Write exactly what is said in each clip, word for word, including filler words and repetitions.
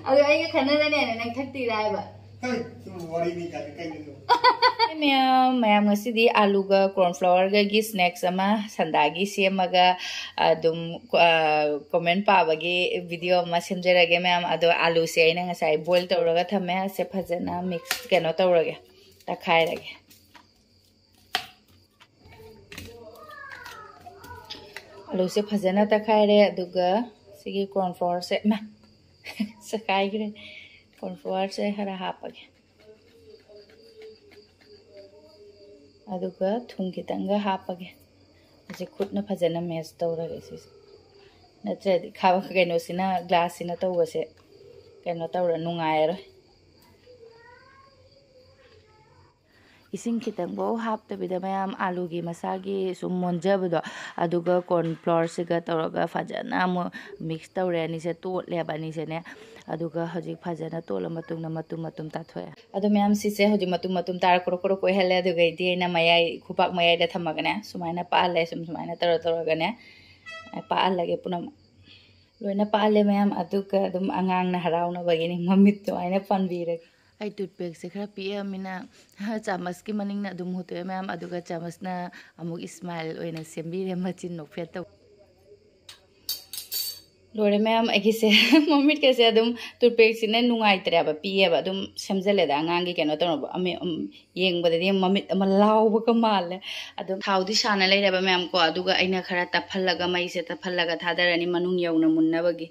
ꯑꯗꯨ ꯑꯩꯒ ꯈꯟꯅꯔꯅꯦꯅ ꯅꯪ ꯊꯛꯇꯤꯔꯥ ꯍꯥꯏꯕ? ꯍꯩ, ꯁꯨꯝ ꯋꯥꯔꯤꯅꯤ ꯀꯥꯏꯅ ꯀꯩꯅꯣ? ꯃꯌꯥꯝ, ꯃꯌꯥꯝ ꯉꯁꯤꯗꯤ ꯑꯥꯂꯨꯒ corn flourꯒꯒꯤ snacks ꯑꯃ ꯁꯟꯗꯥꯒꯤ ꯁꯦꯝꯃꯒ ꯑꯗꯨꯝ, ꯑ, comment ꯄꯥꯕꯒꯤ video ꯑꯃ ꯁꯦꯝꯖꯔꯒꯦ ꯃꯌꯥꯝ꯫ ꯑꯗꯣ ꯑꯥꯂꯨꯁꯦ ꯑꯩꯅ ꯉꯁꯥꯏ boil ꯇꯧꯔꯒ ꯊꯝꯃꯦ꯫ ꯑꯁꯦ ꯐꯖꯅ mix ꯀꯩꯅꯣ ꯇꯧꯔꯒꯦ, ꯇꯛꯈꯥꯏꯔꯒꯦ꯫ ꯑꯂꯨꯁꯦ ꯐꯖꯅ ꯇꯛꯈꯥꯏꯔꯦ꯫ ꯑꯗꯨꯒ ꯁꯤꯒꯤ corn flourꯁꯦ, ꯃꯥ, ꯆꯈꯥꯏꯈ꯭ꯔꯦ꯫ Corn flourꯁꯦ ꯈꯔ ꯍꯥꯞꯄꯒꯦ꯫ ꯑꯗꯨꯒ ꯊꯨꯝ ꯈꯤꯇꯪꯒ ꯍꯥꯞꯄꯒꯦ꯫ ꯑꯁꯤ ꯈꯨꯠꯅ ꯐꯖꯅ mash ꯇꯧꯔꯒꯦ ꯁꯤꯁꯦ꯫ ꯅꯠꯇ꯭ꯔꯗꯤ ꯈꯥꯕ-, ꯀꯩꯅꯣꯁꯤꯅ, glassꯁꯤꯅ ꯇꯧꯕꯁꯦ ꯀꯩꯅꯣ ꯇꯧꯔ ꯅꯨꯡꯉꯥꯏꯔꯔꯣꯏ꯫ ꯏꯁꯤꯡ ꯈꯤꯇꯪꯐꯥꯎ ꯍꯥꯞꯇꯕꯤꯗ ꯃꯌꯥꯝ ꯑꯥꯂꯨꯒꯤ ꯃꯁꯥꯒꯤ ꯁꯨꯝ ꯃꯣꯟꯖꯕꯗꯣ, ꯑꯗꯨꯒ corn flourꯁꯤꯒ ꯇꯧꯔꯒ ꯐꯖꯅ ꯑꯃꯨꯛ mix ꯇꯧꯔꯦ꯫ ꯑꯅꯤꯁꯦ ꯇꯣꯠꯂꯦꯕ, ꯑꯅꯤꯁꯦꯅꯦ꯫ ꯑꯗꯨꯒ ꯍꯧꯖꯤꯛ ꯐꯖꯅ ꯇꯣꯠꯂ ꯃꯇꯨꯡꯗ ꯃꯇꯨꯝ ꯃꯇꯨꯝ ꯇꯥꯊꯣꯛꯑꯦ꯫ ꯑꯗꯣ ꯃꯌꯥꯝ ꯁꯤꯁꯦ ꯍꯧꯖꯤꯛ ꯃꯇꯨꯝ ꯃꯇꯨꯝ ꯇꯥꯔ ꯀ꯭ꯔꯣꯛ ꯀ꯭ꯔꯣꯛ ꯑꯣꯏꯍꯜꯂꯦ꯫ ꯑꯗꯨꯒꯩꯗꯤ ꯑꯩꯅ ꯃꯌꯥꯏ, ꯈꯨꯕꯥꯛ ꯃꯌꯥꯏꯗ ꯊꯝꯃꯒꯅꯦ, ꯁꯨꯃꯥꯏꯅ ꯄꯥꯛꯍꯜꯂꯦ꯫ ꯁꯨꯝ ꯁꯨꯃꯥꯏꯅ ꯇꯧꯔ ꯇꯧꯔꯒꯅꯦ, ꯄꯥꯛꯍꯜꯂꯒꯦ ꯄꯨꯝꯅꯃꯛ꯫ ꯂꯣꯏꯅ ꯄꯥꯛꯍꯜꯂꯦ ꯃꯌꯥꯝ꯫ ꯑꯗꯨꯒ ꯑꯗꯨꯝ ꯑꯉꯥꯡꯅ ꯍꯔꯥꯎꯅꯕꯒꯤꯅꯤ, ꯃꯃꯤꯠ ꯑꯗꯨꯃꯥꯏꯅ ꯄꯥꯟꯕꯤꯔꯒꯦ꯫ ꯑꯩ toothpasteꯁꯦ ꯈꯔ ꯄꯤꯛꯑꯃꯤꯅ, ꯆꯥꯃꯁꯀꯤ ꯃꯅꯤꯡꯅ ꯑꯗꯨꯝ ꯍꯨꯠꯇꯣꯛꯑꯦ ꯃꯌꯥꯝ꯫ ꯑꯗꯨꯒ ꯆꯥꯃꯁꯅ ꯑꯃꯨꯛ smile ꯑꯣꯏꯅ ꯁꯦꯝꯕꯤꯔꯦ, ꯃꯆꯤꯟ ꯅꯣꯛꯐꯦꯠ ꯇꯧ꯫ ꯂꯣꯏꯔꯦ ꯃꯌꯥꯝ, ꯑꯩꯒꯤꯁꯦ ꯃꯃꯤꯠꯀꯁꯦ ꯑꯗꯨꯝ toothpasteꯁꯤꯅ ꯅꯨꯡꯉꯥꯏꯇ꯭ꯔꯦꯕ, ꯄꯤꯛꯑꯦꯕ꯫ ꯑꯗꯨꯝ ꯁꯦꯝꯖꯜꯂꯦꯗ ꯑꯉꯥꯡꯒꯤ ꯀꯩꯅꯣ ꯇꯧꯅꯕ, ꯑꯃ, ꯎꯝ, ꯌꯦꯡꯕꯗꯗꯤ ꯃꯃꯤꯠ ꯑꯃ ꯂꯥꯎꯕꯒ ꯃꯥꯜꯂꯦ꯫ ꯑꯗꯨꯝ ꯊꯥꯎꯗꯤ ꯁꯥꯅ ꯂꯩꯔꯦꯕ ꯃꯌꯥꯝ ꯀꯣ, ꯑꯗꯨꯒ ꯑꯩꯅ ꯈꯔ ꯇꯞꯍꯜꯂꯒ, ꯃꯩꯁꯦ ꯇꯞꯍꯜꯂꯒ ꯊꯥꯗꯔꯅꯤ ꯃꯅꯨꯡ ꯌꯧꯅ ꯃꯨꯟꯅꯕꯒꯤ꯫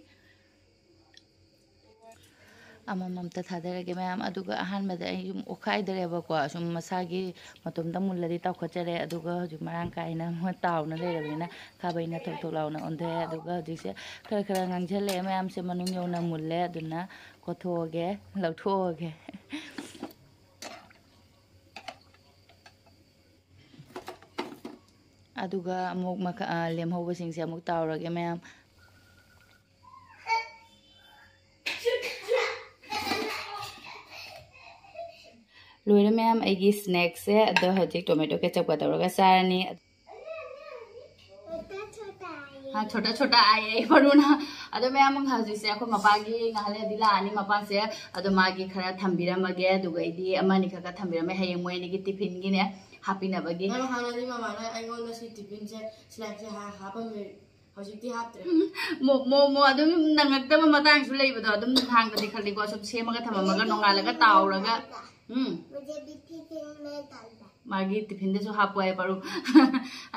ꯑꯃꯃꯝꯇ ꯊꯥꯗꯔꯒꯦ ꯃꯌꯥꯝ꯫ ꯑꯗꯨꯒ ꯑꯍꯥꯟꯕꯗ ꯑꯩ ꯁꯨꯝ ꯑꯣꯠꯈꯥꯏꯗꯔꯦꯕꯀꯣ, ꯁꯨꯝ ꯃꯁꯥꯒꯤ ꯃꯇꯣꯝꯇ ꯃꯨꯜꯂꯗꯤ ꯇꯥꯎꯈꯠꯆꯔꯦ꯫ ꯑꯗꯨꯒ ꯍꯧꯖꯤꯛ ꯃꯔꯥꯡ ꯀꯥꯏꯅ ꯃꯣꯏ ꯇꯥꯎꯅ ꯂꯩꯔꯕꯅꯤꯅ ꯈꯥꯕꯩꯅ ꯊꯣꯛ ꯊꯣꯛ ꯂꯥꯎꯅ ꯑꯣꯟꯊꯣꯛꯑꯦ꯫ ꯑꯗꯨꯒ ꯍꯧꯖꯤꯛꯁꯦ ꯈꯔ ꯈꯔ ꯉꯥꯡꯁꯤꯜꯂꯛꯑꯦ ꯃꯌꯥꯝꯁꯦ, ꯃꯅꯨꯡ ꯌꯧꯅ ꯃꯨꯜꯂꯦ꯫ ꯑꯗꯨꯅ ꯀꯣꯠꯊꯣꯛꯑꯒꯦ, ꯂꯧꯊꯣꯛꯑꯒꯦ꯫ ꯑꯗꯨꯒ ꯑꯃꯨꯛ ꯃꯈꯥ, ꯑ, ꯂꯦꯝꯍꯧꯕꯁꯤꯡꯁꯦ ꯑꯃꯨꯛ ꯇꯥꯎꯔꯒꯦ ꯃꯌꯥꯝ꯫ ꯂꯣꯏꯔꯦ ꯃꯌꯥꯝ, ꯑꯩꯒꯤ snackꯁꯦ꯫ ꯑꯗꯣ ꯍꯧꯖꯤꯛ tomato ketchupꯀ ꯇꯧꯔꯒ ꯆꯥꯔꯅꯤ꯫ ꯍꯥ, ꯆꯣꯇꯥ ꯆꯣꯇꯥ ꯑꯥꯏ ꯑꯦ ꯄꯔꯨꯅ꯫ ꯑꯗꯣ ꯃꯌꯥꯝ, ꯍꯧꯖꯤꯛꯁꯦ ꯑꯩꯈꯣꯏ ꯃꯄꯥꯒꯤ ꯉꯥꯏꯍꯥꯛ ꯂꯩꯔꯗꯤ ꯂꯥꯛꯑꯅꯤ ꯃꯄꯥꯁꯦ꯫ ꯑꯗꯣ ꯃꯥꯒꯤ ꯈꯔ ꯊꯝꯕꯤꯔꯝꯃꯒꯦ, ꯑꯗꯨꯒ ꯑꯩꯗꯤ ꯑꯃ ꯑꯅꯤ ꯈꯛ ꯈꯛ ꯊꯝꯕꯤꯔꯝꯃꯦ, ꯍꯌꯦꯡ ꯃꯣꯏ ꯑꯅꯤꯒꯤ ꯇꯤꯐꯤꯟꯒꯤꯅꯦ ꯍꯥꯞꯄꯤꯅꯕꯒꯤ꯫ ꯅꯪ ꯍꯥꯟꯅꯗꯤ ꯃꯃꯥꯅ ꯑꯩꯉꯣꯟꯗ ꯁꯤ ꯇꯤꯐꯤꯟꯁꯦ ꯁ꯭ꯂꯥꯏꯛꯁꯦ ꯍꯥ-, ꯍꯥꯞꯄꯝꯃꯦ꯫ ꯍꯧꯖꯤꯛꯇꯤ ꯍꯥꯞꯇ꯭ꯔꯦ꯫ ꯃꯣ-, ꯃꯣ-, ꯃꯣ ꯑꯗꯨꯝ ꯅꯪꯉꯛꯇꯕ ꯃꯇꯥꯡꯁꯨ ꯂꯩꯕꯗꯣ, ꯑꯗꯨꯝ ꯅꯨꯡꯗꯥꯡꯗꯗꯤ ꯈꯜꯂꯤꯀꯣ, ꯁꯨꯝ ꯁꯦꯝꯃꯒ ꯊꯝꯃꯝꯃꯒ ꯅꯣꯡꯉꯥꯜꯂꯒ ꯇꯥꯎꯔꯒ꯫ ꯎꯝ꯫ ꯃꯥꯒꯤ ꯇꯤꯐꯤꯟꯗꯁꯨ ꯍꯥꯞꯄꯣ ꯍꯥꯏ ꯄꯔꯨ꯫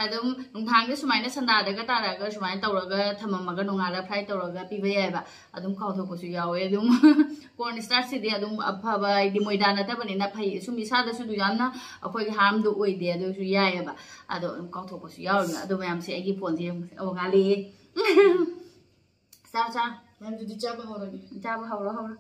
ꯑꯗꯨꯝ ꯅꯨꯡꯗꯥꯡꯗ ꯁꯨꯃꯥꯏꯅ ꯁꯟꯗꯥꯗꯒ ꯇꯥꯔꯛꯑꯒ ꯁꯨꯃꯥꯏꯅ ꯇꯧꯔꯒ ꯊꯝꯃꯝꯃꯒ ꯅꯣꯡꯉꯥꯜꯂꯒ ꯐ꯭ꯔꯥꯏ ꯇꯧꯔꯒ ꯄꯤꯕ ꯌꯥꯏꯑꯕ꯫ ꯑꯗꯨꯝ ꯀꯥꯎꯊꯣꯛꯄꯁꯨ ꯌꯥꯎꯋꯦ꯫ ꯑꯗꯨꯝ ꯀꯣꯔꯟ ꯁ꯭ꯇꯥꯔꯆꯁꯤꯗꯤ ꯑꯗꯨꯝ ꯑꯐꯕ, ꯍꯥꯏꯗꯤ ꯃꯣꯏꯗꯥ ꯅꯠꯇꯕꯅꯤꯅ ꯐꯩ꯫ ꯁꯨꯝ ꯏꯁꯥꯗꯁꯨ ꯑꯗꯨ ꯌꯥꯝꯅ ꯑꯩꯈꯣꯏꯒꯤ ꯍꯥꯔꯝꯗꯣ ꯑꯣꯏꯗꯦ, ꯑꯗꯨꯁꯨ ꯌꯥꯏꯑꯕ꯫ ꯑꯗꯣ ꯑꯗꯨꯝ ꯀꯥꯎꯊꯣꯛꯄꯁꯨ ꯌꯥꯎꯔꯤꯅꯦ꯫ ꯑꯗꯣ ꯃꯌꯥꯝꯁꯦ ꯑꯩꯒꯤ ꯐꯣꯟꯁꯦ ꯌꯦꯡꯉꯨ꯫ ꯑꯣ, ꯉꯥꯜꯂꯤꯌꯦ꯫ ꯆꯥ, ꯆꯥ꯫ ꯃꯌꯥꯝ ꯑꯗꯨꯗꯤ ꯆꯥꯕ ꯍꯧꯔꯒꯦ꯫ ꯆꯥꯕ ꯍꯧꯔꯣ, ꯍꯧꯔꯣ꯫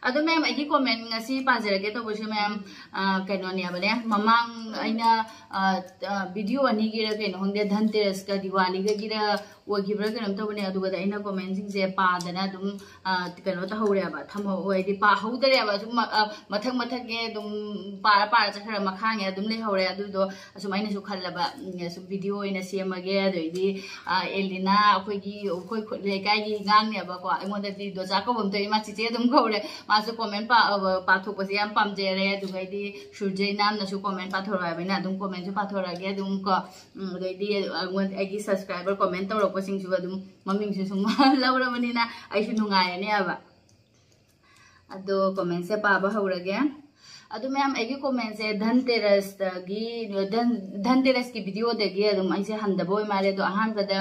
ꯑꯗꯣ ꯃꯌꯥꯝ, ꯑꯩꯒꯤ ꯀꯣꯃꯦꯟ ꯉꯁꯤ ꯄꯥꯖꯔꯛꯀꯦ ꯇꯧꯕꯁꯦ ꯃꯌꯥꯝ, ꯑ, ꯀꯩꯅꯣꯅꯦꯕꯅꯦ, ꯃꯃꯥꯡ ꯑꯩꯅ, ꯑ, ꯑ, ꯚꯤꯗꯤꯑꯣ ꯑꯅꯤꯒꯤꯔ ꯀꯩꯅꯣ ꯈꯪꯗꯦ, ꯙꯟꯇꯦꯔꯁꯀ ꯗꯤꯋꯥꯂꯤꯒꯒꯤꯔ ꯑꯣꯏꯈꯤꯕ꯭ꯔꯥ ꯀꯩꯅꯣꯝ ꯇꯧꯕꯅꯦ꯫ ꯑꯗꯨꯒꯗ ꯑꯩꯅ ꯀꯣꯃꯦꯟꯁꯤꯡꯁꯦ ꯄꯥꯗꯅ ꯑꯗꯨꯝ, ꯑ, ꯀꯩꯅꯣ ꯇꯧꯍꯧꯔꯦꯕ, ꯊꯝꯍꯧ-, ꯍꯥꯏꯗꯤ ꯄꯥꯍꯧꯗꯔꯦꯕ꯫ ꯁꯨꯝ, ꯑ, ꯃꯊꯪ ꯃꯊꯪꯒꯤ ꯑꯗꯨꯝ ꯄꯥꯔ ꯄꯥꯔ ꯆꯠꯈ꯭ꯔ ꯃꯈꯥꯡꯉꯦ ꯑꯗꯨꯝ ꯂꯩꯍꯧꯔꯦ꯫ ꯑꯗꯨꯗꯣ ꯑꯁꯨꯝ ꯑꯩꯅꯁꯨ ꯈꯜꯂꯕ, ꯎꯝ, ꯁꯨꯝ ꯚꯤꯗꯤꯑꯣ ꯑꯣꯏꯅ ꯁꯦꯝꯃꯒꯦ꯫ ꯑꯗꯩꯗꯤ, ꯑ, ꯑꯦꯂꯤꯅꯥ, ꯑꯩꯈꯣꯏꯒꯤ, ꯑꯩꯈꯣꯏ ꯈꯨꯠ ꯂꯩꯀꯥꯏꯒꯤ ꯑꯉꯥꯡꯅꯦꯕꯀꯣ, ꯑꯩꯉꯣꯟꯗꯗꯤ ꯗꯣꯖꯥ ꯀꯧꯕ ꯑꯃ ꯊꯣꯛꯑꯦ, ꯃꯥ ꯆꯤꯆꯦ ꯑꯗꯨꯝ ꯀꯧꯔꯦ꯫ ꯃꯥꯁꯨ ꯀꯣꯃꯦꯟ ꯄꯥ-, ꯑ, ꯄꯥꯊꯣꯛꯄꯁꯦ ꯌꯥꯝ ꯄꯥꯝꯖꯔꯦ꯫ ꯑꯗꯨꯒꯩꯗꯤ ꯁꯨꯔꯖꯩꯅꯥꯝꯅꯁꯨ ꯀꯣꯃꯦꯟ ꯄꯥꯊꯣꯔꯛꯑꯕꯅꯤꯅ ꯑꯗꯨꯝ ꯀꯣꯃꯦꯟꯁꯨ ꯄꯥꯊꯣꯔꯛꯑꯒꯦ ꯑꯗꯨꯝ ꯀꯣ꯫ ꯎꯝ, ꯑꯗꯩꯗꯤ ꯑꯩꯉꯣꯟ-, ꯑꯩꯒꯤ ꯁꯕꯁꯀ꯭ꯔꯥꯏꯕꯔ ꯀꯣꯃꯦꯟ ꯇꯧꯔꯛꯄꯁꯤꯡꯁꯨ ꯑꯗꯨꯝ ꯃꯃꯤꯡꯁꯨ ꯁꯨꯝ ꯂꯧꯔꯕꯅꯤꯅ ꯑꯩꯁꯨ ꯅꯨꯡꯉꯥꯏꯔꯅꯦꯕ꯫ ꯑꯗꯣ ꯀꯣꯃꯦꯟꯁꯦ ꯄꯥꯕ ꯍꯧꯔꯒꯦ꯫ ꯑꯗꯨ ꯃꯌꯥꯝ, ꯑꯩꯒꯤ ꯀꯣꯃꯦꯟꯁꯦ ꯙꯟꯇꯦꯔꯁꯇꯒꯤ, ꯙꯟ-, ꯙꯟꯇꯦꯔꯁꯀꯤ ꯚꯤꯗꯤꯑꯣꯗꯒꯤ ꯑꯗꯨꯝ ꯑꯩꯁꯦ ꯍꯟꯗꯕ ꯑꯣꯏ ꯃꯥꯜꯂꯦ꯫ ꯑꯗꯣ ꯑꯍꯥꯟꯕꯗ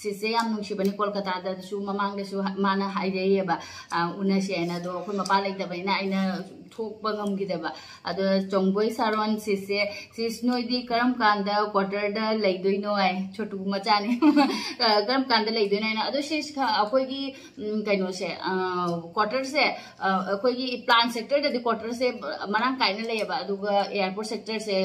ꯁꯤꯁꯦ ꯌꯥꯝ ꯅꯨꯡꯁꯤꯕꯅꯤ, ꯀꯣꯜꯀꯇꯥꯗꯁꯨ ꯃꯃꯥꯡꯗꯁꯨ ꯍ-, ꯃꯥꯅ ꯍꯥꯏꯔꯛꯏꯑꯕ, ꯑ, ꯎꯅꯁꯦ ꯍꯥꯏꯅ꯫ ꯑꯗꯣ ꯑꯩꯈꯣꯏ ꯃꯄꯥ ꯂꯩꯇꯕꯅꯤꯅ ꯑꯩꯅ ꯊꯣꯛꯄ ꯉꯝꯈꯤꯗꯕ꯫ ꯑꯗꯣ ꯆꯣꯡꯕꯣꯏ ꯁꯥꯔꯣꯟ ꯁꯤꯁꯦ, "ꯁꯤꯁ, ꯅꯣꯏꯗꯤ ꯀꯔꯝ ꯀꯥꯟꯗ ꯀ꯭ꯋꯥꯇꯔꯗ ꯂꯩꯗꯣꯏꯅꯣ?" ꯍꯥꯏ, ꯁꯣꯇꯨ ꯃꯆꯥꯅꯤ꯫ "ꯀꯔꯝ ꯀꯥꯟꯗ ꯂꯩꯗꯣꯏꯅꯣ?" ꯍꯥꯏꯅ꯫ ꯑꯗꯣ ꯁꯤꯁ, ꯑꯩꯈꯣꯏꯒꯤ, ꯎꯝ, ꯀꯩꯅꯣꯁꯦ, ꯑ, ꯀ꯭ꯋꯥꯇꯔꯁꯦ, ꯑ, ꯑꯩꯈꯣꯏꯒꯤ ꯄ꯭ꯂꯥꯟ ꯁꯦꯛꯇꯔꯗꯗꯤ ꯀ꯭ꯋꯥꯇꯔꯁꯦ ꯃꯔꯥꯡ ꯀꯥꯏꯅ ꯂꯩꯌꯦꯕ, ꯑꯗꯨꯒ ꯑꯦꯌꯥꯔꯄꯣꯔꯠ ꯁꯦꯛꯇꯔꯁꯦ,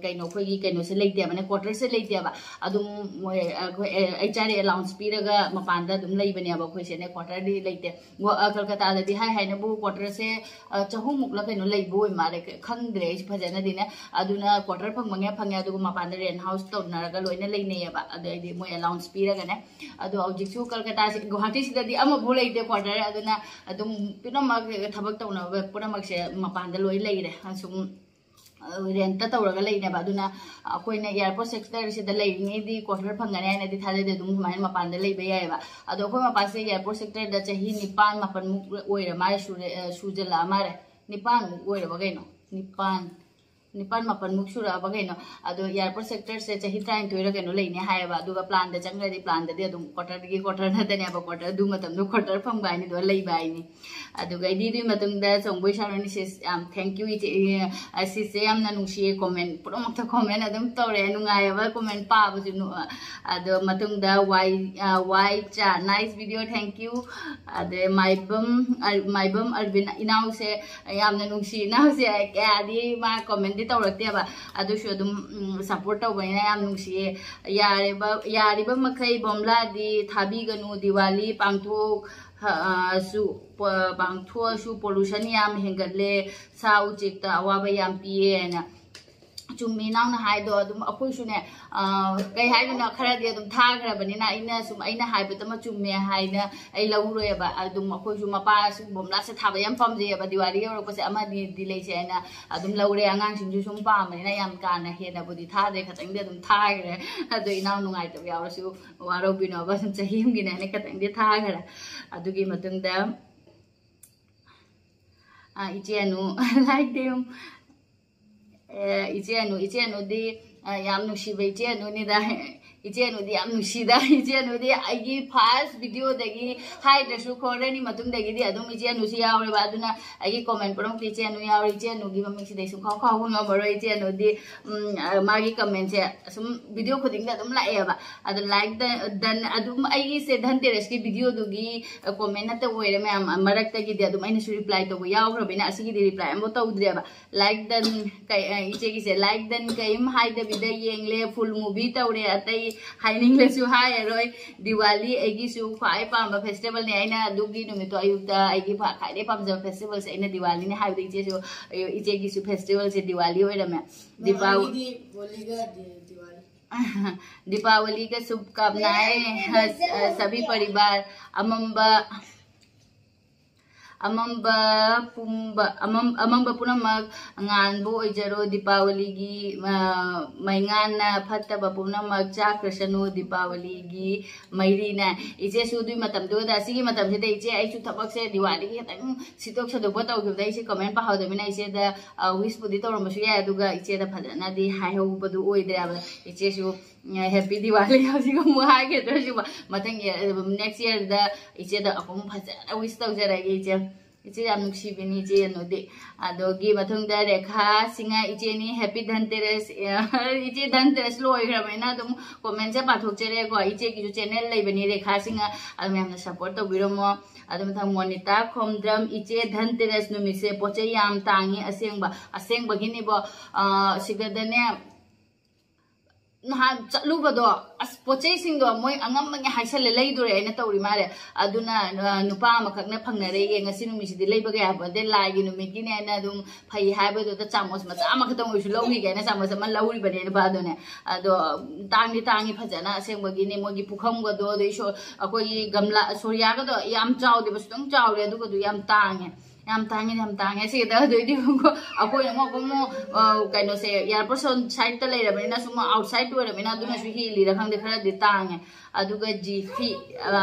ꯀꯩꯅꯣ, ꯑꯩꯈꯣꯏꯒꯤ ꯀꯩꯅꯣꯁꯦ ꯂꯩꯇꯦꯕꯅꯦ, ꯀ꯭ꯋꯥꯇꯔꯁꯦ ꯂꯩꯇꯦꯕ꯫ ꯑꯗꯨꯝ ꯃꯣꯏ, ꯑꯩꯈꯣꯏ, ꯑꯩꯆ ꯑꯥꯔ ꯑꯦ ꯑꯦꯂꯥꯎꯟꯁ ꯄꯤꯔꯒ ꯃꯄꯥꯟꯗ ꯑꯗꯨꯝ ꯂꯩꯕꯅꯦꯕ ꯑꯩꯈꯣꯏꯁꯦꯅꯦ, ꯀ꯭ꯋꯥꯇꯔꯗꯤ ꯂꯩꯇꯦ꯫ ꯒꯣ-, ꯑ, ꯀꯜꯀꯇꯥꯗꯗꯤ ꯍꯥꯏ ꯍꯥꯏꯅꯕꯨ ꯀ꯭ꯋꯥꯇꯔꯁꯦ, ꯑ, ꯆꯍꯨꯝ ꯂ ꯀꯩꯅꯣ ꯂꯩꯕ ꯑꯣꯏ ꯃꯥꯜꯂꯦ, ꯈꯪꯗ꯭ꯔꯦ ꯑꯩꯁꯨ ꯐꯖꯅꯗꯤꯅꯦ꯫ ꯑꯗꯨꯅ quarter ꯐꯪꯕ ꯐꯪꯉꯦ, ꯑꯗꯨꯒ ꯃꯄꯥꯟꯗ rent house ꯇꯧꯅꯔꯒ ꯂꯣꯏꯅ ꯂꯩꯅꯩꯌꯦꯕ꯫ ꯑꯗꯨ ꯑꯩꯗꯤ ꯃꯣꯏ allowance ꯄꯤꯔꯒꯅꯦ꯫ ꯑꯗꯣ ꯍꯧꯖꯤꯛꯁꯨ ꯀꯜꯀꯇꯥꯁꯦ, ꯒꯨꯋꯥꯍꯥꯇꯤꯁꯤꯗꯗꯤ ꯑꯃꯐꯥꯎ ꯂꯩꯇꯦ quarter꯫ ꯑꯗꯨꯅ ꯑꯗꯨꯝ ꯄꯨꯝꯅꯃꯛ ꯊꯕꯛ ꯇꯧꯅꯕ ꯄꯨꯝꯅꯃꯛꯁꯦ ꯃꯄꯥꯟꯗ ꯂꯣꯏ ꯂꯩꯔꯦ꯫ ꯁꯨꯝ rent ꯇꯧꯔꯒ ꯂꯩꯅꯦꯕ꯫ ꯑꯗꯨꯅ ꯑꯩꯈꯣꯏꯅ airport sector ꯁꯤꯗ ꯂꯩꯔꯤꯉꯩꯗꯤ quarter ꯐꯪꯒꯅꯤ ꯍꯥꯏꯅꯗꯤ ꯊꯥꯖꯗꯦ, ꯑꯗꯨꯝ ꯁꯨꯃꯥꯏꯅ ꯃꯄꯥꯟꯗ ꯂꯩꯕ ꯌꯥꯏꯑꯕ꯫ ꯑꯗꯣ ꯑꯩꯈꯣꯏ ꯃꯄꯥꯟꯁꯦ airport sector ꯗ ꯆꯍꯤ ꯅꯤꯄꯥꯟ ꯃꯥꯄꯟꯃꯨꯛ ꯑꯣꯏꯔ ꯃꯥꯜꯂꯦ, ꯁꯨꯔꯦ, ꯑ, ꯁꯨꯖꯜꯂꯛꯑ ꯃꯥꯜꯂꯦ꯫ ꯅꯤꯄꯥꯟꯃꯨꯛ ꯑꯣꯏꯔꯕ ꯀꯩꯅꯣ, ꯅꯤꯄꯥꯟ, ꯅꯤꯄꯥꯟ ꯃꯥꯄꯟꯃꯨꯛ ꯁꯨꯔꯛꯑꯕ ꯀꯩꯅꯣ꯫ ꯑꯗꯣ airport sector ꯁꯦ ꯆꯍꯤ ꯇꯔꯥꯅꯤꯊꯣꯏꯔ ꯀꯩꯅꯣ ꯂꯩꯅꯦ ꯍꯥꯏꯌꯦꯕ꯫ ꯑꯗꯨꯒ plan ꯗ ꯆꯪꯈ꯭ꯔꯗꯤ plan ꯗꯗꯤ ꯑꯗꯨꯝ quarter ꯗꯒꯤ quarter ꯅꯠꯇꯅꯦꯕ, quarter, ꯑꯗꯨ ꯃꯇꯝꯗꯣ quarter ꯐꯪꯕ ꯍꯥꯏꯅꯤꯗꯣ, ꯂꯩꯕ ꯍꯥꯏꯅꯤ꯫ ꯑꯗꯨꯒ ꯑꯩꯗꯤ ꯑꯗꯨꯒꯤ ꯃꯇꯨꯡꯗ ꯆꯣꯡꯕꯣꯏ ꯁꯥꯔꯣꯅꯤ sis, ꯌꯥꯝ thank you ꯏꯆꯦ, ꯑ, sis ꯁꯦ ꯌꯥꯝꯅ ꯅꯨꯡꯁꯤꯌꯦ, comment ꯄꯨꯝꯅꯃꯛꯇ comment ꯑꯗꯨꯝ ꯇꯧꯔꯛꯑꯦ, ꯅꯨꯡꯉꯥꯏꯌꯦꯕ comment ꯄꯥꯕꯁꯨ꯫ ꯅꯨ-, ꯑꯗꯣ ꯃꯇꯨꯡꯗ ꯋꯥꯏ, ꯑ, ꯋꯥꯏ ꯆꯥ, nice video, thank you꯫ ꯑꯗꯩ ꯃꯥꯏꯕꯝ, ꯑ, ꯃꯥꯏꯕꯝ ꯑꯔꯕꯤꯟ ꯏꯅꯥꯎꯁꯦ ꯌꯥꯝꯅ ꯅꯨꯡꯁꯤ, ꯏꯅꯥꯎꯁꯦ ꯀꯌꯥꯗꯤ ꯃꯥ comment ꯇꯤ ꯇꯧꯔꯛꯇꯦꯕ, ꯑꯗꯨꯁꯨ ꯑꯗꯨꯝ, ꯎꯝ, support ꯇꯧꯕꯅꯤꯅ ꯌꯥꯝ ꯅꯨꯡꯁꯤꯌꯦ꯫ ꯌꯥꯔꯤꯕ, ꯌꯥꯔꯤꯕ ꯃꯈꯩ ꯕꯣꯝꯂꯥꯗꯤ ꯊꯥꯕꯤꯒꯅꯨ, ꯗꯤꯋꯥꯂꯤ ꯄꯥꯡꯊꯣꯛ, ꯑ, ꯁꯨ, ꯄ-, ꯄꯥꯡꯊꯣꯛꯑꯁꯨ pollution ꯌꯥꯝ ꯍꯦꯟꯒꯠꯂꯦ, ꯁꯥ ꯎꯆꯦꯛꯇ ꯑꯋꯥꯕ ꯌꯥꯝ ꯄꯤꯌꯦꯅ꯫ ꯆꯨꯝꯃꯤ ꯏꯅꯥꯎꯅ ꯍꯥꯏꯗꯣ꯫ ꯑꯗꯨꯝ ꯑꯩꯈꯣꯏꯁꯨꯅꯦ, ꯑ, ꯀꯩ ꯍꯥꯏꯗꯣꯏꯅꯣ, ꯈꯔꯗꯤ ꯑꯗꯨꯝ ꯊꯥꯈ꯭ꯔꯕꯅꯤꯅ ꯑꯩꯅ ꯁꯨꯝ, ꯑꯩꯅ ꯍꯥꯏꯕꯗꯃꯛ ꯆꯨꯝꯃꯦ ꯍꯥꯏꯅ ꯑꯩ ꯂꯧꯔꯣꯏꯕ꯫ ꯑꯗꯨꯝ ꯑꯩꯈꯣꯏꯁꯨ ꯃꯄꯥꯁꯨ ꯕꯣꯝꯂꯥꯁꯦ ꯊꯥꯕ ꯌꯥꯝ ꯄꯥꯝꯖꯩꯌꯦꯕ꯫ ꯗꯤꯋꯥꯂꯤ ꯌꯧꯔꯛꯄꯁꯦ ꯑꯃꯗꯤ ꯂꯩꯁꯦ ꯍꯥꯏꯅ ꯑꯗꯨꯝ ꯂꯧꯔꯦ꯫ ꯑꯉꯥꯡꯁꯤꯡꯁꯨ ꯁꯨꯝ ꯄꯥꯝꯕꯅꯤꯅ ꯌꯥꯝ ꯀꯥꯅ ꯍꯦꯟꯅꯕꯨꯗꯤ ꯊꯥꯗ꯭ꯔꯦ, ꯈꯇꯪꯗꯤ ꯑꯗꯨꯝ ꯊꯥꯈ꯭ꯔꯦ꯫ ꯑꯗꯣ ꯏꯅꯥꯎ ꯅꯨꯡꯉꯥꯏꯇꯕ ꯌꯥꯎꯔꯁꯨ ꯋꯥꯔꯧꯕꯤꯅꯣꯕ, ꯁꯨꯝ ꯆꯍꯤ ꯑꯃꯒꯤꯅꯦ ꯍꯥꯏꯅ ꯈꯇꯪꯗꯤ ꯊꯥꯈ꯭ꯔꯦ꯫ ꯑꯗꯨꯒꯤ ꯃꯇꯨꯡꯗ, ꯑ, ꯏꯆꯦ ꯑꯅꯨ, like them꯫ ꯑꯦ, ꯏꯆꯦ ꯑꯅꯨ, ꯏꯆꯦ ꯑꯅꯨꯗꯤ, ꯑ, ꯌꯥꯝ ꯅꯨꯡꯁꯤꯕ ꯏꯆꯦ ꯑꯅꯨꯅꯤꯗ꯫ ꯏꯆꯦ ꯑꯅꯨꯗꯤ ꯌꯥꯝ ꯅꯨꯡꯁꯤꯗ꯫ ꯏꯆꯦ ꯑꯅꯨꯗꯤ ꯑꯩꯒꯤ first video ꯗꯒꯤ ꯍꯥꯏꯗ꯭ꯔꯁꯨ ꯈꯣꯔꯅꯤ ꯃꯇꯨꯡꯗꯒꯤꯗꯤ ꯑꯗꯨꯝ ꯏꯆꯦ ꯑꯅꯨꯁꯤ ꯌꯥꯎꯔꯦꯕ꯫ ꯑꯗꯨꯅ ꯑꯩꯒꯤ comment ꯄꯨꯝꯅꯃꯛꯇ ꯏꯆꯦ ꯑꯅꯨ ꯌꯥꯎꯔꯦ꯫ ꯏꯆꯦ ꯑꯅꯨꯒꯤ ꯃꯃꯤꯡꯁꯤꯗ ꯑꯩ ꯁꯨꯡꯀꯥꯎ ꯀꯥꯎꯕ ꯉꯝꯃꯔꯣꯏ꯫ ꯏꯆꯦ ꯑꯅꯨꯗꯤ, ꯎꯝ, ꯑ, ꯃꯥꯒꯤ comment ꯁꯦ ꯑꯁꯨꯝ video ꯈꯨꯗꯤꯡꯗ ꯑꯗꯨꯝ ꯂꯥꯛꯑꯦꯕ꯫ ꯑꯗꯣ like done, done ꯑꯗꯨꯝ ꯑꯩꯒꯤꯁꯦ ꯙꯟꯇꯦꯔꯁꯀꯤ video ꯗꯨꯒꯤ, ꯑ, comment ꯅꯠꯇ ꯑꯣꯏꯔꯦ ꯃꯌꯥꯝ, ꯑ, ꯃꯔꯛꯇꯒꯤꯗꯤ ꯑꯗꯨꯝ ꯑꯩꯅꯁꯨ reply ꯇꯧꯕ ꯌꯥꯎꯈ꯭ꯔꯕꯅꯤꯅ ꯑꯁꯤꯒꯤꯗꯤ reply ꯑꯃꯐꯥꯎ ꯇꯧꯗ꯭ꯔꯦꯕ꯫ Like done ꯀꯩ-, ꯑ, ꯏꯆꯦꯒꯤꯁꯦ like done ꯀꯩꯝ ꯍꯥꯏꯗꯕꯤꯗ ꯌꯦꯡꯂꯦ, full movie ꯇꯧꯔꯦ, ꯑꯇꯩ ꯍꯥꯏꯅꯤꯡꯂꯁꯨ ꯍꯥꯏꯔꯔꯣꯏ꯫ ꯗꯤꯋꯥꯂꯤ ꯑꯩꯒꯤꯁꯨ ꯈ꯭ꯋꯥꯏ ꯄꯥꯝꯕ ꯐꯦꯁꯇꯤꯚꯦꯜꯅꯦ꯫ ꯑꯩꯅ ꯑꯗꯨꯒꯤ ꯅꯨꯃꯤꯠꯇꯣ ꯑꯌꯨꯛꯇ ꯑꯩꯒꯤ ꯈ꯭ꯋꯥꯏꯗꯒꯤ ꯄꯥꯝꯖꯕ ꯐꯦꯁꯇꯤꯚꯦꯜꯁꯦ ꯑꯩꯅ ꯗꯤꯋꯥꯂꯤꯅꯦ ꯍꯥꯏꯕꯗ ꯏꯆꯦꯁꯨ, ꯏꯆꯦꯒꯤꯁꯨ ꯐꯦꯁꯇꯤꯚꯦꯜꯁꯦ ꯗꯤꯋꯥꯂꯤ ꯑꯣꯏꯔꯝꯃꯦ꯫ ꯗꯤꯄꯥ- ꯑꯩꯒꯤꯗꯤ ꯍꯣꯂꯤꯒ ꯗꯤ- ꯗꯤꯋꯥꯂꯤ꯫ ꯗꯤꯄꯥꯋꯂꯤꯒ ꯁꯨꯚ ꯀꯥꯃꯅꯥꯑꯦ, ꯁꯕꯤ ꯄꯔꯤꯕꯥꯔ꯫ ꯑꯃꯝꯕ ꯑꯃꯝꯕ ꯄꯨꯝꯕ ꯑꯃꯝ ꯑꯃꯝꯕ ꯄꯨꯝꯅꯃꯛ ꯉꯥꯟꯕ ꯑꯣꯏꯖꯔꯣ꯫ ꯗꯤꯄꯥꯋꯂꯤꯒꯤ ꯃꯩꯉꯥꯟꯅ ꯐꯠꯇꯕ ꯄꯨꯝꯅꯃꯛ ꯆꯥꯈ꯭ꯔꯁꯅꯨ꯫ ꯗꯤꯄꯥꯋꯂꯤꯒꯤ ꯃꯩꯔꯤꯅ꯫ ꯏꯆꯦꯁꯨ ꯑꯗꯨꯒꯤ ꯃꯇꯝꯗꯨꯗ, ꯑꯁꯤꯒꯤ ꯃꯇꯝꯁꯤꯗ ꯏꯆꯦ ꯑꯩꯁꯨ ꯊꯕꯛꯁꯦ ꯗꯤꯋꯥꯂꯤꯒꯤ ꯈꯤꯇꯪ ꯁꯤꯠꯇꯣꯛ ꯁꯟꯗꯣꯛꯄ ꯇꯧꯈꯤꯕꯗ ꯑꯩꯁꯦ ꯀꯃꯦꯟ ꯄꯥꯍꯧꯗꯕꯅꯤꯅ ꯏꯆꯦꯗ ꯋꯤꯁꯄꯨꯗꯤ ꯇꯧꯔꯝꯕꯁꯨ ꯌꯥꯏ, ꯑꯗꯨꯒ ꯏꯆꯦꯗ ꯐꯖꯅꯗꯤ ꯍꯥꯏꯍꯧꯕꯗꯨ ꯑꯣꯏꯗ꯭ꯔꯦꯕ꯫ ꯏꯆꯦꯁꯨ ꯍꯦꯄꯤ ꯗꯤꯋꯥꯂꯤ ꯍꯧꯖꯤꯛ ꯑꯃꯨꯛ ꯍꯥꯏꯒꯗ꯭ꯔꯁꯨ ꯃꯊꯪ ꯅꯦꯛꯁ ꯏꯌꯔꯗ ꯏꯆꯦꯗ ꯑꯃꯨꯛ ꯐꯖꯅ ꯋꯤꯁ ꯇꯧꯖꯔꯒꯦ ꯏꯆꯦ꯫ ꯏꯆꯦ ꯌꯥꯝ ꯅꯨꯡꯁꯤꯕꯤꯅꯤ ꯏꯆꯦ ꯑꯅꯨꯗꯤ꯫ ꯑꯗꯨꯒꯤ ꯃꯊꯪꯗ ꯔꯦꯈꯥ ꯁꯤꯡꯍ ꯏꯆꯦꯅꯤ, ꯍꯦꯄꯤ ꯙꯟꯇꯦꯔꯁ꯫ ꯏꯆꯦ ꯙꯟꯇꯦꯔꯁ ꯂꯣꯏꯈ꯭ꯔꯕꯅꯤꯅ ꯑꯗꯨꯝ ꯀꯣꯃꯦꯟꯁꯦ ꯄꯥꯊꯣꯛꯆꯔꯦꯀꯣ꯫ ꯏꯆꯦꯒꯤꯁꯨ ꯆꯦꯅꯦꯜ ꯂꯩꯕꯅꯤ ꯔꯦꯈꯥ ꯁꯤꯡꯍ, ꯑꯗꯨ ꯃꯌꯥꯝꯅ ꯁꯞꯄꯣꯔꯠ ꯇꯧꯕꯤꯔꯝꯃꯣ꯫ ꯑꯗꯨ ꯃꯊꯪ ꯃꯣꯅꯤꯇꯥ ꯈꯣꯝꯗ꯭ꯔꯝ, ꯏꯆꯦ ꯙꯟꯇꯦꯔꯁ ꯅꯨꯃꯤꯠꯁꯦ ꯄꯣꯠ ꯆꯩ ꯌꯥꯝ ꯇꯥꯡꯉꯤ ꯑꯁꯦꯡꯕ꯫ ꯑꯁꯦꯡꯕꯒꯤꯅꯤꯕꯣ꯫ ꯁꯤꯗꯗꯅꯦ ꯅꯍꯥꯟ ꯆꯠꯂꯨꯕꯗꯣ, ꯑꯁ, ꯄꯣꯠ ꯆꯩꯁꯤꯡꯗꯣ ꯃꯣꯏ ꯑꯉꯝꯕꯅꯦ ꯍꯥꯏꯁꯜꯂꯦ, ꯂꯩꯗꯣꯔꯦ ꯍꯥꯏꯅ ꯇꯧꯔꯤ ꯃꯥꯜꯂꯦ꯫ ꯑꯗꯨꯅ ꯅꯨꯄꯥ ꯑꯃꯈꯛꯅ ꯐꯪꯅꯔꯦꯌꯦ, ꯉꯁꯤ ꯅꯨꯃꯤꯠꯁꯤꯗꯤ ꯂꯩꯕꯒ ꯌꯥꯕ ꯅꯠꯇꯦ, ꯂꯥꯏꯒꯤ ꯅꯨꯃꯤꯠꯀꯤꯅꯦ ꯍꯥꯏꯅ ꯑꯗꯨꯝ ꯐꯩ ꯍꯥꯏꯕꯗꯨꯗ ꯆꯥꯃꯁ ꯃꯆꯥ ꯑꯃꯈꯛꯇꯪ ꯑꯣꯏꯔꯁꯨ ꯂꯧꯈꯤꯒꯦ ꯍꯥꯏꯅ ꯆꯥꯃꯁ ꯑꯃ ꯂꯧꯔꯤꯕꯅꯦ ꯅꯨꯄꯥꯗꯨꯅꯦ꯫ ꯑꯗꯣ ꯇꯥꯡꯗꯤ ꯇꯥꯡꯉꯤ ꯐꯖꯅ, ꯑꯁꯦꯡꯕꯒꯤꯅꯦ꯫ ꯃꯣꯏꯒꯤ ꯄꯨꯈꯝꯒꯗꯣ, ꯑꯗꯩ ꯑꯩꯈꯣꯏꯒꯤ ꯒꯝꯂꯥ, ꯁꯣꯔꯤꯌꯥꯒꯗꯣ ꯌꯥꯝ ꯆꯥꯎꯗꯦꯕ, ꯈꯤꯇꯪ ꯆꯥꯎꯔꯦ, ꯑꯗꯨꯒꯗꯣ ꯌꯥꯝ ꯇꯥꯡꯉꯦ꯫ ꯌꯥꯝ ꯇꯥꯡꯉꯦ, ꯌꯥꯝ ꯇꯥꯡꯉꯦ꯫ ꯁꯤꯗ ꯑꯗꯨꯏꯗꯤ ꯑꯩꯈꯣꯏꯅ ꯑꯃꯨꯛ, ꯑꯃꯨꯛ ꯀꯩꯅꯣꯁꯦ, ꯏꯌꯥꯔꯄꯣꯔꯠ ꯁꯥꯏꯠꯇ ꯂꯩꯔꯕꯅꯤꯅ, ꯁꯨꯝ ꯑꯥꯎꯠꯁꯥꯏꯠꯇ ꯑꯣꯏꯔꯕꯅꯤꯅ, ꯑꯗꯨꯅꯁꯨ ꯍꯦꯜꯂꯤꯔ ꯈꯪꯗꯦ, ꯈꯔꯗꯤ ꯇꯥꯡꯉꯦ꯫ ꯑꯗꯨꯒ ꯖꯤꯐꯤ,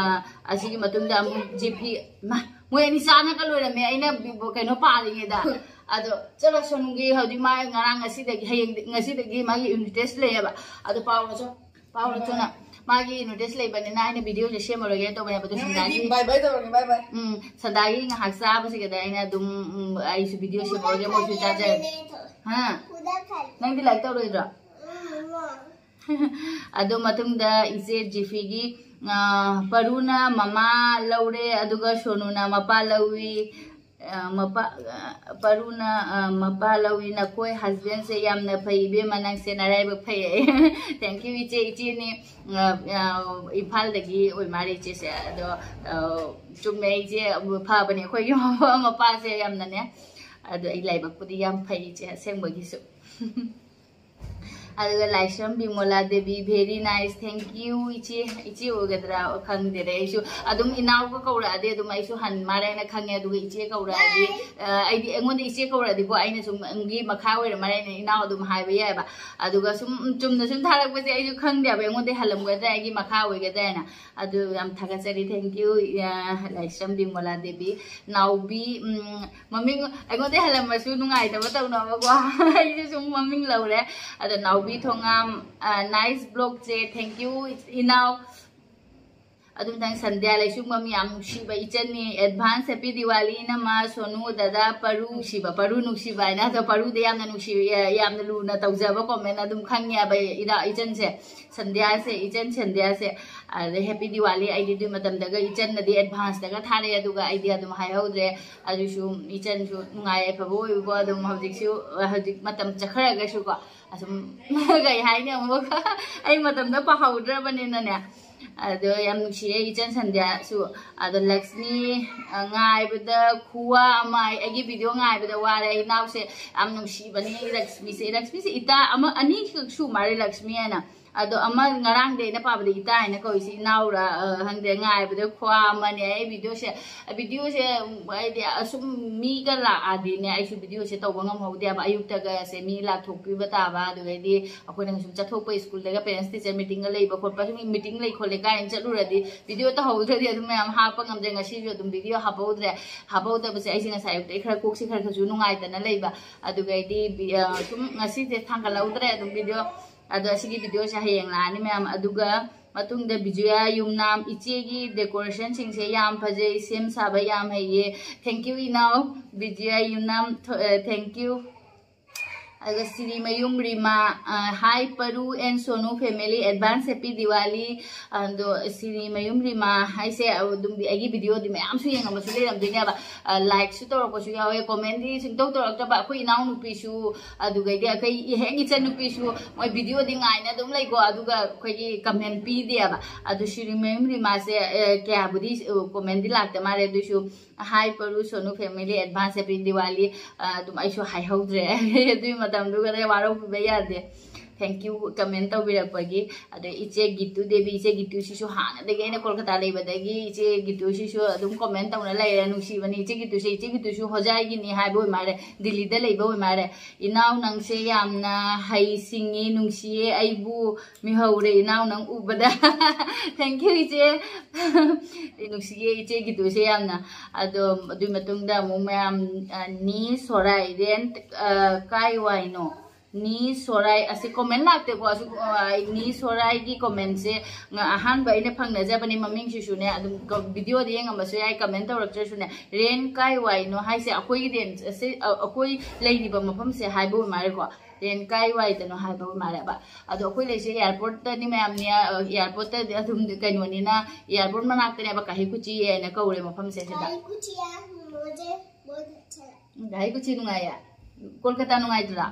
ꯑꯁꯤꯒꯤ ꯃꯇꯨꯡꯗ ꯑꯃꯨꯛ ꯖꯤꯐꯤ꯫ ꯃꯣꯏ ꯑꯅꯤ ꯆꯥꯅꯒ ꯂꯣꯏꯔꯝꯃꯦ ꯑꯩꯅ ꯀꯩꯅꯣ ꯄꯥꯔꯤꯉꯩꯗ꯫ ꯑꯗꯣ ꯆꯠꯂꯣ ꯁꯣꯅꯨꯒꯤ ꯍꯧꯖꯤꯛ ꯃꯥ ꯉꯔꯥꯡ, ꯉꯁꯤꯗꯒꯤ, ꯍꯌꯦꯡ, ꯉꯁꯤꯗꯒꯤ ꯃꯥꯒꯤ ꯌꯨꯅꯤꯠ ꯇꯦꯁ ꯂꯩꯌꯦꯕ꯫ ꯑꯗꯣ ꯄꯥꯎꯔꯁꯨ ꯄꯥꯎꯔ ꯊꯨꯅ꯫ ꯃꯥꯒꯤ ꯅꯣꯇꯤꯁ ꯂꯩꯕꯅꯤꯅ ꯑꯩꯅ ꯚꯤꯗꯤꯑꯣꯁꯦ ꯁꯦꯝꯃꯔꯣꯏꯒꯦ ꯇꯧꯕꯅꯦꯕ, ꯑꯗꯣ ꯁꯟꯗꯥꯒꯤ, ꯕꯥꯏ ꯕꯥꯏ ꯇꯧꯔꯒꯦ, ꯕꯥꯏ ꯕꯥꯏ꯫ ꯎꯝ, ꯁꯟꯗꯥꯒꯤ ꯉꯥꯏꯍꯥꯛ ꯆꯥꯕꯁꯤꯒꯗ ꯑꯩꯅ ꯑꯗꯨꯝ, ꯎꯝ, ꯑꯩꯁꯨ ꯚꯤꯗꯤꯑꯣ ꯁꯦꯝꯃꯔꯣꯏꯒꯦ, ꯃꯣꯏꯁꯨ ꯆꯥꯖꯔꯦ꯫ ꯍꯥ? ꯅꯪꯗꯤ ꯂꯥꯏꯔꯤꯛ ꯇꯧꯔꯣꯏꯗ꯭ꯔꯣ? ꯑꯗꯨ ꯃꯇꯨꯡꯗ ꯏꯆꯦ ꯖꯤꯐꯤꯒꯤ, ꯑ, ꯄꯔꯨꯅ ꯃꯃꯥ ꯂꯧꯔꯦ, ꯑꯗꯨꯒ ꯁꯣꯅꯨꯅ ꯃꯄꯥ ꯂꯧꯏ꯫ ꯑ, ꯃꯄꯥ ꯑ, ꯄꯔꯨꯅ ꯑ, ꯃꯄꯥ ꯂꯧꯏ꯫ ꯅꯈꯣꯏ ꯍꯁꯕꯦꯟꯁꯦ ꯌꯥꯝꯅ ꯐꯩ ꯏꯕꯦꯝꯃ, ꯅꯪꯁꯦ ꯅꯔꯥꯏꯕꯛ ꯐꯩ꯫ Thank you ꯏꯆꯦ, ꯏꯆꯦꯅꯤ꯫ ꯑ, ꯑ, ꯏꯝꯐꯥꯜꯗꯒꯤ ꯑꯣꯏ ꯃꯥꯜꯂꯦ ꯏꯆꯦꯁꯦ꯫ ꯑꯗꯣ ꯑ, ꯆꯨꯝꯃꯦ ꯏꯆꯦ, ꯐꯕꯅꯦ ꯑꯩꯈꯣꯏꯒꯤ ꯃꯄꯥ ꯃꯄꯥꯁꯦ ꯌꯥꯝꯅꯅꯦ꯫ ꯑꯗꯣ ꯑꯩ ꯂꯥꯏꯕꯛꯄꯨꯗꯤ ꯌꯥꯝ ꯐꯩ ꯏꯆꯦ, ꯑꯁꯦꯡꯕꯒꯤꯁꯨ꯫ ꯑꯗꯨꯒ ꯂꯥꯏꯁ꯭ꯔꯝ ꯕꯤꯃꯣꯂꯥ Devi, very nice, thank you ꯏꯆꯦ꯫ ꯏꯆꯦ ꯑꯣꯏꯒꯗ꯭ꯔꯥ ꯈꯪꯗꯦꯅꯦ, ꯑꯩꯁꯨ ꯑꯗꯨꯝ ꯏꯅꯥꯎꯒ ꯀꯧꯔꯛꯑꯗꯤ ꯑꯗꯨꯝ ꯑꯩꯁꯨ ꯍꯟ ꯃꯥꯜꯂꯦꯅ ꯈꯪꯉꯦ꯫ ꯑꯗꯨꯒ ꯏꯆꯦ ꯀꯧꯔꯛꯑꯗꯤ ꯑ, ꯑꯩꯗꯤ ꯑꯩꯉꯣꯟꯗ ꯏꯆꯦ ꯀꯧꯔꯛꯑꯗꯤꯀꯣ, ꯑꯩꯅ ꯁꯨꯝ ꯅꯪꯒꯤ ꯃꯈꯥ ꯑꯣꯏꯔ ꯃꯥꯜꯂꯦꯅ ꯏꯅꯥꯎ ꯑꯗꯨꯝ ꯍꯥꯏꯕ ꯌꯥꯏꯑꯕ꯫ ꯑꯗꯨꯒ ꯁꯨꯝ ꯆꯨꯝꯅ ꯁꯨꯝ ꯊꯥꯔꯛꯄꯁꯦ ꯑꯩꯁꯨ ꯈꯪꯗꯦꯕ, ꯑꯩꯉꯣꯟꯗ ꯍꯜꯂꯝꯒꯗ꯭ꯔꯥ, ꯑꯩꯒꯤ ꯃꯈꯥ ꯑꯣꯏꯒꯗ꯭ꯔꯥ ꯍꯥꯏꯅ꯫ ꯑꯗꯨ ꯌꯥꯝ ꯊꯥꯒꯠꯆꯔꯤ, thank you꯫ ꯑ, ꯂꯥꯏꯁ꯭ꯔꯝ ꯕꯤꯃꯣꯂꯥ ꯗꯦꯕꯤ꯫ ꯅꯥꯎꯕꯤ, ꯎꯝ, ꯃꯃꯤꯡ ꯑꯩꯉꯣꯟꯗ ꯍꯜꯂꯝꯃꯁꯨ ꯅꯨꯡꯉꯥꯏꯇꯕ ꯇꯧꯅꯕꯀꯣ꯫ ꯑꯩꯁꯨ ꯁꯨꯝ ꯃꯃꯤꯡ ꯂꯧꯔꯦ꯫ ꯑꯗ ꯅꯥꯎꯕꯤ ꯊꯣꯉꯥꯝ, ꯑ, nice vlogꯁꯦ, thank you ꯏꯅꯥꯎ꯫ ꯑꯗꯨꯝꯇꯪ ꯁꯟꯙ꯭ꯌꯥ ꯂꯩꯁꯨꯡꯕꯝ, ꯌꯥꯝ ꯅꯨꯡꯁꯤꯕ ꯏꯆꯟꯅꯤ꯫ Advance Happy Diwali ꯏꯅꯝꯃ ꯁꯣꯅꯨ, ꯗꯗꯥ ꯄꯔꯨ ꯅꯨꯡꯁꯤꯕ, ꯄꯔꯨ ꯅꯨꯡꯁꯤꯕ ꯍꯥꯏꯅ, ꯑꯗꯣ ꯄꯔꯨꯗ ꯌꯥꯝꯅ ꯅꯨꯡꯁꯤꯕ, ꯌꯥꯝꯅ ꯂꯨꯅ ꯇꯧꯖꯕ comment ꯑꯗꯨꯝ ꯈꯪꯉꯦꯕ ꯏꯗꯥ ꯏꯆꯟꯁꯦ꯫ ꯁꯟꯙ꯭ꯌꯥꯁꯦ, ꯏꯆꯟ ꯁꯟꯙ꯭ꯌꯥꯁꯦ꯫ ꯑꯗꯩ Happy Diwali ꯑꯩꯗꯤ ꯑꯗꯨꯏ ꯃꯇꯝꯗꯒ ꯏꯆꯟꯅꯗꯤ advanceꯇꯒ ꯊꯥꯔꯛꯑꯦ, ꯑꯗꯨꯒ ꯑꯩꯗꯤ ꯑꯗꯨꯝ ꯍꯥꯏꯍꯧꯗ꯭ꯔꯦ꯫ ꯑꯗꯨꯁꯨ ꯏꯆꯟꯁꯨ ꯅꯨꯡꯉꯥꯏ ꯌꯥꯏꯐꯕ ꯑꯣꯏꯌꯨꯀꯣ꯫ ꯑꯗꯨꯝ ꯍꯧꯖꯤꯛꯁꯨ, ꯍꯧꯖꯤꯛ ꯃꯇꯝ ꯆꯠꯈ꯭ꯔꯒꯁꯨꯀꯣ, ꯑꯁꯨꯝ ꯀꯩ ꯍꯥꯏꯅꯤ, ꯑꯃꯨꯛ ꯑꯩ ꯃꯇꯝꯗ ꯄꯥꯍꯧꯗ꯭ꯔꯕꯅꯤꯅꯅꯦ꯫ ꯑꯗꯣ ꯌꯥꯝ ꯅꯨꯡꯁꯤꯌꯦ ꯏꯆꯟ ꯁꯟꯙ꯭ꯌꯥꯁꯨ꯫ ꯑꯗꯣ ꯂꯛꯁꯃꯤ, ꯑ, ꯉꯥꯏꯕꯗ ꯈꯨꯋꯥ ꯑꯃ, ꯑꯩ, ꯑꯩꯒꯤ video ꯉꯥꯏꯕꯗ ꯋꯥꯔꯦ꯫ ꯑꯩ ꯏꯅꯥꯎꯁꯦ ꯌꯥꯝ ꯅꯨꯡꯁꯤꯕꯅꯤ ꯂꯛꯁꯃꯤꯁꯦ꯫ ꯂꯛꯁꯃꯤꯁꯦ ꯏꯇꯥ ꯑꯃ, ꯑꯅꯤꯈꯛ ꯁꯨ ꯃꯥꯜꯂꯦ ꯂꯛꯁꯃꯤ ꯍꯥꯏꯅ꯫ ꯑꯗꯣ ꯑꯃ ꯉꯔꯥꯡꯗꯤ ꯑꯩꯅ ꯄꯥꯕꯗ ꯏꯇꯥ ꯍꯥꯏꯅ ꯀꯧꯏꯁꯤ, ꯏꯅꯥꯎꯔ, ꯑ, ꯈꯪꯗꯦ, ꯉꯥꯏꯕꯗ ꯈꯨꯋꯥ ꯑꯃꯅꯦ꯫ ꯑꯩ videoꯁꯦ, videoꯁꯦ, ꯎꯝ, ꯍꯥꯏꯗꯤ ꯑꯁꯨꯝ ꯃꯤꯒ ꯂꯥꯛꯑꯗꯤꯅꯦ, ꯑꯩꯁꯨ videoꯁꯦ ꯇꯧꯕ ꯉꯝꯍꯧꯗꯦꯕ꯫ ꯑꯌꯨꯛꯇꯒꯁꯦ ꯃꯤ ꯂꯥꯛꯊꯣꯛꯄꯤꯕ ꯇꯥꯕ, ꯑꯗꯨꯗꯩꯗꯤ ꯑꯩꯈꯣꯏꯅ ꯁꯨꯝ ꯆꯠꯊꯣꯛꯄ, schoolꯗꯒ parents teacher meetingꯒ ꯂꯩꯕ ꯈꯣꯠꯄ, ꯁꯨꯝ meeting ꯂꯩ ꯈꯣꯠꯂꯦ ꯀꯥꯏꯅ ꯆꯠꯂꯨꯔꯗꯤ video ꯇꯧꯍꯧꯗ꯭ꯔꯗꯤ ꯑꯗꯨꯝ ꯃꯌꯥꯝ ꯍꯥꯞꯄ ꯉꯝꯗ꯭ꯔꯦ꯫ ꯉꯁꯤꯁꯨ ꯑꯗꯨꯝ video ꯍꯥꯞꯍꯧꯗ꯭ꯔꯦ꯫ ꯍꯥꯞꯍꯧꯗꯕꯁꯦ ꯑꯩꯁꯦ ꯉꯁꯥꯏ ꯑꯌꯨꯛꯇꯩ ꯈꯔ ꯀꯣꯛꯁꯦ ꯈꯔ ꯈꯔꯁꯨ ꯅꯨꯡꯉꯥꯏꯇꯅ ꯂꯩꯕ꯫ ꯑꯗꯨꯒꯩꯗꯤ ꯕꯤ-, ꯑ, ꯁꯨꯝ ꯉꯁꯤꯁꯦ ꯊꯥꯡꯒꯠꯍꯧꯗ꯭ꯔꯦ ꯑꯗꯨꯝ video꯫ ꯑꯗꯣ ꯑꯁꯤꯒꯤ videoꯁꯦ ꯍꯌꯦꯡ ꯂꯥꯛꯑꯅꯤ ꯃꯌꯥꯝ꯫ ꯑꯗꯨꯒ ꯃꯇꯨꯡꯗ ꯕꯤꯖꯌꯥ ꯌꯨꯝꯅꯥꯝ, ꯏꯆꯦꯒꯤ decorationꯁꯤꯡꯁꯦ ꯌꯥꯝ ꯐꯖꯩ, ꯁꯦꯝ ꯁꯥꯕ ꯌꯥꯝ ꯍꯩꯌꯦ꯫ Thank you ꯏꯅꯥꯎ ꯕꯤꯖꯌꯥ ꯌꯨꯝꯅꯥꯝ, ꯊꯣ-, ꯑ, thank you꯫ ꯑꯗꯨꯒ Sirimayum Rima, hi Paru and Sonu family, advance happy Diwali. ꯑꯗꯣ ꯁꯤꯔꯤꯃꯌꯨꯝ ꯔꯤꯃꯥ ꯍꯥꯏꯁꯦ ꯑꯗꯨꯝꯗꯤ ꯑꯩꯒꯤ ꯚꯤꯗꯤꯑꯣꯗꯤ ꯃꯌꯥꯝꯁꯨ ꯌꯦꯡꯉꯝꯕꯁꯨ ꯂꯩꯔꯝꯗꯣꯏꯅꯦꯕ꯫ ꯂꯥꯏꯛꯁꯨ ꯇꯧꯔꯛꯄꯁꯨ ꯌꯥꯎꯋꯦ, ꯀꯣꯃꯦꯟꯗꯤ ꯁꯨꯡꯇꯧ ꯇꯧꯔꯛꯇꯕ ꯑꯩꯈꯣꯏ ꯏꯅꯥꯎꯅꯨꯄꯤꯁꯨ, ꯑꯗꯨꯒꯩꯗꯤ ꯑꯩꯈꯣꯏ ꯍꯦꯛ ꯏꯆꯟꯅꯨꯄꯤꯁꯨ ꯃꯣꯏ ꯚꯤꯗꯤꯑꯣꯗꯤ ꯉꯥꯏꯅ ꯑꯗꯨꯝ ꯂꯩꯀꯣ, ꯑꯗꯨꯒ ꯑꯩꯈꯣꯏꯒꯤ ꯀꯃꯦꯟ ꯄꯤꯗꯦꯕ꯫ ꯑꯗꯨ ꯁꯤꯔꯤꯃꯌꯨꯝ ꯔꯤꯃꯥꯁꯦ ꯀꯌꯥꯕꯨꯗꯤ ꯀꯣꯃꯦꯟꯗꯤ ꯂꯥꯛꯇ ꯃꯥꯜꯂꯦ, ꯑꯗꯨꯏꯁꯨ ꯍꯥꯏ ꯄꯔꯨ Sonu family, advance happy Diwali. ꯑꯗꯨꯝ ꯑꯩꯁꯨ ꯍꯥꯏꯍꯧꯗ꯭ꯔꯦ ꯑꯗꯨꯏ ꯃꯇꯝꯗꯨꯒꯗ ꯋꯥꯔꯧꯕꯤꯕ ꯌꯥꯗꯦ꯫ Thank you ꯀꯃꯦꯟ ꯇꯧꯕꯤꯔꯛꯄꯒꯤ꯫ ꯑꯗꯣ ꯏꯆꯦ ꯒꯤꯇꯨ ꯗꯦꯕꯤ, ꯏꯆꯦ ꯒꯤꯇꯨꯁꯤꯁꯨ ꯍꯥꯟꯅꯗꯒꯤ ꯑꯩꯅ ꯀꯣꯜꯀꯇꯥ ꯂꯩꯕꯗꯒꯤ ꯏꯆꯦ ꯒꯤꯇꯨꯁꯤꯁꯨ ꯑꯗꯨꯝ ꯀꯣꯃꯦꯟ ꯇꯧꯅ ꯂꯩꯔꯦ, ꯅꯨꯡꯁꯤꯕꯅꯤ ꯏꯆꯦ ꯒꯤꯇꯨꯁꯦ꯫ ꯏꯆꯦ ꯒꯤꯇꯨꯁꯨ ꯍꯣꯖꯥꯏꯒꯤꯅꯤ ꯍꯥꯏꯕ ꯑꯣꯏ ꯃꯥꯜꯂꯦ, ꯗꯤꯜꯂꯤꯗ ꯂꯩꯕ ꯑꯣꯏ ꯃꯥꯜꯂꯦ꯫ "ꯏꯅꯥꯎ ꯅꯪꯁꯦ ꯌꯥꯝꯅ ꯍꯩ ꯁꯤꯡꯉꯤ, ꯅꯨꯡꯁꯤꯌꯦ, ꯑꯩꯕꯨ ꯃꯤꯍꯧꯔꯦ ꯏꯅꯥꯎ ꯅꯪ ꯎꯕꯗ"꯫ Thank you ꯏꯆꯦ꯫ ꯅꯨꯡꯁꯤꯌꯦ ꯏꯆꯦ ꯒꯤꯇꯨꯁꯦ ꯌꯥꯝꯅ꯫ ꯑꯗꯣ ꯑꯗꯨꯒꯤ ꯃꯇꯨꯡꯗ ꯑꯃꯨꯛ ꯃꯌꯥꯝ, ꯑ, ꯅꯤ ꯁꯣꯔꯥꯏ, ꯔꯦꯟ, ꯑ, ꯀꯥꯏ ꯋꯥꯏꯅꯣ? ꯅꯤ ꯁꯣꯔꯥꯏ ꯑꯁꯤ ꯀꯣꯃꯦꯟ ꯂꯥꯛꯇꯦꯀꯣ꯫ ꯑꯁꯤ, ꯑ, ꯅꯤ ꯁꯣꯔꯥꯏꯒꯤ ꯀꯣꯃꯦꯟꯁꯦ ꯉ-, ꯑꯍꯥꯟꯕ ꯑꯩꯅ ꯐꯪꯅꯖꯕꯅꯤ꯫ ꯃꯃꯤꯡꯁꯤꯁꯨꯅꯦ ꯑꯗꯨꯝ ꯀ-, ꯚꯤꯗꯤꯑꯣꯗ ꯌꯦꯡꯉꯝꯕꯁꯨ ꯌꯥꯏ, ꯀꯃꯦꯟ ꯇꯧꯔꯛꯇ꯭ꯔꯁꯨꯅꯦ꯫ ꯔꯦꯟ ꯀꯥꯏ ꯋꯥꯏꯅꯣ ꯍꯥꯏꯁꯦ ꯑꯩꯈꯣꯏꯒꯤ ꯔꯦꯟ ꯑꯁꯦ, ꯑ, ꯑꯩꯈꯣꯏ ꯂꯩꯔꯤꯕ ꯃꯐꯝꯁꯦ ꯍꯥꯏꯕ ꯑꯣꯏ ꯃꯥꯜꯂꯦꯀꯣ꯫ ꯔꯦꯟ ꯀꯥꯏ ꯋꯥꯏꯗꯅꯣ ꯍꯥꯏꯕ ꯑꯣꯏ ꯃꯥꯜꯂꯦꯕ꯫ ꯑꯗꯣ ꯑꯩꯈꯣꯏ ꯂꯩꯁꯦ ꯑꯦꯌꯥꯔꯄꯣꯔꯠꯇꯅꯤ ꯃꯌꯥꯝꯅꯦ, ꯑꯦꯌꯥꯔꯄꯣꯔꯠꯇꯗꯤ ꯑꯗꯨꯝ ꯀꯩꯅꯣꯅꯤꯅ, ꯑꯦꯌꯥꯔꯄꯣꯔꯠ ꯃꯅꯥꯛꯇꯅꯦꯕ, ꯀꯥꯍꯤꯀꯨꯆꯤ ꯍꯥꯏꯅ ꯀꯧꯔꯦ ꯃꯐꯝꯁꯦ ꯁꯤꯗ꯫ ꯀꯥꯍꯤꯀꯨꯆꯤ ꯍꯥꯏ ꯃꯣꯖꯦ ꯕꯣꯠ ꯑꯆꯥ ꯂꯒꯦ꯫ ꯀꯥꯍꯤꯀꯨꯆꯤ ꯅꯨꯡꯉꯥꯏꯌꯦ? ꯀꯣꯜꯀꯇꯥ ꯅꯨꯡꯉꯥꯏꯇ꯭ꯔꯥ?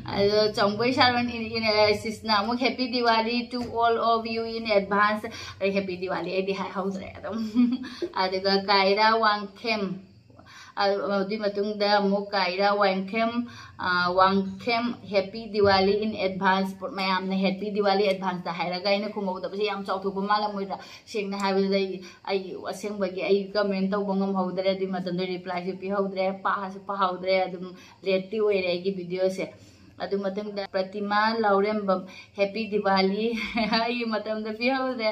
ꯑꯗꯣ ꯆꯪꯕꯣꯏ ꯁꯥꯔꯣꯟ ꯏꯟ, ꯏꯟ, ꯑ, ꯁꯤꯁꯅ ꯑꯃꯨꯛ "Happy Diwali to all of you in advance"꯫ ꯑꯩ "Happy Diwali" ꯑꯩꯗꯤ ꯍꯥꯏꯍꯧꯗ꯭ꯔꯦ ꯑꯗꯨꯝ꯫ ꯑꯗꯨꯒ ꯀꯥꯏꯔꯥ ꯋꯥꯡꯈꯦꯝ, ꯑ, ꯑꯗꯨꯒꯤ ꯃꯇꯨꯡꯗ ꯑꯃꯨꯛ ꯀꯥꯏꯔꯥ ꯋꯥꯡꯈꯦꯝ, ꯑ, Wangkhem "Happy Diwali in advance"꯫ ꯃꯌꯥꯝꯅ "Happy Diwali advance"ꯇ ꯍꯥꯏꯔꯒ ꯑꯩꯅ ꯈꯨꯝꯍꯧꯗꯕꯁꯦ ꯌꯥꯝ ꯆꯥꯎꯊꯣꯛꯄ ꯃꯥꯜꯂꯝꯃꯣꯏꯗ꯭ꯔꯥ? ꯁꯦꯡꯅ ꯍꯥꯏꯕꯗ ꯑꯩ, ꯑꯩ ꯑꯁꯦꯡꯕꯒꯤ ꯑꯩ ꯀꯃꯦꯟ ꯇꯧꯕ ꯉꯝꯍꯧꯗ꯭ꯔꯦ꯫ ꯑꯗꯨꯒꯤ ꯃꯇꯝꯗ ꯔꯤꯄ꯭ꯂꯥꯏꯁꯨ ꯄꯤꯍꯧꯗ꯭ꯔꯦ, ꯄꯥꯁꯨ ꯄꯥꯍꯧꯗ꯭ꯔꯦ꯫ ꯑꯗꯨꯝ ꯂꯦꯠꯇꯤ ꯑꯣꯏꯔꯦ ꯑꯩꯒꯤ ꯚꯤꯗꯤꯑꯣꯁꯦ꯫ ꯑꯗꯨ ꯃꯇꯨꯡꯗ ꯄ꯭ꯔꯇꯤꯃꯥ ꯂꯥꯎꯔꯦꯝꯕꯝ "Happy Diwali" ꯑꯩꯒꯤ ꯃꯇꯝꯗ ꯄꯤꯍꯧꯗ꯭ꯔꯦ꯫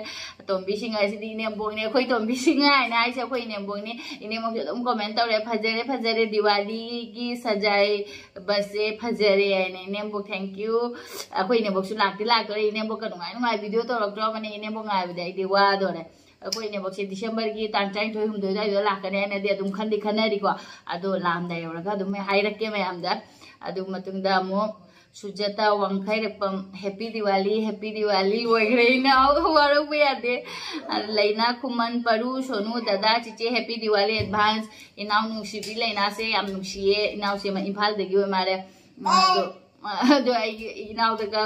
"ꯇꯣꯝꯕꯤꯁꯤꯡ ꯍꯥꯏꯁꯤꯗꯤ ꯏꯅꯦꯝꯕꯣꯛꯅꯦ, ꯑꯩꯈꯣꯏ ꯇꯣꯝꯕꯤꯁꯤꯡ" ꯍꯥꯏꯅ ꯍꯥꯏꯁꯦ ꯑꯩꯈꯣꯏ ꯏꯅꯦꯝꯕꯣꯛꯅꯤ꯫ ꯏꯅꯦꯝꯕꯣꯛꯁꯨ ꯑꯗꯨꯝ ꯀꯣꯃꯦꯟ ꯇꯧꯔꯦ, "ꯐꯖꯔꯦ, ꯐꯖꯔꯦ, ꯗꯤꯋꯥꯂꯤꯒꯤ ꯁꯖꯥꯏꯕꯁꯦ ꯐꯖꯔꯦ" ꯍꯥꯏꯅ꯫ ꯏꯅꯦꯝꯕꯣꯛ, thank you꯫ ꯑꯩꯈꯣꯏ ꯏꯅꯦꯝꯕꯣꯛꯁꯨ ꯂꯥꯛꯇꯤ ꯂꯥꯛꯇꯣꯔꯦ꯫ ꯏꯅꯦꯝꯕꯣꯛꯀ ꯅꯨꯡꯉꯥꯏ ꯅꯨꯡꯉꯥꯏ ꯚꯤꯗꯤꯑꯣ ꯇꯧꯔꯛꯇ꯭ꯔꯕꯅꯦ, ꯏꯅꯦꯝꯕꯣꯛ ꯉꯥꯏꯕꯗ ꯑꯩꯗꯤ ꯋꯥꯗꯣꯔꯦ꯫ ꯑꯩꯈꯣꯏ ꯏꯅꯦꯝꯕꯣꯛꯁꯦ ꯗꯤꯁꯦꯝꯕꯔꯒꯤ ꯇꯥꯡ ꯇꯔꯥꯅꯤꯊꯣꯏ ꯍꯨꯝꯗꯣꯏ ꯑꯗꯨꯋꯥꯏꯗ ꯂꯥꯛꯀꯅꯤ ꯍꯥꯏꯅꯗꯤ ꯑꯗꯨꯝ ꯈꯟꯗꯤ ꯈꯟꯅꯔꯤꯀꯣ꯫ ꯑꯗꯣ ꯂꯥꯛꯑꯝꯗꯥꯏ ꯌꯧꯔꯒ ꯑꯗꯨꯝ ꯍꯥꯏꯔꯛꯀꯦ ꯃꯌꯥꯝꯗ꯫ ꯑꯗꯨ ꯃꯇꯨꯡꯗ ꯑꯃꯨꯛ ꯁꯨꯖꯥꯇꯥ ꯋꯥꯡꯈꯩꯔꯛꯄꯝ, "Happy Diwali, Happy Diwali" ꯑꯣꯏꯈ꯭ꯔꯦ ꯏꯅꯥꯎ, ꯋꯥꯔꯧꯕ ꯌꯥꯗꯦ꯫ ꯂꯩꯅꯥ ꯈꯨꯃꯟ, "ꯄꯔꯨ, ꯁꯣꯅꯨ, ꯗꯗꯥ, ꯆꯤꯆꯦ, Happy Diwali advance꯫ ꯏꯅꯥꯎ ꯅꯨꯡꯁꯤꯕꯤ ꯂꯩꯅꯥꯁꯦ ꯌꯥꯝ ꯅꯨꯡꯁꯤꯌꯦ꯫ ꯏꯅꯥꯎꯁꯦ ꯏꯝꯐꯥꯜꯗꯒꯤ ꯑꯣꯏ ꯃꯥꯜꯂꯦ꯫ ꯑꯗꯣ ꯑꯗꯣ ꯑꯩꯒꯤ ꯏꯅꯥꯎꯗꯒ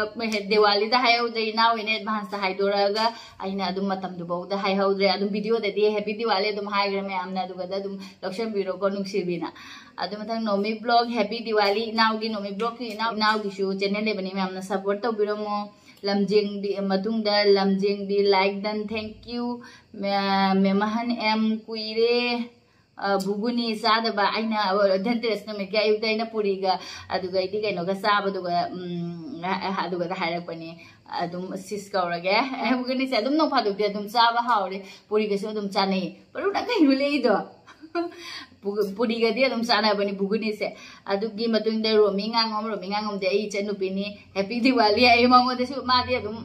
ꯗꯤꯋꯥꯂꯤꯗ ꯍꯥꯏꯍꯧꯗ꯭ꯔꯦ, ꯏꯅꯥꯎ ꯑꯣꯏꯅ advance ꯇ ꯍꯥꯏꯗꯣꯔꯛꯑꯒ ꯑꯩꯅ ꯑꯗꯨꯝ ꯃꯇꯝꯗꯨꯐꯥꯎꯗ ꯍꯥꯏꯍꯧꯗ꯭ꯔꯦ꯫ ꯑꯗꯨꯝ video ꯗꯗꯤ Happy Diwali ꯑꯗꯨꯝ ꯍꯥꯏꯈ꯭ꯔꯦ ꯃꯌꯥꯝꯅ, ꯑꯗꯨꯒꯗ ꯑꯗꯨꯝ ꯂꯧꯁꯟꯕꯤꯔꯣꯀꯣ ꯅꯨꯡꯁꯤꯕꯤꯅ꯫ ꯑꯗꯨ ꯃꯊꯪ ꯅꯣꯃꯤ vlog, "Happy Diwali" ꯏꯅꯥꯎꯒꯤ, ꯅꯣꯃꯤ vlog ꯀꯤ ꯏꯅꯥꯎ, ꯏꯅꯥꯎꯒꯤꯁꯨ channel ꯂꯩꯕꯅꯤ, ꯃꯌꯥꯝꯅ support ꯇꯧꯕꯤꯔꯝꯃꯣ꯫ ꯂꯝꯖꯦꯡꯕꯤ, ꯃꯇꯨꯡꯗ ꯂꯝꯖꯦꯡꯕꯤ, "Like done, thank you"꯫ ꯃꯦ-, ꯃꯦꯃꯍꯟ ꯑꯦꯝ, "ꯀꯨꯏꯔꯦ, ꯑ, ꯕꯨꯒꯨꯅꯤ ꯆꯥꯗꯕ"꯫ ꯑꯩꯅ, ꯑ, ꯙꯟꯇꯦꯔꯁ ꯅꯨꯃꯤꯠꯀꯤ ꯑꯌꯨꯛꯇ ꯑꯩꯅ ꯄꯨꯔꯤꯒ, ꯑꯗꯨꯒ ꯑꯩꯗꯤ ꯀꯩꯅꯣꯒ ꯆꯥꯕꯗꯨꯒ, ꯎꯝ, ꯑ, ꯑ, ꯑꯗꯨꯒꯗ ꯍꯥꯏꯔꯛꯄꯅꯦ꯫ ꯑꯗꯨꯝ sis ꯀꯧꯔꯒꯦ꯫ ꯕꯨꯒꯨꯅꯤꯁꯦ ꯑꯗꯨꯝ ꯅꯣꯡ ꯐꯥꯗꯣꯛꯇꯤ ꯑꯗꯨꯝ ꯆꯥꯕ ꯍꯥꯎꯔꯦ꯫ ꯄꯨꯔꯤꯒꯁꯨ ꯑꯗꯨꯝ ꯆꯥꯅꯩ꯫ ꯄꯔꯨ, ꯅꯪ ꯀꯩꯅꯣ ꯂꯩꯗꯣ? ꯄꯨ-, ꯄꯨꯔꯤꯒꯗꯤ ꯑꯗꯨꯝ ꯆꯥꯅꯕꯅꯤ ꯕꯨꯒꯨꯅꯤꯁꯦ꯫ ꯑꯗꯨꯒꯤ ꯃꯇꯨꯡꯗ ꯔꯣꯃꯤ ꯉꯥꯉꯣꯝ, ꯔꯣꯃꯤ ꯉꯥꯉꯣꯝꯗꯤ ꯑꯩ ꯏꯆꯟꯅꯨꯄꯤꯅꯤ꯫ Happy Diwali꯫ ꯑꯩ ꯃꯉꯣꯟꯗꯁꯨ, ꯃꯥꯗꯤ ꯑꯗꯨꯝ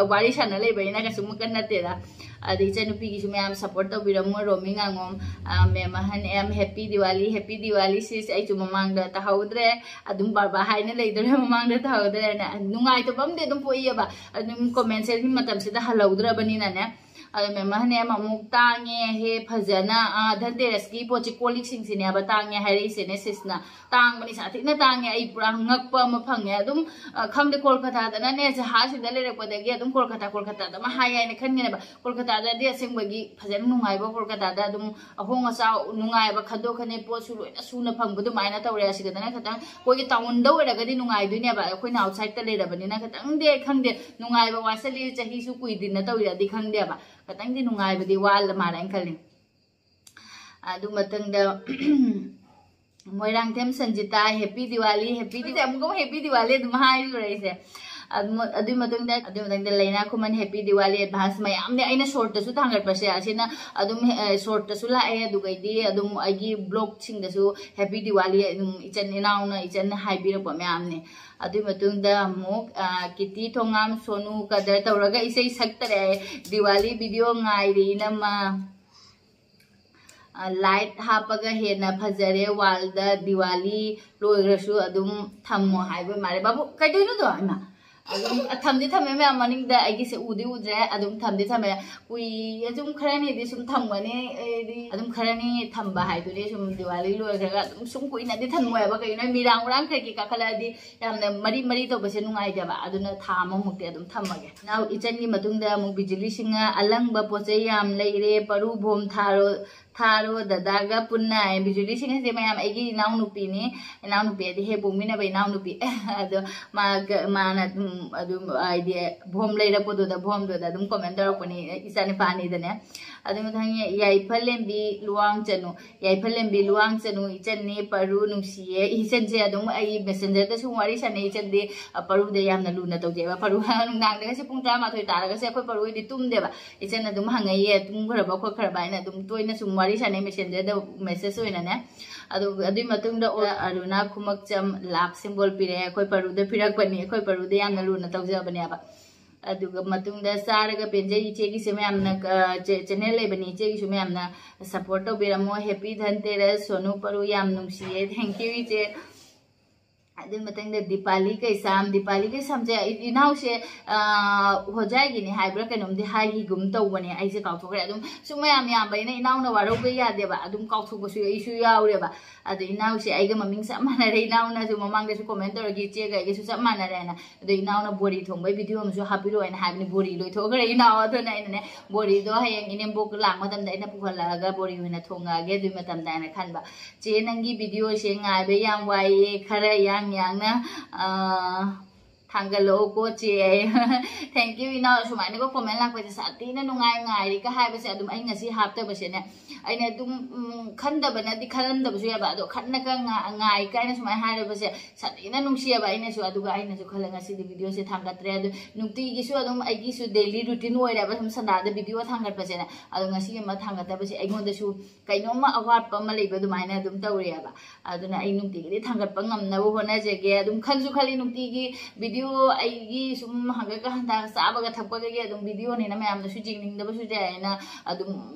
ꯋꯥꯔꯤ ꯁꯥꯟꯅ ꯂꯩꯕꯅꯤꯅ ꯀꯩꯁꯨ ꯃꯈꯟ ꯅꯠꯇꯦꯗ꯫ ꯑꯗꯩ ꯏꯆꯟꯅꯨꯄꯤꯒꯤꯁꯨ ꯃꯌꯥꯝ support ꯇꯧꯕꯤꯔꯝꯃꯣ, ꯔꯣꯃꯤ ꯉꯥꯉꯣꯝ, ꯑ, ꯃꯦꯝ ꯑꯍꯟ M, "Happy Diwali, Happy Diwali sis", ꯑꯩꯁꯨ ꯃꯃꯥꯡꯗ ꯇꯥꯍꯧꯗ꯭ꯔꯦ, ꯑꯗꯨꯝ ꯕꯥꯔ ꯕꯥꯔ ꯍꯥꯏꯅ ꯂꯩꯗꯣꯔꯦ ꯃꯃꯥꯡꯗ ꯇꯥꯍꯧꯗ꯭ꯔꯦꯅ꯫ ꯅꯨꯡꯉꯥꯏꯇꯕ ꯑꯃꯗꯤ ꯑꯗꯨꯝ ꯄꯣꯛꯏꯌꯦꯕ, ꯑꯗꯨꯝ comment section ꯃꯇꯝꯁꯤꯗ ꯍꯜꯍꯧꯗ꯭ꯔꯕꯅꯤꯅꯅꯦ꯫ ꯑꯗꯣ ꯃꯦꯝ ꯑꯍꯟ ꯑꯦꯝ ꯑꯃꯨꯛ ꯇꯥꯡꯉꯦ ꯍꯦ ꯐꯖꯅ, ꯑ, ꯙꯟꯇꯦꯔꯁꯀꯤ ꯄꯣꯠꯁꯤ, ꯀꯣꯜ ꯂꯤꯛꯁꯤꯡꯁꯤꯅꯦꯕ ꯇꯥꯡꯉꯦ ꯍꯥꯏꯔꯛꯏꯁꯦꯅꯦ sis ꯅ꯫ ꯇꯥꯡꯕꯅꯤ, ꯁꯥꯊꯤꯅ ꯇꯥꯡꯉꯦ꯫ ꯑꯩ ꯄꯨꯔꯥ ꯉꯛꯄ ꯑꯃ ꯐꯪꯉꯦ꯫ ꯑꯗꯨꯝ, ꯑ, ꯈꯪꯗꯦ, ꯀꯣꯜꯀꯇꯥꯗꯅꯅꯦ, ꯖꯍꯥꯖꯁꯤꯗ ꯂꯩꯔꯛꯄꯗꯒꯤ ꯑꯗꯨꯝ ꯀꯣꯜꯀꯇꯥ, ꯀꯣꯜꯀꯇꯥꯗ ꯑꯃ ꯍꯥꯏ ꯍꯥꯏꯅ ꯈꯟꯒꯅꯦꯕ꯫ ꯀꯣꯜꯀꯇꯥꯗꯗꯤ ꯑꯁꯦꯡꯕꯒꯤ ꯐꯖꯅ ꯅꯨꯡꯉꯥꯏꯕ, ꯀꯣꯜꯀꯇꯥꯗ ꯑꯗꯨꯝ ꯑꯍꯣꯡ ꯑꯆꯥꯎ ꯅꯨꯡꯉꯥꯏꯕ, ꯈꯟꯗꯣꯛ ꯈꯟꯅꯩ, ꯄꯣꯠꯁꯨ ꯂꯣꯏꯅ ꯁꯨꯅ ꯐꯪꯕ ꯑꯗꯨꯃꯥꯏꯅ ꯇꯧꯔꯦ꯫ ꯑꯁꯤꯗꯅ ꯈꯤꯇꯪ ꯑꯩꯈꯣꯏꯒꯤ ꯇꯥꯎꯟꯗ ꯑꯣꯏꯔꯒꯗꯤ ꯅꯨꯡꯉꯥꯏꯗꯣꯏꯅꯦꯕ, ꯑꯩꯈꯣꯏꯅ ꯑꯥꯎꯠꯁꯥꯏꯗꯠꯇ ꯂꯩꯔꯕꯅꯤꯅ ꯈꯤꯇꯪꯗꯤ, ꯈꯪꯗꯦ, ꯅꯨꯡꯉꯥꯏꯕ ꯋꯥꯠꯁꯜꯂꯤ꯫ ꯆꯍꯤꯁꯨ ꯀꯨꯏꯗ꯭ꯔꯤꯅ ꯇꯧꯔꯤꯔꯗꯤ ꯈꯪꯗꯦꯕ, ꯈꯤꯇꯪꯗꯤ ꯅꯨꯡꯉꯥꯏꯕꯗꯤ ꯋꯥꯠꯂ ꯃꯥꯜꯂꯦ ꯑꯩꯅ ꯈꯜꯂꯤ꯫ ꯑꯗꯨ ꯃꯊꯪꯗ ꯃꯣꯏꯔꯥꯡꯊꯦꯝ ꯁꯟꯖꯤꯇꯥ, "Happy Diwali, Happy Diwali", ꯑꯃꯨꯛꯀ ꯑꯃꯨꯛ "Happy Diwali" ꯑꯗꯨꯝ ꯍꯥꯏꯈ꯭ꯔꯦ ꯑꯩꯁꯦ꯫ ꯑꯗꯨ-, ꯑꯗꯨꯒꯤ ꯃꯇꯨꯡꯗ, ꯑꯗꯨꯒꯤ ꯃꯇꯨꯡꯗ ꯂꯩꯅꯥ ꯈꯨꯃꯟ, "Happy Diwali advance" ꯃꯌꯥꯝꯅꯦ꯫ ꯑꯩꯅ short ꯇꯁꯨ ꯊꯥꯡꯒꯠꯄꯁꯦ ꯑꯁꯤꯅ ꯑꯗꯨꯝ, ꯑ, short ꯇꯁꯨ ꯂꯥꯛꯑꯦ, ꯑꯗꯨꯒꯩꯗꯤ ꯑꯗꯨꯝ ꯑꯩꯒꯤ vlog ꯁꯤꯡꯗꯁꯨ "Happy Diwali" ꯑꯗꯨꯝ ꯏꯆꯟ ꯏꯅꯥꯎꯅ, ꯏꯆꯟꯅ ꯍꯥꯏꯕꯤꯔꯛꯄ ꯃꯌꯥꯝꯅꯦ꯫ ꯑꯗꯨꯒꯤ ꯃꯇꯨꯡꯗ ꯑꯃꯨꯛ, ꯑ, ꯀꯤꯇꯤ ꯊꯣꯉꯥꯝ, "ꯁꯣꯅꯨ ꯀꯗꯔ ꯇꯧꯔꯒ ꯏꯁꯩ ꯁꯛꯇꯔꯦ, ꯗꯤꯋꯥꯂꯤ video ꯉꯥꯏꯔꯤ ꯏꯅꯝꯃ"꯫ ꯂꯥꯏꯠ ꯍꯥꯞꯄꯒ ꯍꯦꯟꯅ ꯐꯖꯔꯦ꯫ ꯋꯥꯜꯗ ꯗꯤꯋꯥꯂꯤ ꯂꯣꯏꯈ꯭ꯔꯁꯨ ꯑꯗꯨꯝ ꯊꯝꯃꯣ ꯍꯥꯏꯕ ꯃꯥꯜꯂꯦ꯫ ꯕꯥꯕꯨ, ꯀꯩꯗꯧꯅꯣꯗꯣ? ꯏꯃꯥ, ꯑꯗꯨꯝ ꯊꯝꯗꯤ ꯊꯝꯃꯦ ꯃꯌꯥꯝ꯫ ꯃꯅꯤꯡꯗ ꯑꯩꯒꯤꯁꯦ ꯎꯗꯤ ꯎꯗ꯭ꯔꯦ, ꯑꯗꯨꯝ ꯊꯝꯗꯤ ꯊꯝꯃꯦ꯫ ꯀꯨꯏ ꯑꯗꯨꯝ ꯈꯔꯅꯤꯗꯤ ꯁꯨꯝ ꯊꯝꯒꯅꯤ꯫ ꯑꯩꯗꯤ ꯑꯗꯨꯝ ꯈꯔꯅꯤ ꯊꯝꯕ ꯍꯥꯏꯗꯨꯅꯤ꯫ ꯁꯨꯝ ꯗꯤꯋꯥꯂꯤ ꯂꯣꯏꯈ꯭ꯔꯒ ꯑꯗꯨꯝ ꯁꯨꯝ ꯀꯨꯏꯅꯗꯤ ꯊꯝꯃꯣꯏꯕ꯫ ꯀꯩꯒꯤꯅꯣ, ꯃꯤꯔꯥꯡ ꯃꯔꯥꯡ ꯈꯔꯒꯤ ꯀꯥꯈꯠꯂꯛꯑꯗꯤ ꯌꯥꯝꯅ ꯃꯔꯤ ꯃꯔꯤ ꯇꯧꯕꯁꯦ ꯅꯨꯡꯉꯥꯏꯇꯦꯕ꯫ ꯑꯗꯨꯅ ꯊꯥ ꯑꯃꯃꯨꯛꯇꯤ ꯑꯗꯨꯝ ꯊꯝꯃꯒꯦ꯫ ꯏꯅꯥꯎ ꯏꯆꯟꯒꯤ ꯃꯇꯨꯡꯗ ꯑꯃꯨꯛ ꯕꯤꯖꯨꯂꯤ ꯁꯤꯡꯍ, "ꯑꯂꯪꯕ ꯄꯣꯠ ꯆꯩ ꯌꯥꯝ ꯂꯩꯔꯦ, ꯄꯔꯨ ꯕꯣꯝ ꯊꯥꯔꯣ, ꯊꯥꯔꯣ ꯗꯗꯥꯒ ꯄꯨꯟꯅ", ꯍꯥꯏ꯫ ꯕꯤꯖꯨꯂꯤ ꯁꯤꯡꯍꯁꯦ ꯃꯌꯥꯝ ꯑꯩꯒꯤ ꯏꯅꯥꯎꯅꯨꯄꯤꯅꯤ꯫ ꯏꯅꯥꯎꯅꯨꯄꯤ ꯍꯥꯏꯗꯤ ꯍꯦꯛ ꯄꯣꯛꯃꯤꯟꯅꯕ ꯏꯅꯥꯎꯅꯨꯄꯤ꯫ ꯑꯗꯣ ꯃꯥꯒ, ꯃꯥꯅ, ꯎꯝ, ꯑꯗꯨꯝ ꯍꯥꯏꯗꯤ ꯕꯣꯝ ꯂꯩꯔꯛꯄꯗꯨꯗ, ꯕꯣꯝꯗꯨꯗ ꯑꯗꯨꯝ ꯀꯣꯃꯦꯟ ꯇꯧꯔꯛꯄꯅꯤ, ꯏꯆꯥꯅꯨꯄꯥꯅꯤꯗꯅꯦ꯫ ꯑꯗꯨ ꯃꯊꯪ ꯌꯥꯏꯐ ꯂꯦꯝꯕꯤ ꯂꯨꯋꯥꯡ ꯆꯅꯨ꯫ "ꯌꯥꯏꯐ ꯂꯦꯝꯕꯤ ꯂꯨꯋꯥꯡ ꯆꯅꯨ, ꯏꯆꯟꯅꯤ ꯄꯔꯨ ꯅꯨꯡꯁꯤꯌꯦ"꯫ ꯏꯆꯟꯁꯦ ꯑꯗꯨꯝ ꯑꯩ ꯃꯦꯁꯦꯟꯖꯔꯗ ꯁꯨꯝ ꯋꯥꯔꯤ ꯁꯥꯟꯅꯩ꯫ ꯏꯆꯟꯗꯤ, ꯑ, ꯄꯔꯨꯗ ꯌꯥꯝꯅ ꯂꯨꯅ ꯇꯧꯖꯩꯕ꯫ ꯄꯔꯨ ꯅꯨꯡꯗꯥꯡꯗꯒꯁꯦ ꯄꯨꯡ ꯇꯔꯥꯃꯥꯊꯣꯏ ꯇꯥꯔꯒꯁꯦ ꯑꯩꯈꯣꯏ ꯄꯔꯨ ꯍꯣꯏꯗꯤ ꯇꯨꯝꯗꯦꯕ꯫ ꯏꯆꯟ ꯑꯗꯨꯝ ꯍꯪꯉꯛꯏꯌꯦ, "ꯇꯨꯝꯈ꯭ꯔꯕ ꯈꯣꯠꯈ꯭ꯔꯕ?" ꯍꯥꯏꯅ ꯑꯗꯨꯝ ꯇꯣꯏꯅ ꯁꯨꯝ ꯋꯥꯔꯤ ꯁꯥꯟꯅꯩ ꯃꯦꯁꯦꯟꯖꯔꯗ, ꯃꯦꯁꯦꯖ ꯑꯣꯏꯅꯅꯦ꯫ ꯑꯗꯨ, ꯑꯗꯨꯒꯤ ꯃꯇꯨꯡꯗ ꯑꯣ-, ꯑꯔꯨꯅꯥ ꯈꯨꯃꯛꯆꯝ ꯂꯥꯞ ꯁꯤꯝꯕꯣꯜ ꯄꯤꯔꯛꯑꯦ꯫ ꯑꯩꯈꯣꯏ ꯄꯔꯨꯗ ꯄꯤꯔꯛꯄꯅꯤ, ꯑꯩꯈꯣꯏ ꯄꯔꯨꯗ ꯌꯥꯝꯅ ꯂꯨꯅ ꯇꯧꯖꯕꯅꯦꯕ꯫ ꯑꯗꯨꯒ ꯃꯇꯨꯡꯗ ꯆꯥꯔꯒ ꯄꯦꯟꯖꯩ ꯏꯆꯦꯒꯤꯁꯦ ꯃꯌꯥꯝꯅ, ꯑ, ꯆꯦ-, ꯆꯦꯅꯦꯜ ꯂꯩꯕꯅꯤ, ꯏꯆꯦꯒꯤꯁꯨ ꯃꯌꯥꯝꯅ ꯁꯞꯄꯣꯔꯠ ꯇꯧꯕꯤꯔꯝꯃꯣ꯫ ꯍꯦꯄꯤ ꯙꯟꯇꯦꯔꯁ, ꯁꯣꯅꯨ ꯄꯔꯨ, ꯌꯥꯝ ꯅꯨꯡꯁꯤꯌꯦ꯫ ꯊꯦꯡꯀ꯭ꯌꯨ ꯏꯆꯦ꯫ ꯑꯗꯨꯒꯤ ꯃꯊꯪꯗ ꯗꯤꯄꯥꯂꯤ ꯀꯩꯁꯥꯝ꯫ ꯗꯤꯄꯥꯂꯤ ꯀꯩꯁꯥꯝꯁꯦ ꯑꯩ, ꯏꯅꯥꯎꯁꯦ, ꯑ, ꯍꯣꯖꯥꯏꯒꯤꯅꯤ ꯍꯥꯏꯕ꯭ꯔꯥ ꯀꯩꯅꯣꯝꯗꯤ ꯍꯥꯏꯈꯤꯒꯨꯝ ꯇꯧꯕꯅꯦ, ꯑꯩꯁꯦ ꯀꯥꯎꯊꯣꯛꯈ꯭ꯔꯦ꯫ ꯑꯗꯨꯝ ꯁꯨꯝ ꯃꯌꯥꯝ ꯌꯥꯝꯕꯅꯤꯅ ꯏꯅꯥꯎꯅ ꯋꯥꯔꯧꯕ ꯌꯥꯗꯦꯕ, ꯑꯗꯨꯝ ꯀꯥꯎꯊꯣꯛꯄꯁꯨ ꯑꯩꯁꯨ ꯌꯥꯎꯔꯦꯕ꯫ ꯑꯗꯣ ꯏꯅꯥꯎꯁꯦ ꯑꯩꯒ ꯃꯃꯤꯡ ꯆꯞ ꯃꯥꯟꯅꯔꯦ, ꯏꯅꯥꯎꯅꯁꯨ ꯃꯃꯥꯡꯗꯁꯨ ꯀꯣꯃꯦꯟ ꯇꯧꯔꯒꯦ, ꯏꯆꯦꯒ ꯑꯩꯒꯁꯨ ꯆꯞ ꯃꯥꯟꯅꯔꯦꯅ꯫ ꯑꯗꯣ ꯏꯅꯥꯎꯅ ꯕꯣꯔꯤ ꯊꯣꯡꯕꯩ ꯚꯤꯗꯤꯑꯣ ꯑꯃꯁꯨ ꯍꯥꯞꯄꯤꯔꯛꯑꯣꯅ ꯍꯥꯏꯕꯅꯤ꯫ ꯕꯣꯔꯤ ꯂꯣꯏꯊꯣꯛꯈ꯭ꯔꯦ ꯏꯅꯥꯎ꯫ ꯑꯗꯨꯅ ꯑꯩꯅꯅꯦ, ꯕꯣꯔꯤꯗꯣ ꯍꯌꯦꯡ ꯏꯅꯦꯝꯕꯣꯛ ꯂꯥꯛꯄ ꯃꯇꯝꯗ ꯑꯩꯅ ꯄꯨꯈꯠꯂꯛꯑꯒ ꯕꯣꯔꯤ ꯑꯣꯏꯅ ꯊꯣꯡꯉꯛꯑꯒꯦ ꯑꯗꯨꯒꯤ ꯃꯇꯝꯗ ꯍꯥꯏꯅ ꯈꯟꯕ꯫ "ꯆꯦ, ꯅꯪꯒꯤ ꯚꯤꯗꯤꯑꯣꯁꯦ ꯉꯥꯏꯕ ꯌꯥꯝ ꯋꯥꯏꯌꯦ, ꯈꯔ ꯌꯥꯡ ꯌꯥꯡꯅ, ꯑ, ꯊꯥꯡꯒꯠꯂꯛꯑꯣꯀꯣ ꯆꯦ"꯫ ꯊꯦꯡꯀ꯭ꯌꯨ ꯏꯅꯥꯎ꯫ ꯁꯨꯃꯥꯏꯅꯒ ꯀꯣꯃꯦꯟ ꯂꯥꯛꯄꯁꯦ ꯁꯥꯊꯤꯅ ꯅꯨꯡꯉꯥꯏ꯫ ꯉꯥꯏꯔꯤꯒ ꯍꯥꯏꯕꯁꯦ ꯑꯗꯨꯝ ꯑꯩ ꯉꯁꯤ ꯍꯥꯞꯇꯕꯁꯦꯅꯦ, ꯑꯩꯅ ꯑꯗꯨꯝ, ꯎꯝ, ꯈꯟꯗꯕꯅꯗꯤ ꯈꯜꯂꯝꯗꯕꯁꯨ ꯌꯥꯕ, ꯑꯗꯣ ꯈꯟꯅꯒ ꯉꯥ-, ꯉꯥꯏ ꯀꯥꯏꯅ ꯁꯨꯃꯥꯏꯅ ꯍꯥꯏꯔꯕꯁꯦ ꯁꯥꯊꯤꯅ ꯅꯨꯡꯁꯤꯌꯦꯕ꯫ ꯑꯩꯅꯁꯨ, ꯑꯗꯨꯒ ꯑꯩꯅꯁꯨ ꯈꯜꯂꯦ ꯉꯁꯤꯗꯤ ꯚꯤꯗꯤꯑꯣꯁꯦ ꯊꯥꯡꯒꯠꯇ꯭ꯔꯦ꯫ ꯑꯗꯣ ꯅꯨꯡꯇꯤꯒꯤꯁꯨ ꯑꯗꯨꯝ ꯑꯩꯒꯤꯁꯨ ꯗꯦꯂꯤ ꯔꯨꯇꯤꯟ ꯑꯣꯏꯔꯦꯕ ꯁꯨꯝ ꯁꯟꯗꯥꯗ ꯚꯤꯗꯤꯑꯣ ꯊꯥꯡꯒꯠꯄꯁꯦꯅ꯫ ꯑꯗꯣ ꯉꯁꯤ ꯑꯃ ꯊꯥꯡꯒꯠꯇꯕꯁꯦ ꯑꯩꯉꯣꯟꯗꯁꯨ ꯀꯩꯅꯣꯝꯃ ꯑꯋꯥꯠꯄ ꯑꯃ ꯂꯩꯕ ꯑꯗꯨꯃꯥꯏꯅ ꯑꯗꯨꯝ ꯇꯧꯔꯦꯕ꯫ ꯑꯗꯨꯅ ꯑꯩ ꯅꯨꯡꯇꯤꯒꯤꯗꯤ ꯊꯥꯡꯒꯠꯄ ꯉꯝꯅꯕ ꯍꯣꯠꯅꯖꯒꯦ꯫ ꯑꯗꯨꯝ ꯈꯟꯁꯨ ꯈꯜꯂꯤ ꯅꯨꯡꯇꯤꯒꯤ ꯚꯤꯗꯤꯑꯣ ꯑꯩꯒꯤ ꯁꯨꯝ ꯍꯪꯒꯠꯀ ꯍꯟꯊꯒ ꯆꯥꯕꯒ ꯊꯛꯄꯒꯤ ꯑꯗꯨꯝ ꯚꯤꯗꯤꯑꯣꯅꯤꯅ ꯃꯌꯥꯝꯅꯁꯨ ꯌꯦꯡꯅꯤꯡꯗꯕꯁꯨ ꯌꯥꯏꯅ ꯑꯗꯨꯝ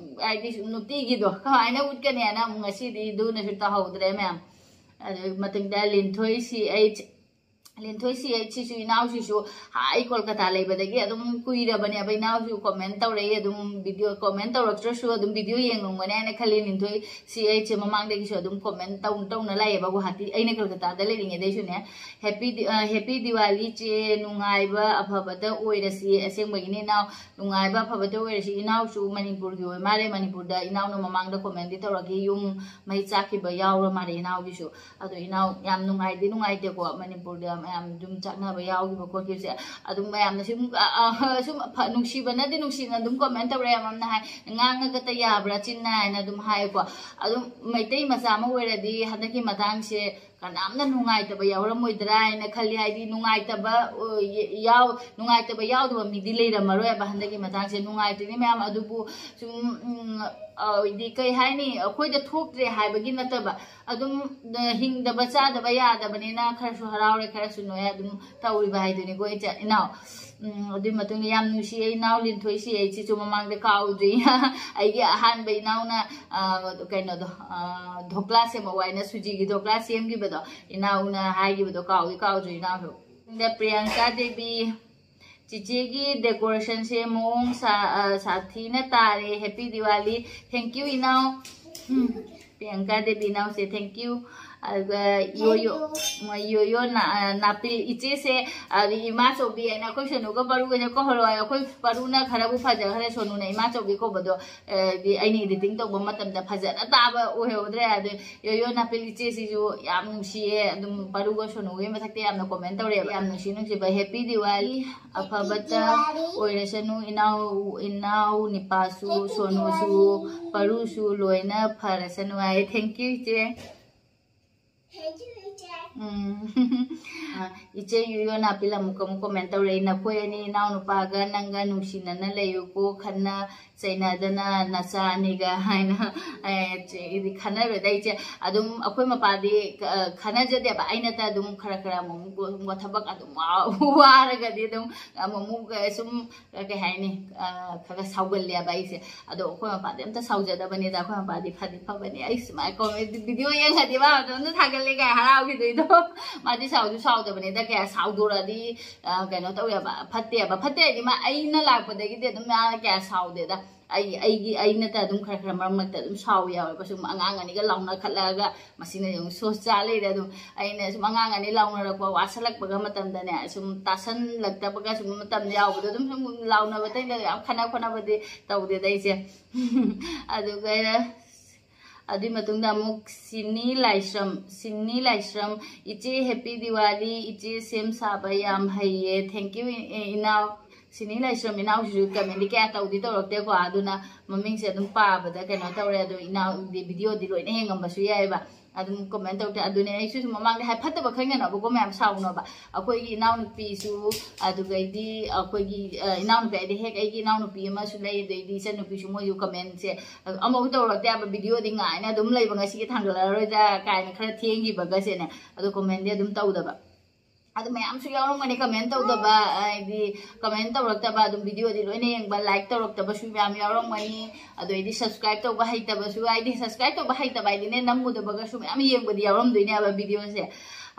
ꯍꯥꯏꯗꯤ ꯁꯨꯝ ꯅꯨꯡꯇꯤꯒꯤꯗꯣ ꯀꯃꯥꯏꯅ ꯎꯠꯀꯅꯤ ꯍꯥꯏꯅ ꯑꯃꯨꯛ ꯉꯁꯤꯗꯤ ꯑꯗꯨꯅꯁꯨ ꯇꯧꯍꯧꯗ꯭ꯔꯦ ꯃꯌꯥꯝ꯫ ꯑꯗꯨ ꯃꯇꯨꯡꯗ ꯂꯤꯟꯊꯣꯏ ꯁꯤ ꯑꯩꯆ ꯂꯤꯟꯊꯣꯏ ꯁꯤ ꯑꯩꯆ ꯁꯤꯁꯨ ꯏꯅꯥꯎꯁꯤꯁꯨ ꯑꯩ ꯀꯣꯜꯀꯇꯥ ꯂꯩꯕꯗꯒꯤ ꯑꯗꯨꯝ ꯀꯨꯏꯔꯕꯅꯦꯕ꯫ ꯏꯅꯥꯎꯁꯨ ꯀꯣꯃꯦꯟ ꯇꯧꯔꯛꯏ ꯑꯗꯨꯝ ꯚꯤꯗꯤꯑꯣ ꯀꯣꯃꯦꯟ ꯇꯧꯔꯛꯇ꯭ꯔꯁꯨ ꯑꯗꯨꯝ ꯚꯤꯗꯤꯑꯣ ꯌꯦꯡꯉꯝꯒꯅꯤ ꯍꯥꯏꯅ ꯈꯜꯂꯤ꯫ ꯂꯤꯟꯊꯣꯏ ꯁꯤ ꯑꯩꯆ ꯁꯤ ꯃꯃꯥꯡꯗꯒꯤꯁꯨ ꯑꯗꯨꯝ ꯀꯣꯃꯦꯟ ꯇꯧ ꯇꯧꯅ ꯂꯥꯛꯑꯦꯕ ꯒꯨꯍꯥꯇꯤ ꯑꯩꯅ ꯀꯜꯀꯇꯥꯗ ꯂꯩꯔꯤꯉꯩꯗꯩꯁꯨꯅꯦ꯫ ꯍꯦꯄꯤ ꯗꯤ- ꯑ, ꯍꯦꯄꯤ ꯗꯤꯋꯥꯂꯤ ꯆꯦ, ꯅꯨꯡꯉꯥꯏꯕ ꯑꯐꯕꯇ ꯑꯣꯏꯔꯁꯤ꯫ ꯑꯁꯦꯡꯕꯒꯤꯅꯤ ꯏꯅꯥꯎ, ꯅꯨꯡꯉꯥꯏꯕ ꯑꯐꯕꯇ ꯑꯣꯏꯔꯁꯤ꯫ ꯏꯅꯥꯎꯁꯨ ꯃꯅꯤꯄꯨꯔꯒꯤ ꯑꯣꯏ ꯃꯥꯜꯂꯦ꯫ ꯃꯅꯤꯄꯨꯔꯗ ꯏꯅꯥꯎꯅ ꯃꯃꯥꯡꯗ ꯀꯣꯃꯦꯟꯗꯤ ꯇꯧꯔꯛꯈꯤ, ꯌꯨꯝ ꯃꯩ ꯆꯥꯛꯈꯤꯕ ꯌꯥꯎꯔ ꯃꯥꯜꯂꯦ ꯏꯅꯥꯎꯒꯤꯁꯨ꯫ ꯑꯗꯣ ꯏꯅꯥꯎ ꯌꯥꯝ ꯅꯨꯡꯉꯥꯏꯗꯤ ꯅꯨꯡꯉꯥꯏꯇꯦꯀꯣ, ꯃꯅꯤꯄꯨꯔꯗ ꯃꯌꯥꯝ ꯌꯨꯝ ꯆꯥꯛꯅꯕ ꯌꯥꯎꯈꯤꯕ ꯈꯣꯠꯈꯤꯕꯁꯦ꯫ ꯑꯗꯨꯝ ꯃꯌꯥꯝꯅ ꯁꯨꯝ ꯑ, ꯑ, ꯁꯨꯝ ꯐ- ꯅꯨꯡꯁꯤꯕꯅꯗꯤ ꯅꯨꯡꯁꯤꯅ ꯑꯗꯨꯝ ꯀꯣꯃꯦꯟ ꯇꯧꯔꯛꯑꯦ꯫ ꯃꯌꯥꯝꯅ ꯍꯥꯏ, "ꯉꯥꯡꯉꯒꯇ ꯌꯥꯕ꯭ꯔꯥ ꯆꯤꯟꯅ?" ꯍꯥꯏꯅ ꯑꯗꯨꯝ ꯍꯥꯏꯀꯣ꯫ ꯑꯗꯨꯝ ꯃꯩꯇꯩ ꯃꯆꯥ ꯑꯃ ꯑꯣꯏꯔꯗꯤ ꯍꯟꯗꯛꯀꯤ ꯃꯇꯥꯡꯁꯦ ꯀꯅꯥꯝꯅ ꯅꯨꯡꯉꯥꯏꯇꯕ ꯌꯥꯎꯔꯝꯃꯣꯏꯗ꯭ꯔꯥ ꯍꯥꯏꯅ ꯈꯜꯂꯤ꯫ ꯍꯥꯏꯗꯤ ꯅꯨꯡꯉꯥꯏꯇꯕ ꯑꯣ, ꯌ- ꯌꯥꯎ ꯅꯨꯡꯉꯥꯏꯇꯕ ꯌꯥꯎꯗꯕ ꯃꯤꯗꯤ ꯂꯩꯔꯝꯃꯔꯣꯏꯕ ꯍꯟꯗꯛꯀꯤ ꯃꯇꯥꯡꯁꯦ꯫ ꯅꯨꯡꯉꯥꯏꯇ꯭ꯔꯤꯅꯤ ꯃꯌꯥꯝ꯫ ꯑꯗꯨꯕꯨ ꯁꯨꯝ ꯎꯝ, ꯑ, ꯍꯥꯏꯗꯤ ꯀꯩ ꯍꯥꯏꯅꯤ, ꯑꯩꯈꯣꯏꯗ ꯊꯣꯛꯇ꯭ꯔꯦ ꯍꯥꯏꯕꯒꯤ ꯅꯠꯇꯕ, ꯑꯗꯨꯝ ꯑ, ꯍꯤꯡꯗꯕ ꯆꯥꯗꯕ ꯌꯥꯗꯕꯅꯤꯅ ꯈꯔꯁꯨ ꯍꯔꯥꯎꯔꯦ, ꯈꯔꯁꯨ ꯅꯣꯛꯑꯦ, ꯑꯗꯨꯝ ꯇꯧꯔꯤꯕ ꯍꯥꯏꯗꯨꯅꯤꯀꯣ ꯏꯆꯤꯟ ꯏꯅꯥꯎ꯫ ꯎꯝ, ꯑꯗꯨꯒꯤ ꯃꯇꯨꯡꯗ ꯌꯥꯝ ꯅꯨꯡꯁꯤꯌꯦ ꯏꯅꯥꯎ ꯂꯤꯟꯊꯣꯏ ꯁꯤ ꯑꯩꯆ ꯁꯤꯁꯨ ꯃꯃꯥꯡꯗ ꯀꯥꯎꯗ꯭ꯔꯤ꯫ ꯑꯩꯒꯤ ꯑꯍꯥꯟꯕ ꯏꯅꯥꯎꯅ ꯑ, ꯀꯩꯅꯣꯗꯣ ꯑ, ꯙꯣꯀ꯭ꯂꯥ ꯁꯦꯝꯃꯛꯑꯣ ꯍꯥꯏꯅ ꯁꯨꯖꯤꯒꯤ ꯙꯣꯀ꯭ꯂꯥ ꯁꯦꯝꯈꯤꯕꯗꯣ ꯏꯅꯥꯎꯅ ꯍꯥꯏꯈꯤꯕꯗꯣ ꯀꯥꯎꯗꯤ ꯀꯥꯎꯗ꯭ꯔꯤ ꯏꯅꯥꯎꯁꯨ꯫ ꯑꯗ ꯄ꯭ꯔꯤꯌꯥꯡꯀꯥ ꯗꯦꯕꯤ, ꯆꯤꯆꯦꯒꯤ decorationꯁꯦ ꯃꯑꯣꯡ ꯁꯥ- ꯑ, ꯁꯥꯊꯤꯅ ꯇꯥꯔꯦ꯫ Happy Diwali꯫ Thank you ꯏꯅꯥꯎ꯫ ꯎꯝ, ꯄ꯭ꯔꯤꯌꯥꯡꯀꯥ ꯗꯦꯕꯤ ꯏꯅꯥꯎꯁꯦ thank you꯫ ꯑꯗꯨꯒ ꯌꯣꯌꯣ, ꯌꯣꯌꯣ ꯅꯥ- ꯑ, ꯅꯥꯄꯤꯜ ꯏꯆꯦꯁꯦ, ꯑꯗꯒꯤ ꯏꯃꯥ ꯆꯧꯕꯤ ꯍꯥꯏꯅ ꯑꯩꯈꯣꯏ ꯁꯣꯅꯨꯒ ꯄꯔꯨꯒꯁꯦ ꯀꯧꯍꯜꯂꯣ ꯍꯥꯏ꯫ ꯑꯩꯈꯣꯏ ꯄꯔꯨꯅ ꯈꯔꯕꯨ ꯐꯖꯈ꯭ꯔꯦ, ꯁꯣꯅꯨꯅ ꯏꯃꯥ ꯆꯧꯕꯤ ꯀꯧꯕꯗꯣ ꯑ, ꯗꯤ ꯑꯩꯅ editing ꯇꯧꯕ ꯃꯇꯝꯗ ꯐꯖꯅ ꯇꯥꯕ ꯑꯣꯏꯍꯧꯗ꯭ꯔꯦ꯫ ꯑꯗꯩ ꯌꯣꯌꯣ ꯅꯥꯄꯤꯜ ꯏꯆꯦꯁꯤꯁꯨ ꯌꯥꯝ ꯅꯨꯡꯁꯤꯌꯦ꯫ ꯑꯗꯨꯝ ꯄꯔꯨꯒ ꯁꯣꯅꯨꯒꯤ ꯃꯊꯛꯇ ꯌꯥꯝꯅ comment ꯇꯧꯔꯛꯑꯦꯕ꯫ ꯌꯥꯝ ꯅꯨꯡꯁꯤ ꯅꯨꯡꯁꯤꯕ Happy Diwali꯫ ꯑꯐꯕꯇ ꯑꯣꯏꯔꯁꯅꯨ ꯏꯅꯥꯎ, ꯏꯅꯥꯎ ꯅꯤꯄꯥꯁꯨ, ꯁꯣꯅꯨꯁꯨ, ꯄꯔꯨꯁꯨ ꯂꯣꯏꯅ ꯐꯔꯁꯅꯨ ꯍꯥꯏ꯫ Thank you ꯏꯆꯦ꯫ ꯎꯝ꯫ ꯑ, ꯏꯆꯦ ꯌꯨꯌꯣ ꯅꯥꯄꯤꯜ ꯑꯃꯨꯛ ꯑꯃꯨꯛ comment ꯇꯧꯔꯛꯏ, "ꯅꯈꯣꯏ ꯑꯅꯤ ꯏꯅꯥꯎꯅꯨꯄꯥꯒ ꯅꯪꯒ ꯅꯨꯡꯁꯤꯅꯅ ꯂꯩꯌꯨꯀꯣ, ꯈꯟꯅ ꯆꯩꯅꯗꯅ ꯅꯆꯥ ꯑꯅꯤꯒ ꯍꯥꯏꯅ ꯈꯟꯅꯔꯨꯔꯗꯤ ꯑꯩꯁꯦ ꯑꯗꯨꯝ ꯑꯩꯈꯣꯏ ꯃꯄꯥꯗꯤ ꯈꯟꯅꯖꯗꯦꯕ꯫ ꯑꯩꯅꯇ ꯑꯗꯨꯝ ꯈꯔ ꯈꯔ ꯑꯃꯨꯛ ꯊꯕꯛ ꯑꯗꯨꯝ ꯋꯥꯔꯒꯗꯤ ꯑꯗꯨꯝ ꯑꯃꯨꯛ ꯁꯨꯝ ꯀꯩ ꯍꯥꯏꯅꯤ, ꯈꯔ ꯁꯥꯎꯒꯜꯂꯦꯕ ꯑꯩꯁꯦ꯫ ꯑꯗꯣ ꯑꯩꯈꯣꯏ ꯃꯄꯥꯗꯤ ꯑꯝꯇ ꯁꯥꯎꯖꯗꯕꯅꯤꯗ꯫ ꯑꯩꯈꯣꯏ ꯃꯄꯥꯗꯤ ꯐꯗꯤ ꯐꯕꯅꯦ꯫ ꯑꯩ ꯁꯨꯃꯥꯏꯅ ꯀꯣꯃꯦꯗꯤ ꯚꯤꯗꯤꯑꯣ ꯌꯦꯡꯉꯗꯤ ꯃꯥ ꯃꯇꯣꯝꯇ ꯊꯥꯒꯠꯂꯦ ꯀꯥꯏ ꯍꯔꯥꯎꯈꯤꯗꯣꯏꯗꯣ꯫ ꯃꯥꯗꯤ ꯁꯥꯎꯁꯨ ꯁꯥꯎꯗꯕꯅꯤꯗ꯫ ꯀꯌꯥ ꯁꯥꯎꯗꯣꯔꯗꯤ ꯀꯩꯅꯣ ꯇꯧꯋꯦꯕ, ꯐꯠꯇꯦꯕ꯫ ꯐꯠꯇꯦ ꯍꯥꯏꯗꯤ ꯃꯥ ꯑꯩꯅ ꯂꯥꯛꯄꯗꯒꯤꯗꯤ ꯑꯗꯨꯝ ꯃꯥ ꯀꯌꯥ ꯁꯥꯎꯗꯦꯗ꯫ ꯑꯩ ꯑꯩꯒꯤ ꯑꯩꯅꯇ ꯑꯗꯨꯝ ꯈꯔ ꯈꯔ ꯃꯔꯛ ꯃꯔꯛꯇ ꯑꯗꯨꯝ ꯁꯥꯎꯕ ꯌꯥꯎꯋꯦꯕ꯫ ꯁꯨꯝ ꯑꯉꯥꯡ ꯑꯅꯤꯒ ꯂꯥꯎꯅꯈꯠꯂꯛꯑꯒ ꯃꯁꯤꯅ ꯌꯦꯡꯉꯨ ꯁꯣꯁ ꯆꯥ ꯂꯩꯔꯦ꯫ ꯑꯗꯨꯝ ꯑꯩꯅ ꯁꯨꯝ ꯑꯉꯥꯡ ꯑꯅꯤ ꯂꯥꯎꯅꯔꯛꯄ ꯋꯥꯁꯜꯂꯛꯄꯒ ꯃꯇꯝꯗꯅꯦ ꯁꯨꯝ ꯇꯥꯁꯜꯂꯛꯇꯕꯒ ꯁꯨꯝ ꯃꯇꯝ ꯌꯥꯎꯕꯗꯣ ꯑꯗꯨꯝ ꯁꯨꯝ ꯂꯥꯎꯅꯕ ꯇꯩꯅ ꯌꯥꯝ ꯈꯠꯅ ꯈꯣꯠꯅꯕꯗꯤ ꯇꯧꯗꯦꯗ ꯑꯩꯁꯦ꯫ ꯑꯗꯨꯒ ꯑꯗꯨꯒꯤ ꯃꯇꯨꯡꯗ ꯑꯃꯨꯛ ꯁꯤꯅꯤ ꯂꯥꯏꯁ꯭ꯔꯝ, ꯁꯤꯅꯤ ꯂꯥꯏꯁ꯭ꯔꯝ, "ꯏꯆꯦ ꯍꯦꯄꯤ ꯗꯤꯋꯥꯂꯤ, ꯏꯆꯦ ꯁꯦꯝ ꯁꯥꯕ ꯌꯥꯝ ꯍꯩꯌꯦ꯫ Thank you ꯏ-, ꯏꯅꯥꯎ"꯫ ꯁꯤꯅꯤ ꯂꯥꯏꯁ꯭ꯔꯝ ꯏꯅꯥꯎꯁꯤꯁꯨ ꯀꯃꯦꯟꯗꯤ ꯀꯌꯥ ꯇꯧꯗꯤ ꯇꯧꯔꯛꯇꯦꯀꯣ, ꯑꯗꯨꯅ ꯃꯃꯤꯡꯁꯦ ꯑꯗꯨꯝ ꯄꯥꯕꯗ ꯀꯩꯅꯣ ꯇꯧꯔꯦ꯫ ꯑꯗꯣ ꯏꯅꯥꯎꯗꯤ ꯚꯤꯗꯤꯑꯣꯗꯤ ꯂꯣꯏꯅ ꯌꯦꯡꯉꯝꯕꯁꯨ ꯌꯥꯏꯑꯕ꯫ ꯑꯗꯨꯝ ꯀꯃꯦꯟ ꯇꯧꯔꯛꯇꯦ꯫ ꯑꯗꯨꯅꯦ ꯑꯩꯁꯨ ꯁꯨꯝ ꯃꯃꯥꯡꯗ ꯍꯥꯏ ꯐꯠꯇꯕ ꯈꯪꯅꯅꯕꯀꯣ ꯃꯌꯥꯝ ꯁꯥꯎꯅꯕ꯫ ꯑꯩꯈꯣꯏꯒꯤ ꯏꯅꯥꯎꯅꯨꯄꯤꯁꯨ, ꯑꯗꯨꯒꯩꯗꯤ ꯑꯩꯈꯣꯏꯒꯤ, ꯑ, ꯏꯅꯥꯎꯅꯨꯄꯤ ꯍꯥꯏꯗꯤ ꯍꯦꯛ ꯑꯩꯒꯤ ꯏꯅꯥꯎꯅꯨꯄꯤ ꯑꯃꯁꯨ ꯂꯩ, ꯑꯗꯩꯗꯤ ꯏꯆꯟꯅꯨꯄꯤꯁꯨ, ꯃꯣꯏꯁꯨ ꯀꯃꯦꯟꯁꯦ ꯑꯃꯐꯥꯎ ꯇꯧꯔꯛꯇꯦ ꯍꯥꯏꯕ꯫ ꯚꯤꯗꯤꯑꯣꯗꯤ ꯉꯥꯏꯅ ꯑꯗꯨꯝ ꯂꯩꯕ, ꯉꯁꯤꯒꯤ ꯊꯥꯡꯒꯠꯂꯛꯑꯔꯣꯏꯗ ꯀꯥꯏꯅ ꯈꯔ ꯊꯦꯡꯈꯤꯕꯒꯁꯦꯅꯦ꯫ ꯑꯗꯣ ꯀꯃꯦꯟꯗꯤ ꯑꯗꯨꯝ ꯇꯧꯗꯕ꯫ ꯑꯗꯨ ꯃꯌꯥꯝꯁꯨ ꯌꯥꯎꯔꯝꯒꯅꯤ ꯀꯃꯦꯟ ꯇꯧꯗꯕ, ꯍꯥꯏꯗꯤ ꯀꯃꯦꯟ ꯇꯧꯔꯛꯇꯕ, ꯑꯗꯨꯝ ꯚꯤꯗꯤꯑꯣꯗꯤ ꯂꯣꯏꯅ ꯌꯦꯡꯕ, ꯂꯥꯏꯛ ꯇꯧꯔꯛꯇꯕꯁꯨ ꯃꯌꯥꯝ ꯌꯥꯎꯔꯝꯒꯅꯤ꯫ ꯑꯗꯩꯗꯤ ꯁꯕꯁꯀ꯭ꯔꯥꯏꯕ ꯇꯧꯕ ꯍꯩꯇꯕꯁꯨ, ꯍꯥꯏꯗꯤ ꯁꯕꯁꯀ꯭ꯔꯥꯏꯕ ꯇꯧꯕ ꯍꯩꯇꯕ ꯍꯥꯏꯗꯤꯅꯦ, ꯅꯝꯃꯨꯗꯕꯒꯁꯨ ꯃꯌꯥꯝ ꯌꯦꯡꯕꯗꯤ ꯌꯥꯎꯔꯝꯗꯣꯏꯅꯦꯕ ꯚꯤꯗꯤꯑꯣꯁꯦ꯫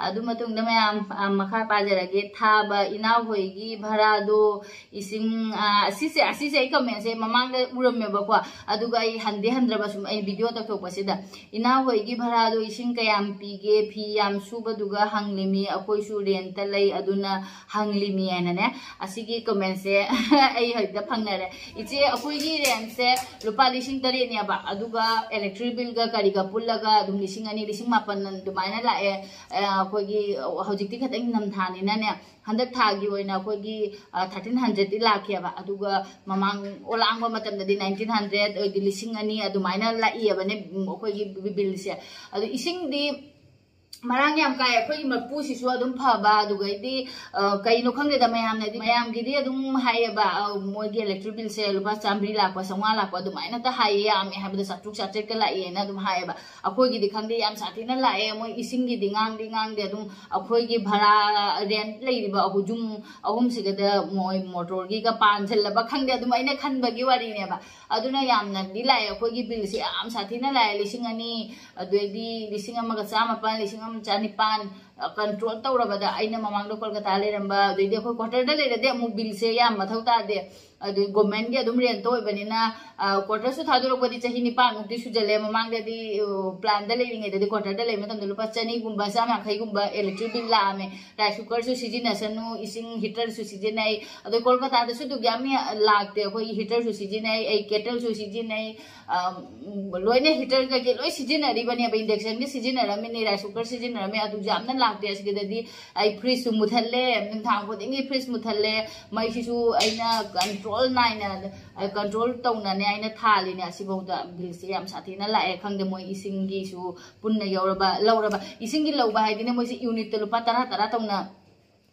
ꯑꯗꯨ ꯃꯇꯨꯡꯗ ꯃꯌꯥꯝ, ꯑ, ꯃꯈꯥ ꯄꯥꯖꯔꯒꯦ꯫ ꯊꯥꯕ ꯏꯅꯥꯎ ꯍꯣꯏꯒꯤ ꯚꯔꯥꯗꯣ ꯏꯁꯤꯡ, ꯑ, ꯑꯁꯤꯁꯦ, ꯑꯁꯤꯁꯦ ꯑꯩ ꯀꯃꯦꯟꯁꯦ ꯃꯃꯥꯡꯗ ꯎꯔꯝꯃꯦꯕꯀꯣ, ꯑꯗꯨꯒ ꯑꯩ ꯍꯟꯗꯤ ꯍꯟꯗ꯭ꯔꯕ ꯁꯨꯝ ꯑꯩ ꯚꯤꯗꯤꯑꯣ ꯇꯧꯊꯣꯛꯄꯁꯤꯗ꯫ ꯏꯅꯥꯎ ꯍꯣꯏꯒꯤ ꯚꯔꯥꯗꯣ ꯏꯁꯤꯡ ꯀꯌꯥꯝ ꯄꯤꯒꯦ? ꯐꯤ ꯌꯥꯝ ꯁꯨꯕꯗꯨꯒ ꯍꯪꯂꯤꯃꯤ, ꯑꯩꯈꯣꯏꯁꯨ ꯔꯦꯟꯇ ꯂꯩ, ꯑꯗꯨꯅ ꯍꯪꯂꯤꯃꯤ ꯍꯥꯏꯅꯅꯦ꯫ ꯑꯁꯤꯒꯤ ꯀꯃꯦꯟꯁꯦ ꯑꯩ ꯍꯧꯖꯤꯛꯇ ꯐꯪꯅꯔꯦ꯫ ꯏꯆꯦ, ꯑꯩꯈꯣꯏꯒꯤ ꯔꯦꯟꯁꯦ ꯂꯨꯄꯥ ꯂꯤꯁꯤꯡ ꯇꯔꯦꯠꯅꯦꯕ, ꯑꯗꯨꯒ ꯏꯂꯦꯛꯇ꯭ꯔꯤꯛ ꯕꯤꯜꯒ ꯀꯔꯤꯒ ꯄꯨꯜꯂꯒ ꯑꯗꯨꯝ ꯂꯤꯁꯤꯡ ꯑꯅꯤ, ꯂꯤꯁꯤꯡ ꯃꯥꯄꯟ ꯑꯗꯨꯃꯥꯏꯅ ꯂꯥꯛꯑꯦ꯫ ꯑ, ꯑꯩꯈꯣꯏꯒꯤ ꯍꯧꯖꯤꯛꯇꯤ ꯈꯤꯇꯪ ꯏꯪꯊꯝꯊꯥꯅꯤꯅꯅꯦ, ꯍꯟꯗꯛ ꯊꯥꯒꯤ ꯑꯣꯏꯅ ꯑꯩꯈꯣꯏꯒꯤ, ꯑ, ꯊꯥꯔꯇꯤꯟ ꯍꯟꯗ꯭ꯔꯦꯗꯇꯤ ꯂꯥꯛꯈꯤꯑꯕ꯫ ꯑꯗꯨꯒ ꯃꯃꯥꯡ ꯑꯣꯂꯥꯡꯕ ꯃꯇꯝꯗꯗꯤ ꯅꯥꯏꯟꯇꯤꯟ ꯍꯟꯗ꯭ꯔꯦꯗ, ꯑꯗꯩꯗꯤ ꯂꯤꯁꯤꯡ ꯑꯅꯤ ꯑꯗꯨꯃꯥꯏꯅ ꯂꯥꯛꯏꯑꯕꯅꯦ, ꯎꯝ, ꯑꯩꯈꯣꯏꯒꯤ ꯕꯤꯜꯁꯦ꯫ ꯑꯗꯣ ꯏꯁꯤꯡꯗꯤ ꯃꯔꯥꯡ ꯌꯥꯝ ꯀꯥꯏ꯫ ꯑꯩꯈꯣꯏꯒꯤ ꯃꯄꯨꯁꯤꯁꯨ ꯑꯗꯨꯝ ꯐꯕ, ꯑꯗꯨꯒꯩꯗꯤ, ꯑ, ꯀꯩꯅꯣ ꯈꯪꯗꯦꯗ, ꯃꯌꯥꯝꯅꯗꯤ, ꯃꯌꯥꯝꯒꯤꯗꯤ ꯑꯗꯨꯝ ꯍꯥꯏꯌꯦꯕ, ꯑ, ꯃꯣꯏꯒꯤ electric billꯁꯦ ꯂꯨꯄꯥ ꯆꯥꯝꯃꯔꯤ ꯂꯥꯛꯄ, ꯆꯥꯝꯃꯉꯥ ꯂꯥꯛꯄ ꯑꯗꯨꯃꯥꯏꯅꯇ ꯍꯥꯏꯌꯦ, ꯌꯥꯝꯃꯦ ꯍꯥꯏꯕꯗ ꯆꯥꯇ꯭ꯔꯨꯛ ꯆꯥꯇ꯭ꯔꯦꯠꯀ ꯂꯥꯛꯑꯦꯅ ꯑꯗꯨꯝ ꯍꯥꯏꯌꯦꯕ꯫ ꯑꯩꯈꯣꯏꯒꯤꯗꯤ ꯈꯪꯗꯦ, ꯌꯥꯝ ꯁꯥꯊꯤꯅ ꯂꯥꯛꯑꯦ꯫ ꯃꯣꯏ ꯏꯁꯤꯡꯒꯤꯗꯤ ꯉꯥꯡꯗꯤ ꯉꯥꯡꯗꯦ, ꯑꯗꯨꯝ ꯑꯩꯈꯣꯏꯒꯤ ꯚꯔꯥ, rent ꯂꯩꯔꯤꯕ ꯑꯍꯨ-, ꯌꯨꯝ ꯑꯍꯨꯝꯁꯤꯒꯗ ꯃꯣꯏ motorꯒꯤꯒ ꯄꯥꯟꯁꯤꯜꯂꯕ ꯈꯪꯗꯦ, ꯑꯗꯨꯝ ꯑꯩꯅ ꯈꯟꯕꯒꯤ ꯋꯥꯔꯤꯅꯦꯕ꯫ ꯑꯗꯨꯅ ꯌꯥꯝꯅꯗꯤ ꯂꯥꯛꯑꯦ, ꯑꯩꯈꯣꯏꯒꯤ billꯁꯦ ꯌꯥꯝ ꯁꯥꯊꯤꯅ ꯂꯥꯛꯑꯦ, ꯂꯤꯁꯤꯡ ꯑꯅꯤ, ꯑꯗꯨꯗꯩꯗꯤ ꯂꯤꯁꯤꯡ ꯑꯃꯒ ꯆꯥꯃꯥꯄꯜ, ꯂꯤꯁꯤꯡ ꯑꯃ ꯆꯥꯅꯤꯄꯥꯟ, ꯑ, control ꯇꯧꯔꯕꯗ꯫ ꯑꯩꯅ ꯃꯃꯥꯡꯗ ꯀꯣꯜꯀꯇꯥ ꯂꯩꯔꯝꯕ, ꯑꯗꯩꯗꯤ ꯑꯩꯈꯣꯏ quarterꯗ ꯂꯩꯔꯗꯤ ꯑꯃꯨꯛ billꯁꯦ ꯌꯥꯝ ꯃꯊꯧ ꯇꯥꯗꯦ, ꯑꯗꯨ governmentꯀꯤ ꯑꯗꯨꯝ rentꯇ ꯑꯣꯏꯕꯅꯤꯅ, ꯑ, quarterꯁꯨ ꯊꯥꯗꯣꯔꯛꯄꯗꯤ ꯆꯍꯤ ꯅꯤꯄꯥꯟꯃꯨꯛꯇꯤ ꯁꯨꯖꯜꯂꯦ꯫ ꯃꯃꯥꯡꯗꯗꯤ, ꯑ, planꯗ ꯂꯩꯔꯤꯉꯩꯗꯗꯤ, quarterꯗ ꯂꯩꯕ ꯃꯇꯝꯗ ꯂꯨꯄꯥ ꯆꯅꯤꯒꯨꯝꯕ, ꯆꯥꯝ ꯌꯥꯡꯈꯩꯒꯨꯝꯕ electric bill ꯂꯥꯛꯑꯝꯃꯦ꯫ Rice cookerꯁꯨ ꯁꯤꯖꯤꯟꯅꯁꯅꯨ, ꯏꯁꯤꯡ heaterꯁꯨ ꯁꯤꯖꯤꯟꯅꯩ꯫ ꯑꯗꯣ ꯀꯣꯜꯀꯇꯥꯗꯁꯨ ꯑꯗꯨꯛ ꯌꯥꯝ ꯂꯥꯛꯇꯦ꯫ ꯑꯩꯈꯣꯏꯒꯤ heaterꯁꯨ ꯁꯤꯖꯤꯟꯅꯩ, ꯑꯩ kettleꯁꯨ ꯁꯤꯖꯤꯟꯅꯩ, ꯑ, ꯎꯝ, ꯂꯣꯏꯅ heater ꯀꯩꯀꯩ ꯂꯣꯏ ꯁꯤꯖꯤꯟꯅꯔꯤꯕꯅꯦꯕ, inductionꯒꯤ ꯁꯤꯖꯤꯟꯅꯔꯝꯃꯤꯅꯤ, rice cooker ꯁꯤꯖꯤꯟꯅꯔꯝꯃꯤ, ꯑꯗꯨ ꯌꯥꯝꯅ ꯂꯥꯛꯇꯦ꯫ ꯑꯁꯤꯗꯗꯤ ꯑꯩ fridgeꯁꯨ ꯃꯨꯠꯊꯠꯂꯦ, ꯅꯨꯡꯗꯥꯡ ꯈꯨꯗꯤꯡꯒꯤ fridge ꯃꯨꯠꯊꯠꯂꯦ, ꯃꯩꯁꯤꯁꯨ ꯑꯩꯅ control ꯅꯥꯏꯅ, ꯑ, control ꯇꯧꯅꯅꯦ ꯑꯩꯅ ꯊꯥꯜꯂꯤꯅꯦ꯫ ꯑꯁꯤꯐꯥꯎꯗ billꯁꯦ ꯌꯥꯝ ꯁꯥꯊꯤꯅ ꯂꯥꯛꯑꯦ꯫ ꯈꯪꯗꯦ ꯃꯣꯏ ꯏꯁꯤꯡꯒꯤꯁꯨ ꯄꯨꯟꯅ ꯌꯧꯔꯕ, ꯂꯧꯔꯕ, ꯏꯁꯤꯡꯒꯤ ꯂꯧꯕ ꯍꯥꯏꯗꯤꯅꯦ, ꯃꯣꯏꯁꯦ unitꯇ ꯂꯨꯄꯥ ꯇꯔꯥ ꯇꯔꯥ ꯇꯧꯅ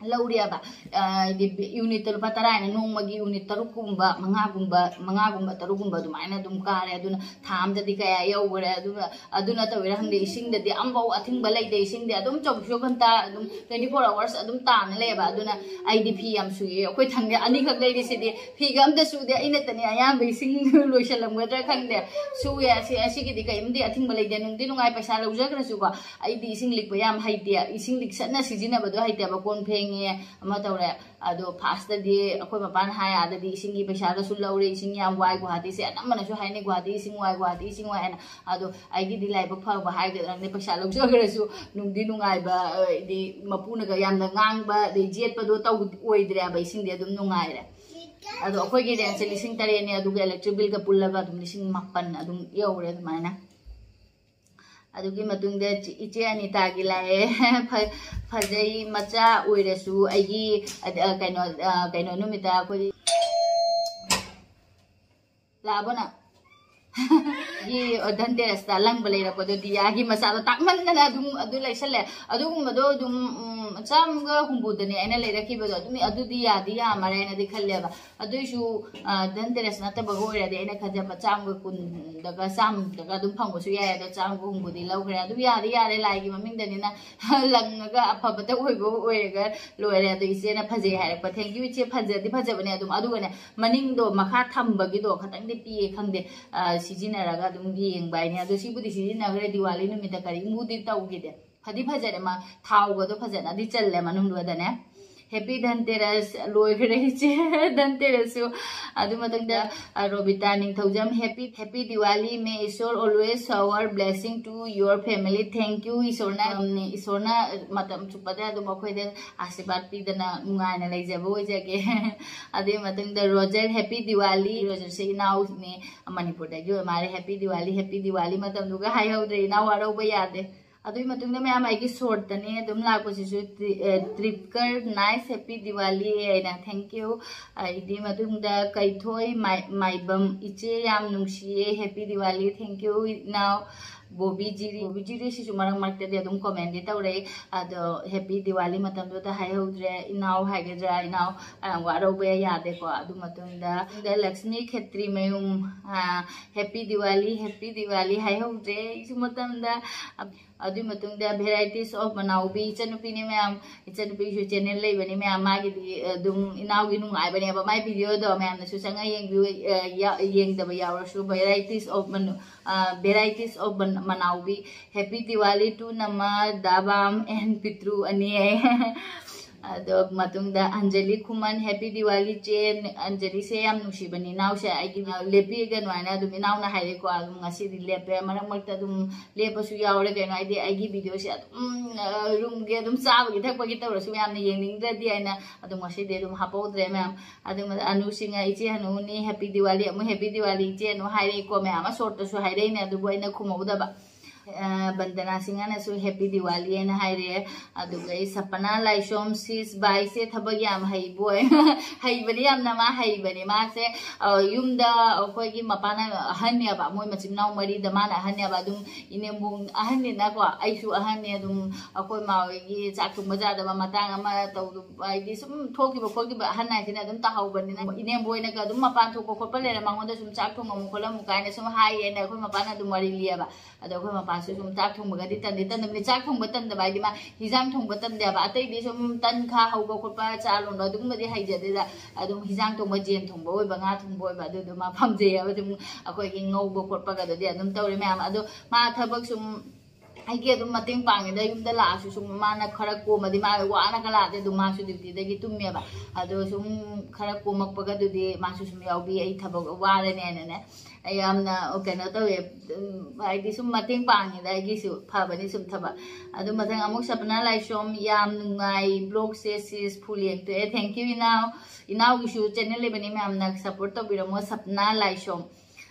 ꯂꯧꯔꯦꯕ꯫ ꯑ, ꯍꯥꯏꯗꯤ unitꯇ ꯂꯨꯄꯥ ꯇꯔꯥ ꯍꯥꯏꯅ ꯅꯣꯡꯃꯒꯤ unit ꯇꯔꯨꯛꯀꯨꯝꯕ, ꯃꯉꯥꯒꯨꯝꯕ, ꯃꯉꯥꯒꯨꯝꯕ, ꯇꯔꯨꯛꯀꯨꯝꯕ ꯑꯗꯨꯃꯥꯏꯅ ꯑꯗꯨꯝ ꯀꯥꯔꯦ꯫ ꯑꯗꯨꯅ ꯊꯥ ꯑꯃꯗꯗꯤ ꯀꯌꯥ ꯌꯧꯈ꯭ꯔꯦ? ꯑꯗꯨꯒ ꯑꯗꯨꯅ ꯇꯧꯋꯤꯔꯥ ꯈꯪꯗꯦ, ꯏꯁꯤꯡꯗꯗꯤ ꯑꯝꯐꯥꯎ ꯑꯊꯤꯡꯕ ꯂꯩꯇꯦ꯫ ꯏꯁꯤꯡꯗꯤ ꯑꯗꯨꯝ ꯆꯧꯕꯤꯁ ꯘꯟꯇꯥ ꯑꯗꯨꯝ twenty four hours ꯑꯗꯨꯝ ꯇꯥꯅ ꯂꯩꯌꯦꯕ꯫ ꯑꯗꯨꯅ ꯑꯩꯗꯤ ꯐꯤ ꯌꯥꯝ ꯁꯨꯏꯌꯦ꯫ ꯑꯩꯈꯣꯏ ꯊꯪꯗꯦ ꯑꯅꯤꯈꯛ ꯂꯩꯔꯤꯁꯤꯗꯤ ꯐꯤꯒ ꯑꯝꯇ ꯁꯨꯗꯦ꯫ ꯑꯩꯅꯇꯅꯦ ꯑꯌꯥꯝꯕ ꯏꯁꯤꯡ ꯂꯣꯏꯁꯤꯜꯂꯝꯒꯗ꯭ꯔꯥ ꯈꯪꯗꯦ꯫ ꯁꯨꯏꯌꯦ꯫ ꯑꯁꯤ, ꯑꯁꯤꯒꯤꯗꯤ ꯀꯩꯝꯗꯤ ꯑꯊꯤꯡꯕ ꯂꯩꯇꯦ꯫ ꯅꯨꯡꯗꯤ ꯅꯨꯡꯉꯥꯏ, ꯄꯩꯁꯥ ꯂꯧꯖꯈ꯭ꯔꯁꯨꯀꯣ꯫ ꯑꯩꯗꯤ ꯏꯁꯤꯡ ꯂꯤꯛꯄ ꯌꯥꯝ ꯍꯩꯇꯦ꯫ ꯏꯁꯤꯡ ꯂꯤꯛꯁꯠꯅ ꯁꯤꯖꯤꯟꯅꯕꯗꯣ ꯍꯩꯇꯦꯕ꯫ ꯀꯣꯟ ꯐꯦꯡꯉꯦ, ꯑꯃ ꯇꯧꯔꯦ꯫ ꯑꯗꯣ firstꯇꯗꯤ ꯑꯩꯈꯣꯏ ꯃꯄꯥꯅ ꯍꯥꯏ, "ꯑꯥꯗꯗꯤ ꯏꯁꯤꯡꯒꯤ ꯄꯩꯁꯥꯒꯁꯨ ꯂꯧꯔꯦ, ꯏꯁꯤꯡ ꯌꯥꯝ ꯋꯥꯏ ꯒꯨꯍꯥꯇꯤꯁꯦ", ꯑꯅꯝꯕꯅꯁꯨ ꯍꯥꯏꯅꯩ, "ꯒꯨꯍꯥꯇꯤ ꯏꯁꯤꯡ ꯋꯥꯏ, ꯒꯨꯍꯥꯇꯤ ꯏꯁꯤꯡ ꯋꯥꯏ" ꯍꯥꯏꯅ꯫ ꯑꯗꯣ ꯑꯩꯒꯤꯗꯤ ꯂꯥꯏꯕꯛ ꯐꯕ ꯍꯥꯏꯒꯗ꯭ꯔꯥ ꯈꯪꯗꯦ, ꯄꯩꯁꯥ ꯂꯧꯖꯈ꯭ꯔꯁꯨ ꯅꯨꯡꯗꯤ ꯅꯨꯡꯉꯥꯏꯕ, ꯍꯥꯏꯗꯤ ꯃꯄꯨꯅꯒ ꯌꯥꯝꯅ ꯉꯥꯡꯕ ꯑꯗꯩ ꯌꯦꯠꯄꯗꯣ ꯇꯧ-, ꯑꯣꯏꯗ꯭ꯔꯦꯕ꯫ ꯏꯁꯤꯡꯗꯤ ꯑꯗꯨꯝ ꯅꯨꯡꯉꯥꯏꯔꯦ꯫ ꯑꯗꯣ ꯑꯩꯈꯣꯏꯒꯤ rentꯁꯦ ꯂꯤꯁꯤꯡ ꯇꯔꯦꯠꯅꯦ, ꯑꯗꯨꯒ electric billꯒ ꯄꯨꯜꯂꯒ ꯑꯗꯨꯝ ꯂꯤꯁꯤꯡ ꯃꯥꯄꯟ ꯑꯗꯨꯝ ꯌꯧꯔꯦ ꯑꯗꯨꯃꯥꯏꯅ꯫ ꯑꯗꯨꯒꯤ ꯃꯇꯨꯡꯗ ꯏꯆꯦ, ꯏꯆꯦ ꯑꯅꯤꯇꯥꯒꯤ ꯂꯥꯛꯑꯦ꯫ ꯐ-, ꯐꯖꯩ, ꯃꯆꯥ ꯑꯣꯏꯔꯁꯨ ꯑꯩꯒꯤ, ꯑ, ꯀꯩꯅꯣ, ꯑ, ꯀꯩꯅꯣ ꯅꯨꯃꯤꯠꯇ ꯑꯩꯈꯣꯏ ꯂꯥꯛꯑꯕꯣ ꯅꯪ? ꯒꯤ ꯙꯟꯇꯦꯔꯁꯇ ꯑꯂꯪꯕ ꯂꯩꯔꯛꯄꯗꯣ, ꯗꯤꯌꯥꯒꯤ ꯃꯆꯥꯗꯣ ꯇꯥꯡꯃꯟꯗꯅ ꯑꯗꯨꯝ ꯑꯗꯨ ꯂꯩꯁꯜꯂꯦ꯫ ꯑꯗꯨꯒꯨꯝꯕꯗꯣ ꯑꯗꯨꯝ, ꯎꯝ, ꯆꯥꯝꯃꯒ ꯍꯨꯝꯐꯨꯗꯅꯦ ꯑꯩꯅ ꯂꯩꯔꯛꯈꯤꯕꯗꯣ꯫ ꯑꯗꯨꯝ ꯑꯗꯨꯗꯤ ꯌꯥꯗꯤ ꯌꯥꯝꯃꯔꯦꯅꯗꯤ ꯈꯜꯂꯦꯕ꯫ ꯑꯗꯨꯏꯁꯨ, ꯑ, ꯙꯟꯇꯦꯔꯁ ꯅꯠꯇꯕꯒ ꯑꯣꯏꯔꯗꯤ ꯑꯩꯅ ꯈꯟꯖꯕ ꯆꯥꯝꯃꯒ ꯀꯨꯟꯗꯒ ꯆꯥꯝꯃꯗꯒ ꯑꯗꯨꯝ ꯐꯪꯕꯁꯨ ꯌꯥꯏ꯫ ꯑꯗꯣ ꯆꯥꯝꯃꯒ ꯍꯨꯝꯐꯨꯗꯤ ꯂꯧꯈ꯭ꯔꯦ꯫ ꯑꯗꯨꯝ ꯌꯥꯗꯤ ꯌꯥꯔꯦ, ꯂꯥꯏꯒꯤ ꯃꯃꯤꯡꯗꯅꯤꯅ ꯂꯪꯉꯒ ꯑꯐꯕꯇ ꯑꯣꯏꯕ ꯑꯣꯏꯔꯒ ꯂꯣꯏꯔꯦ꯫ ꯑꯗꯣ ꯏꯆꯦꯅ ꯐꯖꯩ ꯍꯥꯏꯔꯛꯄ, thank you ꯏꯆꯦ, ꯐꯖꯗꯤ ꯐꯖꯕꯅꯦ꯫ ꯑꯗꯨꯝ, ꯑꯗꯨꯒꯅꯦ, ꯃꯅꯤꯡꯗꯣ ꯃꯈꯥ ꯊꯝꯕꯒꯤꯗꯣ ꯈꯇꯪꯗꯤ ꯄꯤꯌꯦ, ꯈꯪꯗꯦ, ꯑ, ꯁꯤꯖꯤꯟꯅꯔꯒ ꯑꯗꯨꯝ ꯌꯦꯡꯕ ꯍꯥꯏꯅꯦ꯫ ꯑꯗꯣ ꯁꯤꯕꯨꯗꯤ ꯁꯤꯖꯤꯟꯅꯈ꯭ꯔꯦ, ꯗꯤꯋꯥꯂꯤ ꯅꯨꯃꯤꯠꯇ ꯀꯔꯤꯝꯕꯨꯗꯤ ꯇꯧꯈꯤꯗꯦ꯫ ꯐꯗꯤ ꯐꯖꯔꯦ, ꯃꯥ ꯊꯥꯎꯒꯗꯣ ꯐꯖꯅꯗꯤ ꯆꯜꯂꯦ ꯃꯅꯨꯡꯗꯨꯗꯅꯦ꯫ ꯍꯦꯄꯤ ꯙꯟꯇꯦꯔꯁ ꯂꯣꯏꯈ꯭ꯔꯦ ꯏꯆꯦ꯫ ꯙꯟꯇꯦꯔꯁꯁꯨ꯫ ꯑꯗꯨ ꯃꯊꯪꯗ, ꯑ, ꯔꯣꯕꯤꯇꯥ ꯅꯤꯡꯊꯧꯖꯝ, happy, happy Diwali, may Ishwar always shower blessing to your family, thank you꯫ ꯏꯁꯣꯔꯅ, ꯎꯝ, ꯏꯁꯣꯔꯅ ꯃꯇꯝ ꯆꯨꯞꯄꯗ ꯑꯗꯨꯝ ꯑꯩꯈꯣꯏꯗ ꯑꯥꯁꯤꯔꯕꯥꯗ ꯄꯤꯗꯅ ꯅꯨꯡꯉꯥꯏꯅ ꯂꯩꯖꯕ ꯑꯣꯏꯖꯒꯦ꯫ ꯑꯗꯨꯒꯤ ꯃꯇꯨꯡꯗ ꯔꯣꯖꯔ, happy Diwali꯫ ꯔꯣꯖꯔꯁꯦ ꯏꯅꯥꯎꯅꯦ, ꯃꯅꯤꯄꯨꯔꯗꯒꯤ ꯑꯣꯏ ꯃꯥꯜꯂꯦ꯫ Happy Diwali, happy Diwali ꯃꯇꯝꯗꯨꯒ ꯍꯥꯏꯍꯧꯗ꯭ꯔꯦ, ꯏꯅꯥꯎ ꯋꯥꯔꯧꯕ ꯌꯥꯗꯦ꯫ ꯑꯗꯨꯒꯤ ꯃꯇꯨꯡꯗ ꯃꯌꯥꯝ ꯑꯩꯒꯤ ꯁꯣꯔꯠꯇꯅꯦ ꯑꯗꯨꯝ ꯂꯥꯛꯄꯁꯤꯁꯨ, ꯇ꯭ꯔꯤ-, ꯑ, ꯇ꯭ꯔꯤꯞꯀꯔ, nice, happy Diwali ꯍꯥꯏꯅ, thank you꯫ ꯑꯩꯗꯤ ꯃꯇꯨꯡꯗ ꯀꯩꯊꯣꯏ ꯃꯥꯏ-, ꯃꯥꯏꯕꯝ, ꯏꯆꯦ ꯌꯥꯝ ꯅꯨꯡꯁꯤꯌꯦ, happy Diwali, thank you ꯏꯅꯥꯎ꯫ ꯕꯣꯕꯤ ꯖꯤꯔꯤ, ꯕꯣꯕꯤ ꯖꯤꯔꯤ ꯁꯤꯁꯨ ꯃꯔꯛ ꯃꯔꯛꯇꯗꯤ ꯑꯗꯨꯝ ꯀꯣꯃꯦꯟꯗꯤ ꯇꯧꯔꯛꯏ꯫ ꯑꯗꯣ happy Diwali ꯃꯇꯝꯗꯨꯗ ꯍꯥꯏꯍꯧꯗ꯭ꯔꯦ, ꯏꯅꯥꯎ ꯍꯥꯏꯒꯗ꯭ꯔꯥ, ꯏꯅꯥꯎ, ꯑ, ꯋꯥꯔꯧꯕ ꯌꯥꯗꯦꯀꯣ꯫ ꯑꯗꯨ ꯃꯇꯨꯡꯗ, ꯃꯇꯨꯡꯗ ꯂꯛꯁꯃꯤ ꯈꯦꯇ꯭ꯔꯤ ꯃꯌꯨꯝ, ꯑ, happy Diwali, happy Diwali ꯍꯥꯏꯍꯧꯗ꯭ꯔꯦ ꯑꯩꯁꯨ ꯃꯇꯝꯗ꯫ ꯑꯗꯨꯒꯤ ꯃꯇꯨꯡꯗ Varieties of ꯃꯅꯥꯎꯕꯤ, ꯏꯆꯟꯅꯨꯄꯤꯅꯤ ꯃꯌꯥꯝ, ꯏꯆꯟꯅꯨꯄꯤꯁꯨ channel ꯂꯩꯕꯅꯤ ꯃꯌꯥꯝ, ꯃꯥꯒꯤꯗꯤ ꯑꯗꯨꯝ ꯏꯅꯥꯎꯒꯤ ꯅꯨꯡꯉꯥꯏꯕꯅꯦꯕ, ꯃꯥꯏ videoꯗꯣ ꯃꯌꯥꯝꯅꯁꯨ ꯆꯪꯉ ꯌꯦꯡꯕꯤꯌꯨ, ꯑ, ꯌꯥ-, ꯌꯦꯡꯗꯕ ꯌꯥꯎꯔꯁꯨ꯫ Varieties of ꯃꯅꯨ-, ꯑ, Varieties of ꯃꯅꯥꯎꯕꯤ, happy Diwali to ꯅꯃ, ꯗꯥꯕꯥꯝ and ꯄꯤꯇ꯭ꯔꯨ ꯑꯅꯤ ꯍꯥꯏ꯫ ꯑꯗꯣ ꯃꯇꯨꯡꯗ ꯑꯟꯖꯂꯤ ꯈꯨꯃꯟ, happy Diwali ꯆꯦ꯫ ꯑꯟꯖꯂꯤꯁꯦ ꯌꯥꯝ ꯅꯨꯡꯁꯤꯕꯅꯤ, ꯏꯅꯥꯎꯁꯦ ꯑꯩꯒꯤ ꯂꯦꯞꯄꯤꯒꯅꯨ ꯍꯥꯏꯅ ꯑꯗꯨꯝ ꯏꯅꯥꯎꯅ ꯍꯥꯏꯔꯦꯀꯣ꯫ ꯑꯗꯨꯝ ꯉꯁꯤꯗꯤ ꯂꯦꯞꯄꯦ, ꯃꯔꯛ ꯃꯔꯛꯇ ꯑꯗꯨꯝ ꯂꯦꯞꯄꯁꯨ ꯌꯥꯎꯔꯦ꯫ ꯀꯩꯅꯣ ꯍꯥꯏꯗꯤ ꯑꯩꯒꯤ videoꯁꯦ ꯑꯗꯨꯝ, ꯑ, ꯔꯨꯝꯒꯤ ꯑꯗꯨꯝ ꯆꯥꯕꯒꯤ ꯊꯛꯄꯒꯤ ꯇꯧꯔꯁꯨ ꯃꯌꯥꯝꯅ ꯌꯦꯡꯅꯤꯡꯗ꯭ꯔꯗꯤ ꯍꯥꯏꯅ ꯑꯗꯨꯝ ꯉꯁꯤꯗꯤ ꯑꯗꯨꯝ ꯍꯥꯞꯍꯧꯗ꯭ꯔꯦ ꯃꯌꯥꯝ꯫ ꯑꯗꯨꯒ ꯑꯅꯨꯁꯤꯡꯅ, "ꯏꯆꯦ ꯑꯅꯨꯅꯤ, happy Diwali", ꯑꯃꯨꯛ happy Diwali ꯏꯆꯦ ꯑꯅꯨ ꯍꯥꯏꯔꯛꯏꯀꯣ, ꯃꯌꯥꯝ ꯑꯃ shortꯇꯁꯨ ꯍꯥꯏꯔꯛꯏꯅꯦ, ꯑꯗꯨꯕꯨ ꯑꯩꯅ ꯈꯨꯝꯍꯧꯗꯕ꯫ ꯕꯟꯗꯅꯥ ꯁꯤꯡꯍꯅꯁꯨ Happy Diwali ꯍꯥꯏꯅ ꯍꯥꯏꯔꯛꯑꯦ꯫ ꯑꯗꯨꯒ ꯑꯩ ꯁꯄꯅꯥ ꯂꯥꯏꯁꯣꯝ, ꯁꯤꯁ ꯕꯥꯏꯁꯦ ꯊꯕꯛ ꯌꯥꯝ ꯍꯩꯕꯣꯏ꯫ ꯍꯩꯕꯅꯤ, ꯌꯥꯝꯅ ꯃꯥ ꯍꯩꯕꯅꯤ꯫ ꯃꯥꯁꯦ ꯌꯨꯝꯗ ꯑꯩꯈꯣꯏꯒꯤ ꯃꯄꯥꯅ ꯑꯍꯟꯅꯦꯕ, ꯃꯣꯏ ꯃꯆꯤꯟ ꯃꯅꯥꯎ ꯃꯔꯤꯗ ꯃꯥꯅ ꯑꯍꯟꯅꯦꯕ꯫ ꯑꯗꯨꯝ ꯏꯅꯦꯝꯕꯣꯛ ꯑꯍꯟꯅꯤꯅꯀꯣ, ꯑꯩꯁꯨ ꯑꯍꯟꯅꯦ꯫ ꯑꯗꯨꯝ ꯑꯩꯈꯣꯏ ꯃꯥ ꯍꯣꯏꯒꯤ ꯆꯥꯛ ꯊꯣꯡꯕ ꯌꯥꯗꯕ ꯃꯇꯥꯡ ꯑꯃ ꯇꯧ, ꯍꯥꯏꯗꯤ ꯁꯨꯝ ꯊꯣꯛꯈꯤꯕ ꯈꯣꯠꯈꯤꯕ, ꯑꯍꯟ ꯍꯥꯏꯁꯤꯅ ꯑꯗꯨꯝ ꯇꯥꯍꯧꯕꯅꯤꯅ, ꯏꯅꯦꯝꯕꯣꯏꯅꯒ ꯑꯗꯨꯝ ꯃꯄꯥꯟ ꯊꯣꯛꯄ ꯈꯣꯠꯄ ꯂꯩꯔꯦ, ꯃꯉꯣꯟꯗ ꯁꯨꯝ ꯆꯥꯛ ꯊꯣꯡꯉꯝꯃꯨ ꯈꯣꯠꯂꯝꯃꯨ ꯀꯥꯏꯅ ꯁꯨꯝ ꯍꯥꯏꯌꯦꯅ ꯑꯩꯈꯣꯏ ꯃꯄꯥꯅ ꯑꯗꯨꯝ ꯋꯥꯔꯤ ꯂꯤꯌꯦꯕ꯫ ꯑꯗꯣ ꯑꯩꯈꯣꯏ ꯃꯄꯥꯁꯨ ꯁꯨꯝ ꯆꯥꯛ ꯊꯣꯡꯕꯒꯗꯤ ꯇꯟꯗꯤ ꯇꯟꯗꯕꯅꯤ꯫ ꯆꯥꯛ ꯊꯣꯡꯕ ꯇꯟꯗꯕ ꯍꯥꯏꯗꯤ ꯃꯥ ꯍꯤꯟꯖꯥꯡ ꯊꯣꯡꯕ ꯇꯟꯗꯦꯕ꯫ ꯑꯇꯩꯗꯤ ꯁꯨꯝ ꯇꯟ ꯈꯥ ꯍꯧꯕ ꯈꯣꯠꯄ, ꯆꯥ ꯂꯣꯟꯕ ꯑꯗꯨꯒꯨꯝꯕꯗꯤ ꯍꯩꯖꯗꯦꯗ꯫ ꯑꯗꯨꯝ ꯍꯤꯟꯖꯥꯡ ꯊꯣꯡꯕ, ꯌꯦꯟ ꯊꯣꯡꯕ ꯑꯣꯏꯕ, ꯉꯥ ꯊꯣꯡꯕ ꯑꯣꯏꯕ, ꯑꯗꯨꯗꯣ ꯃꯥ ꯄꯥꯝꯖꯩꯌꯦꯕ꯫ ꯑꯗꯨꯝ ꯑꯩꯈꯣꯏꯒꯤ ꯉꯧꯕ ꯈꯣꯠꯄꯒꯗꯨꯗꯤ ꯑꯗꯨꯝ ꯇꯧꯔꯦ ꯃꯌꯥꯝ꯫ ꯑꯗꯣ ꯃꯥ ꯊꯕꯛ ꯁꯨꯝ ꯑꯩꯒꯤ ꯑꯗꯨꯝ ꯃꯇꯦꯡ ꯄꯥꯡꯉꯤꯗ꯫ ꯌꯨꯝꯗ ꯂꯥꯛꯑꯁꯨ ꯁꯨꯝ ꯃꯥꯅ ꯈꯔ ꯀꯣꯝꯃꯗꯤ, ꯃꯥ ꯋꯥꯅꯒ ꯂꯥꯛꯑꯗꯤ ꯑꯗꯨꯝ ꯃꯥꯁꯨ ꯗ꯭ꯌꯨꯇꯤꯗꯒꯤ ꯇꯨꯝꯃꯦꯕ꯫ ꯑꯗꯣ ꯁꯨꯝ ꯈꯔ ꯀꯣꯝꯃꯛꯄꯒꯗꯨꯗꯤ ꯃꯥꯁꯨ ꯁꯨꯝ ꯌꯥꯎꯕꯤ꯫ ꯑꯩ ꯊꯕꯛ ꯋꯥꯔꯅꯦꯅꯅꯦ, ꯑꯩ ꯌꯥꯝꯅ ꯀꯩꯅꯣ ꯇꯧꯋꯦ꯫ ꯎꯝ, ꯍꯥꯏꯗꯤ ꯁꯨꯝ ꯃꯇꯦꯡ ꯄꯥꯡꯉꯤꯗ, ꯑꯩꯒꯤꯁꯨ ꯐꯕꯅꯤ ꯁꯨꯝ ꯊꯕꯛ꯫ ꯑꯗꯨ ꯃꯊꯪ ꯑꯃꯨꯛ ꯁꯄꯅꯥ ꯂꯥꯏꯁꯣꯝ, "ꯌꯥꯝ ꯅꯨꯡꯉꯥꯏ ꯕ꯭ꯂꯣꯒꯁꯦ ꯁꯤꯁ, ꯐꯨꯜ ꯌꯦꯡꯊꯣꯛꯑꯦ꯫ Thank you ꯏꯅꯥꯎ꯫ ꯏꯅꯥꯎꯒꯤꯁꯨ ꯆꯦꯅꯦꯜ ꯂꯩꯕꯅꯤ, ꯃꯌꯥꯝꯅ ꯁꯞꯄꯣꯔꯠ ꯇꯧꯕꯤꯔꯝꯃꯣ ꯁꯄꯅꯥ ꯂꯥꯏꯁꯣꯝ"꯫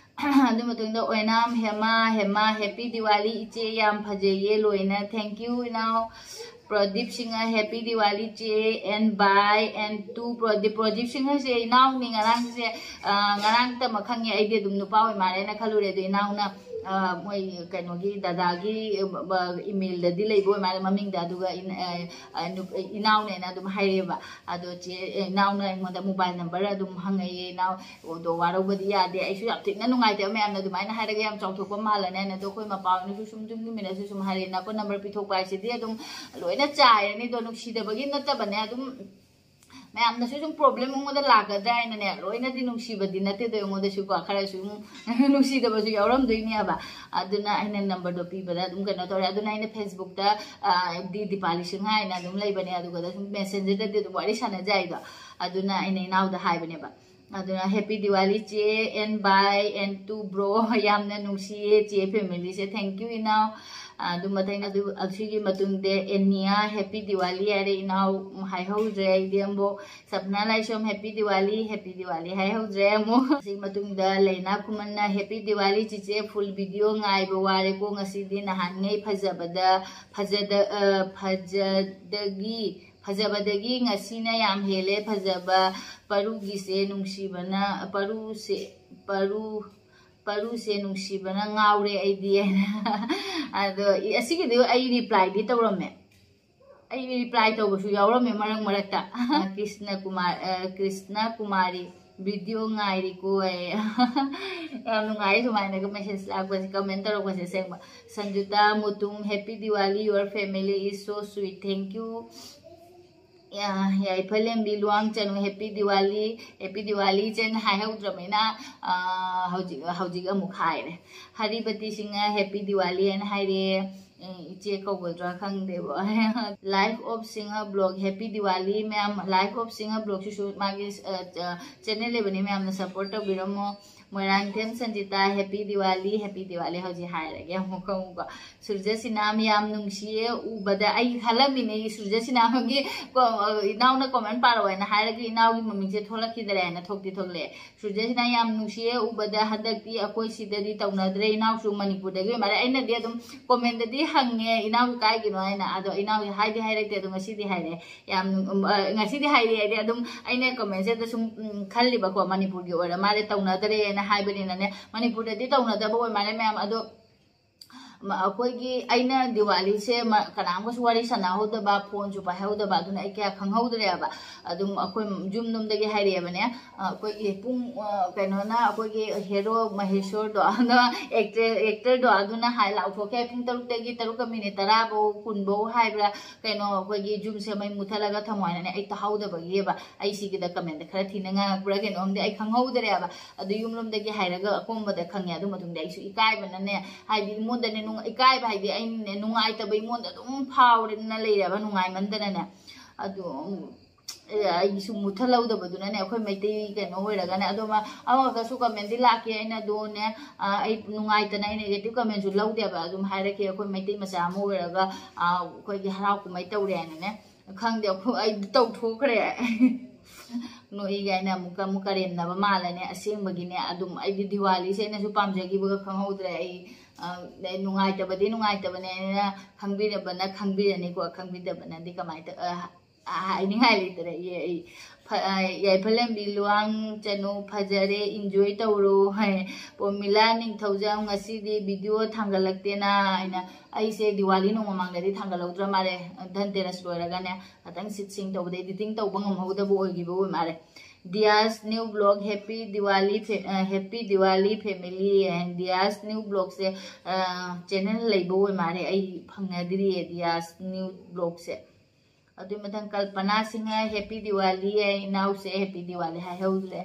ꯑꯗꯨ ꯃꯇꯨꯡꯗ ꯑꯣꯏꯅꯥꯝ ꯍꯦꯃꯥ, ꯍꯦꯃꯥ, "Happy Diwali ꯏꯆꯦ, ꯌꯥꯝ ꯐꯖꯩꯌꯦ ꯂꯣꯏꯅ"꯫ Thank you ꯏꯅꯥꯎ꯫ ꯄ꯭ꯔꯗꯤꯞ ꯁꯤꯡꯍ, "Happy Diwali ꯆꯦ and bye and to Pradeep". Pradeep ꯁꯤꯡꯍꯁꯦ ꯏꯅꯥꯎꯅꯤ꯫ ꯉꯔꯥꯡꯁꯦ, ꯑ, ꯉꯔꯥꯡꯇꯃꯛ ꯈꯪꯉꯦ꯫ ꯑꯩꯗꯤ ꯑꯗꯨꯝ ꯅꯨꯄꯥ ꯑꯣꯏ ꯃꯥꯜꯂꯦꯅ ꯈꯜꯂꯨꯔꯦ꯫ ꯑꯗꯣ ꯏꯅꯥꯎꯅ, ꯑ, ꯃꯣꯏ ꯀꯩꯅꯣꯒꯤ ꯗꯗꯥꯒꯤ, ꯑ, ꯏꯃꯦꯜꯗꯗꯤ ꯂꯩꯕ ꯑꯣꯏ ꯃꯥꯜꯂꯦ ꯃꯃꯤꯡꯗ꯫ ꯑꯗꯨꯒ ꯏꯟ-, ꯑ, ꯑ, ꯅꯨ-, ꯏꯅꯥꯎꯅꯦꯅ ꯑꯗꯨꯝ ꯍꯥꯏꯔꯛꯑꯦꯕ꯫ ꯑꯗꯣ ꯆꯦ, ꯏꯅꯥꯎꯅ ꯑꯩꯉꯣꯟꯗ ꯃꯣꯕꯥꯏꯜ ꯅꯝꯕꯔ ꯑꯗꯨꯝ ꯍꯪꯉꯛꯑꯦ꯫ "ꯏꯅꯥꯎ, ꯑꯗꯣ ꯋꯥꯔꯧꯕꯗꯤ ꯌꯥꯗꯦ"꯫ ꯑꯩꯁꯨ ꯌꯥꯝ ꯊꯤꯅ ꯅꯨꯡꯉꯥꯏꯇꯦꯕ, ꯃꯌꯥꯝꯅ ꯑꯗꯨꯃꯥꯏꯅ ꯍꯥꯏꯔꯒ ꯌꯥꯝ ꯆꯥꯎꯊꯣꯛꯄ ꯃꯥꯜꯂꯅꯤ ꯍꯥꯏꯅ꯫ ꯑꯗꯣ ꯑꯩꯈꯣꯏ ꯃꯄꯥ ꯍꯣꯏꯅꯁꯨ ꯁꯨꯝ ꯇꯨꯃꯤꯟ ꯇꯨꯃꯤꯟꯅꯁꯨ ꯁꯨꯝ ꯍꯥꯏꯔꯛꯑꯦ꯫ ꯅꯀꯣ, ꯅꯝꯕꯔ ꯄꯤꯊꯣꯛꯄ ꯍꯥꯏꯁꯤꯗꯤ ꯑꯗꯨꯝ ꯂꯣꯏꯅ ꯆꯥꯏꯔꯅꯤꯗꯣ, ꯅꯨꯡꯁꯤꯗꯕꯒꯤ ꯅꯠꯇꯕꯅꯦ꯫ ꯑꯗꯨꯝ ꯃꯌꯥꯝꯅꯁꯨ ꯁꯨꯝ ꯄ꯭ꯔꯣꯕ꯭ꯂꯦꯝ ꯑꯩꯉꯣꯟꯗ ꯂꯥꯛꯀꯗ꯭ꯔꯥ ꯍꯥꯏꯅꯅꯦ, ꯂꯣꯏꯅꯗꯤ ꯅꯨꯡꯁꯤꯕꯗꯤ ꯅꯠꯇꯦꯗꯣ ꯑꯩꯉꯣꯟꯗꯁꯨꯀꯣ, ꯈꯔꯁꯨ ꯁꯨꯝ ꯅꯨꯡꯁꯤꯗꯕꯁꯨ ꯌꯥꯎꯔꯝꯗꯣꯏꯅꯦꯕ꯫ ꯑꯗꯨꯅ ꯑꯩꯅ ꯅꯝꯕꯔꯗꯣ ꯄꯤꯕꯗ ꯑꯗꯨꯝ ꯀꯩꯅꯣ ꯇꯧꯔꯦ꯫ ꯑꯗꯨꯅ ꯑꯩꯅ ꯐꯦꯁꯕꯨꯛꯇ, ꯑ, ꯗꯤ ꯗꯤꯄꯥꯂꯤ ꯁꯤꯡꯍ ꯍꯥꯏꯅ ꯑꯗꯨꯝ ꯂꯩꯕꯅꯦ, ꯑꯗꯨꯒꯗ ꯁꯨꯝ ꯃꯦꯁꯦꯟꯖꯔꯗꯗꯤ ꯑꯗꯨꯝ ꯋꯥꯔꯤ ꯁꯥꯟꯅꯖꯩꯗꯣ꯫ ꯑꯗꯨꯅ ꯑꯩꯅ ꯏꯅꯥꯎꯗ ꯍꯥꯏꯕꯅꯦꯕ꯫ ꯑꯗꯨꯅ "Happy Diwali ꯆꯦ and bye and to bro"꯫ ꯌꯥꯝꯅ ꯅꯨꯡꯁꯤꯌꯦ ꯆꯦ ꯐꯦꯃꯤꯂꯤꯁꯦ꯫ Thank you ꯏꯅꯥꯎ꯫ ꯑꯗꯨ ꯃꯊꯪ ꯑꯗꯨ ꯑꯁꯤꯒꯤ ꯃꯇꯨꯡꯗ ꯑꯦꯅꯤꯌꯥ ꯍꯦꯄꯤ ꯗꯤꯋꯥꯂꯤ ꯍꯥꯏꯔꯦ, ꯏꯅꯥꯎ ꯍꯥꯏꯍꯧꯗ꯭ꯔꯦ ꯑꯩꯗꯤ ꯑꯃꯨꯛ꯫ ꯁꯞꯅꯥ ꯂꯥꯏꯁ꯭ꯔꯝ ꯍꯦꯄꯤ ꯗꯤꯋꯥꯂꯤ, ꯍꯦꯄꯤ ꯗꯤꯋꯥꯂꯤ ꯍꯥꯏꯍꯧꯗ꯭ꯔꯦ ꯑꯃꯨꯛ꯫ ꯑꯁꯤꯒꯤ ꯃꯇꯨꯡꯗ ꯂꯩꯅꯥ ꯈꯨꯃꯟꯅ ꯍꯦꯄꯤ ꯗꯤꯋꯥꯂꯤ ꯆꯤꯆꯦ, ꯐꯨꯜ ꯚꯤꯗꯤꯑꯣ ꯉꯥꯏꯕ ꯋꯥꯔꯦꯀꯣ ꯉꯁꯤꯗꯤ, ꯅꯍꯥꯟꯉꯩ ꯐꯖꯕꯗ ꯐꯖꯗ ꯑ, ꯐꯖꯗꯒꯤ ꯐꯖꯕꯗꯒꯤ ꯉꯁꯤꯅ ꯌꯥꯝ ꯍꯦꯜꯂꯦ ꯐꯖꯕ, ꯄꯔꯨꯒꯤꯁꯦ ꯅꯨꯡꯁꯤꯕꯅ ꯄꯔꯨꯁꯦ ꯄꯔꯨ ꯄꯔꯨꯁꯦ ꯅꯨꯡꯁꯤꯕꯅ ꯉꯥꯎꯔꯦ ꯑꯩꯗꯤ ꯍꯥꯏꯅ꯫ ꯑꯗꯣ ꯏ- ꯑꯁꯤꯒꯤꯗꯤ ꯑꯩ ꯔꯤꯄ꯭ꯂꯥꯏꯗꯤ ꯇꯧꯔꯝꯃꯦ꯫ ꯑꯩ ꯔꯤꯄ꯭ꯂꯥꯏ ꯇꯧꯕꯁꯨ ꯌꯥꯎꯔꯝꯃꯦ ꯃꯔꯛ ꯃꯔꯛꯇ꯫ ꯀ꯭ꯔꯤꯁꯅ ꯀꯨꯃꯥꯔ ꯑ, ꯀ꯭ꯔꯤꯁꯅ ꯀꯨꯃꯥꯔꯤ ꯚꯤꯗꯤꯑꯣ ꯉꯥꯏꯔꯤꯀꯣ ꯑꯩ꯫ ꯌꯥꯝ ꯅꯨꯡꯉꯥꯏ ꯁꯨꯃꯥꯏꯅꯒ ꯃꯦꯁꯦꯖ ꯂꯥꯛꯄꯁꯦ, ꯀꯃꯦꯟ ꯇꯧꯔꯛꯄꯁꯦ ꯑꯁꯦꯡꯕ꯫ ꯁꯟꯖꯨꯇꯥ Mutum, happy Diwali, your family is so sweet, thank you꯫ ꯌꯥꯏꯐ ꯂꯦꯝꯕꯤ ꯂꯨꯋꯥꯡ ꯆꯅꯨ, happy Diwali, happy Diwali ꯏꯆꯦꯅ ꯍꯥꯏꯍꯧꯗ꯭ꯔꯕꯅꯤꯅ, ꯑ, ꯍꯧꯖꯤꯛ ꯍꯧꯖꯤꯛ ꯑꯃꯨꯛ ꯍꯥꯏꯔꯦ꯫ ꯍꯔꯤꯕꯇꯤ ꯁꯤꯡꯅ happy Diwali ꯍꯥꯏꯅ ꯍꯥꯏꯔꯦ꯫ ꯑꯦ, ꯏꯆꯦ ꯀꯧꯒꯗ꯭ꯔꯥ ꯈꯪꯗꯦꯕ꯫ Life of Sinha Vlog, happy Diwali ꯃꯌꯥꯝ꯫ Life of Sinha Vlog ꯁꯤꯁꯨ ꯃꯥꯒꯤ, ꯑ, ꯑ, ꯆꯦꯅꯦꯜ ꯂꯩꯕꯅꯤ, ꯃꯌꯥꯝꯅ ꯁꯞꯄꯣꯔꯠ ꯇꯧꯕꯤꯔꯝꯃꯣ꯫ ꯃꯣꯏꯔꯥꯡꯊꯦꯝ ꯁꯟꯖꯤꯇꯥ, happy Diwali, happy Diwali ꯍꯧꯖꯤꯛ ꯍꯥꯏꯔꯒꯦ ꯑꯃꯨꯛꯀ ꯑꯃꯨꯛꯀ꯫ ꯁꯨꯔꯖ ꯁꯤꯅꯥꯝ ꯌꯥꯝ ꯅꯨꯡꯁꯤꯌꯦ ꯎꯕꯗ꯫ ꯑꯩ ꯈꯜꯂꯝꯃꯤꯅꯦ, ꯁꯨꯔꯖ ꯁꯤꯅꯥꯝꯒꯤ ꯀꯣ-, ꯏꯅꯥꯎꯅ ꯀꯣꯃꯦꯟ ꯄꯥꯔꯛꯑꯣ ꯍꯥꯏꯅ ꯍꯥꯏꯔꯒ ꯏꯅꯥꯎꯒꯤ ꯃꯃꯤꯡꯁꯦ ꯊꯣꯛꯂꯛꯈꯤꯗ꯭ꯔꯦꯅ, ꯊꯣꯛꯇꯤ ꯊꯣꯛꯂꯛꯑꯦ꯫ ꯁꯨꯔꯖ ꯁꯤꯅꯥꯝ ꯌꯥꯝ ꯅꯨꯡꯁꯤꯌꯦ ꯎꯕꯗ꯫ ꯍꯟꯗꯛꯇꯤ ꯑꯩꯈꯣꯏ ꯁꯤꯗꯗꯤ ꯇꯧꯅꯗ꯭ꯔꯦ, ꯏꯅꯥꯎꯁꯨ ꯃꯅꯤꯄꯨꯔꯗꯒꯤ ꯑꯣꯏ ꯃꯥꯜꯂꯦ꯫ ꯑꯩꯅꯗꯤ ꯑꯗꯨꯝ ꯀꯣꯃꯦꯟꯗꯗꯤ ꯍꯪꯉꯦ ꯏꯅꯥꯎꯒꯤ ꯀꯥꯏꯒꯤꯅꯣ ꯍꯥꯏꯅ, ꯑꯗꯣ ꯏꯅꯥꯎꯒꯤ ꯍꯥꯏꯗꯤ ꯍꯥꯏꯔꯛꯇꯦ, ꯑꯗꯣ ꯉꯁꯤꯗꯤ ꯍꯥꯏꯔꯛꯑꯦ꯫ ꯌꯥꯝ ꯅꯨꯡ-, ꯑ, ꯉꯁꯤꯗꯤ ꯍꯥꯏꯔꯛꯑꯦ ꯍꯥꯏꯗꯤ ꯑꯗꯨꯝ ꯑꯩꯅ ꯀꯣꯃꯦꯟꯁꯦ ꯑꯗ ꯁꯨꯝ, ꯎꯝ, ꯈꯜꯂꯤꯕꯀꯣ, ꯃꯅꯤꯄꯨꯔꯒꯤ ꯑꯣꯏꯔ ꯃꯥꯜꯂꯦ ꯇꯧꯅꯗ꯭ꯔꯦꯅ ꯍꯥꯏꯕꯅꯤꯅꯅꯦ, ꯃꯅꯤꯄꯨꯔꯗꯗꯤ ꯇꯧꯅꯗꯕ ꯑꯣꯏ ꯃꯥꯜꯂꯦ ꯃꯌꯥꯝ꯫ ꯑꯗꯣ ꯃ-, ꯑꯩꯈꯣꯏꯒꯤ ꯑꯩꯅ ꯗꯤꯋꯥꯂꯤꯁꯦ ꯃ-, ꯀꯅꯥꯝꯒꯁꯨ ꯋꯥꯔꯤ ꯁꯥꯟꯅꯍꯧꯗꯕ, ꯐꯣꯟꯁꯨ ꯄꯥꯏꯍꯧꯗꯕ, ꯑꯗꯨꯅ ꯑꯩ ꯀꯌꯥ ꯈꯪꯍꯧꯗ꯭ꯔꯦꯕ꯫ ꯑꯗꯨꯝ ꯑꯩꯈꯣꯏ ꯌꯨꯝꯂꯣꯝꯗꯒꯤ ꯍꯥꯏꯔꯛꯑꯦꯕꯅꯦ, ꯑ, ꯑꯩꯈꯣꯏꯒꯤ ꯄꯨꯡ, ꯑ, ꯀꯩꯅꯣꯅ, ꯑꯩꯈꯣꯏꯒꯤ ꯍꯦꯔꯣ ꯃꯍꯦꯁꯣꯔꯗꯣ, ꯑꯗꯣ ꯑꯦꯛꯇꯔ, ꯑꯦꯛꯇꯔꯗꯣ ꯑꯗꯨꯅ ꯍꯥꯏ ꯂꯥꯎꯊꯣꯛꯈꯤ, "ꯄꯨꯡ ꯇꯔꯨꯛꯇꯒꯤ ꯇꯔꯨꯛꯀ ꯃꯤꯅꯤꯠ ꯇꯔꯥ ꯐꯧ, ꯀꯨꯟ ꯐꯧ ꯍꯥꯏꯕ꯭ꯔꯥ ꯀꯩꯅꯣ, ꯑꯩꯈꯣꯏꯒꯤ ꯌꯨꯝꯁꯦ ꯃꯩ ꯃꯨꯠꯊꯠꯂꯒ ꯊꯝꯃꯣ" ꯍꯥꯏꯅꯅꯦ꯫ ꯑꯩ ꯇꯥꯍꯧꯗꯕꯒꯤꯕ, ꯑꯩ ꯁꯤꯒꯤꯗ ꯀꯃꯦꯟꯗ ꯈꯔ ꯊꯤꯅ ꯉꯥꯡꯉꯛꯄ꯭ꯔꯥ ꯀꯩꯅꯣꯝꯗꯤ ꯑꯩ ꯈꯪꯍꯧꯗ꯭ꯔꯦꯕ꯫ ꯑꯗꯨ ꯌꯨꯝꯂꯣꯝꯗꯒꯤ ꯍꯥꯏꯔꯒ ꯑꯀꯣꯝꯕꯗ ꯈꯪꯉꯦ꯫ ꯑꯗꯨ ꯃꯇꯨꯡꯗ ꯑꯩꯁꯨ ꯏꯀꯥꯏꯕꯅꯅꯦ, ꯍꯥꯏꯗꯤ ꯑꯩꯉꯣꯟꯗꯅꯦ ꯅꯨꯡ-, ꯏꯀꯥꯏꯕ ꯍꯥꯏꯗꯤ ꯑꯩꯅꯅꯦ ꯅꯨꯡꯉꯥꯏꯇꯕ ꯑꯩꯉꯣꯟꯗ ꯑꯗꯨꯝ ꯐꯥꯎꯔꯦꯅ ꯂꯩꯔꯦꯕ, ꯅꯨꯡꯉꯥꯏꯃꯟꯗꯅꯅꯦ꯫ ꯑꯗꯨ, ꯎꯝ, ꯑꯩꯁꯨ ꯃꯨꯠꯊꯠꯍꯧꯗꯕꯗꯨꯅꯅꯦ, ꯑꯩꯈꯣꯏ ꯃꯩꯇꯩ ꯀꯩꯅꯣ ꯑꯣꯏꯔꯒꯅꯦ꯫ ꯑꯗꯣ ꯑꯃ ꯑꯃꯈꯛꯇꯁꯨ comment ꯗꯤ ꯂꯥꯛꯈꯤ, ꯑꯩꯅ ꯑꯗꯨꯅꯦ, ꯑ, ꯑꯩ ꯅꯨꯡꯉꯥꯏꯇꯅ ꯑꯩ negative comment ꯁꯨ ꯂꯧꯗꯦꯕ, ꯑꯗꯨꯝ ꯍꯥꯏꯔꯛꯀꯦ, ꯑꯩꯈꯣꯏ ꯃꯩꯇꯩ ꯃꯆꯥ ꯑꯃ ꯑꯣꯏꯔꯒ, ꯑ, ꯑꯩꯈꯣꯏꯒꯤ ꯍꯔꯥꯎ ꯀꯨꯝꯍꯩ ꯇꯧꯔꯦ ꯍꯥꯏꯅꯅꯦ꯫ ꯈꯪꯗꯦ, ꯑꯩꯈꯣꯏ ꯑꯩ ꯇꯧꯊꯣꯛꯈ꯭ꯔꯦ꯫ ꯅꯣꯛꯏ ꯀꯥꯏꯅ ꯑꯃꯨꯛꯀ ꯑꯃꯨꯛ ꯀꯔꯦꯝꯅꯕ ꯃꯥꯜꯂꯅꯦ꯫ ꯑꯁꯦꯡꯕꯒꯤꯅꯦ, ꯑꯗꯨꯝ ꯑꯩꯗꯤ ꯗꯤꯋꯥꯂꯤꯁꯦ ꯑꯩꯅꯁꯨ ꯄꯥꯝꯖꯈꯤꯕꯒ ꯈꯪꯍꯧꯗ꯭ꯔꯦ꯫ ꯑꯩ, ꯑ, ꯅꯨꯡꯉꯥꯏꯇꯕꯗꯤ ꯅꯨꯡꯉꯥꯏꯇꯕꯅꯦ, ꯑꯩꯅ ꯈꯪꯕꯤꯔꯕꯅ ꯈꯪꯕꯤꯔꯅꯤꯀꯣ, ꯈꯪꯕꯤꯗꯕꯅꯗꯤ ꯀꯃꯥꯏꯅ ꯇ-, ꯑ, ꯑ, ꯍꯥꯏꯅꯤꯡꯉꯥꯏ ꯂꯩꯇꯔꯦ꯫ ꯑꯩ, ꯑꯩ ꯐ-, ꯑ, ꯌꯥꯏꯐꯂꯦꯝꯕꯤ ꯂꯨꯋꯥꯡ ꯆꯅꯨ, "ꯐꯖꯔꯦ, enjoy ꯇꯧꯔꯣ" ꯍꯥꯏ꯫ ꯄꯣꯃꯤꯂꯥ ꯅꯤꯡꯊꯧꯖꯝ, "ꯉꯁꯤꯗꯤ video ꯊꯥꯡꯒꯠꯂꯛꯇꯦꯅ" ꯍꯥꯏꯅ꯫ ꯑꯩꯁꯦ ꯗꯤꯋꯥꯂꯤ ꯅꯣꯡ ꯃꯃꯥꯡꯗꯗꯤ ꯊꯥꯡꯒꯠꯍꯧꯗ꯭ꯔ ꯃꯥꯜꯂꯦ, ꯙꯟꯇꯦꯔꯁ ꯂꯣꯏꯔꯒꯅꯦ ꯈꯇꯪ ꯁꯤꯠ ꯁꯤꯡ ꯇꯧꯕꯗ editing ꯇꯧꯕ ꯉꯝꯍꯧꯗꯕ ꯑꯣꯏꯈꯤꯕ ꯑꯣꯏ ꯃꯥꯜꯂꯦ꯫ Diya's new vlog, happy Diwali, fa-, ꯑ, happy Diwali family, and Diya's new vlog ꯁꯦ, ꯑ, channel ꯂꯩꯕ ꯑꯣꯏ ꯃꯥꯜꯂꯦ, ꯑꯩ ꯐꯪꯅꯗ꯭ꯔꯤꯌꯦ Diya's new vlog ꯁꯦ꯫ ꯑꯗꯨꯏ ꯃꯊꯪ ꯀꯜꯄꯅꯥ ꯁꯤꯡꯍ, "Happy Diwali" ꯍꯥꯏ, ꯏꯅꯥꯎꯁꯦ Happy Diwali ꯍꯥꯏꯍꯧꯗ꯭ꯔꯦ꯫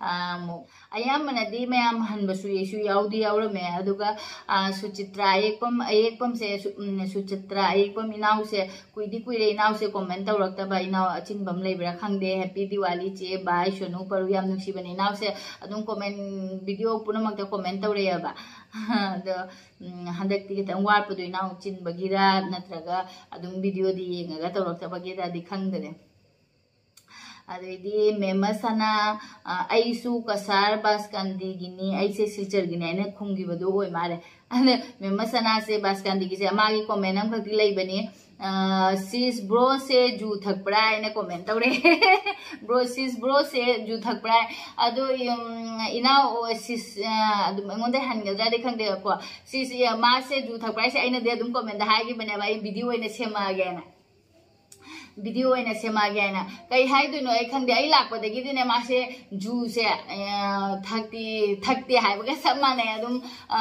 ꯑ, ꯑꯃꯨꯛ ꯑꯌꯥꯝꯕꯅꯗꯤ ꯃꯌꯥꯝ ꯍꯟꯕꯁꯨ ꯌꯩꯁꯨ ꯌꯥꯎꯗꯤ ꯌꯥꯎꯔꯝꯃꯦ, ꯑꯗꯨꯒ, ꯑ, ꯁꯨꯆꯤꯇ꯭ꯔꯥ ꯑꯌꯦꯛꯄꯝ, ꯑꯌꯦꯛꯄꯝꯁꯦ, ꯁꯨ-, ꯎꯝ, ꯁꯨꯆꯤꯇ꯭ꯔꯥ ꯑꯌꯦꯛꯄꯝ ꯏꯅꯥꯎꯁꯦ ꯀꯨꯏꯗꯤ ꯀꯨꯏꯔꯦ ꯏꯅꯥꯎꯁꯦ comment ꯇꯧꯔꯛꯇꯕ, ꯏꯅꯥꯎ ꯑꯆꯤꯟꯕ ꯑꯃ ꯂꯩꯕ꯭ꯔꯥ ꯈꯪꯗꯦ꯫ "Happy Diwali ꯆꯦ, bye ꯁꯣꯅꯨ ꯄꯔꯨ", ꯌꯥꯝ ꯅꯨꯡꯁꯤꯕꯅꯦ ꯏꯅꯥꯎꯁꯦ꯫ ꯑꯗꯨꯝ comment, video ꯄꯨꯝꯅꯃꯛꯇ comment ꯇꯧꯔꯛꯑꯦꯕ꯫ ꯑꯗꯣ, ꯎꯝ, ꯍꯟꯗꯛꯇꯤ ꯈꯤꯇꯪ ꯋꯥꯠꯄꯗꯣ ꯏꯅꯥꯎ ꯆꯤꯟꯕꯒꯤꯔ ꯅꯠꯇ꯭ꯔꯒ ꯑꯗꯨꯝ video ꯗꯤ ꯌꯦꯡꯉꯒ ꯇꯧꯔꯛꯇꯕꯒꯤꯔꯗꯤ ꯈꯪꯗ꯭ꯔꯦ꯫ ꯑꯗꯩꯗꯤ ꯃꯦꯝꯃ ꯁꯅꯥ, ꯑ, "ꯑꯩꯁꯨ ꯀꯁꯥꯔ ꯕꯥꯁꯀꯥꯟꯗꯤꯒꯤꯅꯤ, ꯑꯩꯁꯦ ꯁꯤꯜꯆꯔꯒꯤꯅꯤ" ꯍꯥꯏꯅ ꯈꯨꯝꯈꯤꯕꯗꯨ ꯑꯣꯏ ꯃꯥꯜꯂꯦ꯫ ꯑꯗ ꯃꯦꯝꯃ ꯁꯅꯥꯁꯦ ꯕꯥꯁꯀꯥꯟꯗꯤꯒꯤꯁꯦ ꯃꯥꯒꯤ comment ꯑꯃꯈꯛꯇꯤ ꯂꯩꯕꯅꯤ꯫ ꯑ, "Sis, bro ꯁꯦ ꯖꯨ ꯊꯛꯄ꯭ꯔꯥ?" ꯍꯥꯏꯅ comment ꯇꯧꯔꯦ꯫ "Bro, sis, bro ꯁꯦ ꯖꯨ ꯊꯛꯄ꯭ꯔꯥ?" ꯑꯗꯣ, ꯎꯝ, ꯏꯅꯥꯎ, sis, ꯑ, ꯑꯗꯨꯝ ꯑꯩꯉꯣꯟꯗ ꯍꯟꯒꯗ꯭ꯔꯥꯗꯤ ꯈꯪꯗꯦꯕꯀꯣ꯫ Sis, ꯑ, ꯃꯥꯁꯦ ꯖꯨ ꯊꯛꯄ꯭ꯔꯥ ꯍꯥꯏꯁꯦ ꯑꯩꯅꯗꯤ ꯑꯗꯨꯝ comment ꯗ ꯍꯥꯏꯈꯤꯕꯅꯦꯕ, ꯑꯩ video ꯑꯣꯏꯅ ꯁꯦꯝꯃꯛꯑꯒꯦꯅ꯫ Video ꯑꯣꯏꯅ ꯁꯦꯝꯃꯛꯑꯒꯦ ꯍꯥꯏꯅ꯫ ꯀꯩ ꯍꯥꯏꯗꯣꯏꯅꯣ ꯑꯩ ꯈꯪꯗꯦ꯫ ꯑꯩ ꯂꯥꯛꯄꯗꯒꯤꯗꯤꯅꯦ ꯃꯥꯁꯦ ꯖꯨꯁꯦ, ꯑ, ꯊꯛꯇꯤ, ꯊꯛꯇꯦ ꯍꯥꯏꯕꯒ ꯆꯞ ꯃꯥꯟꯅꯩ꯫ ꯑꯗꯨꯝ, ꯑ,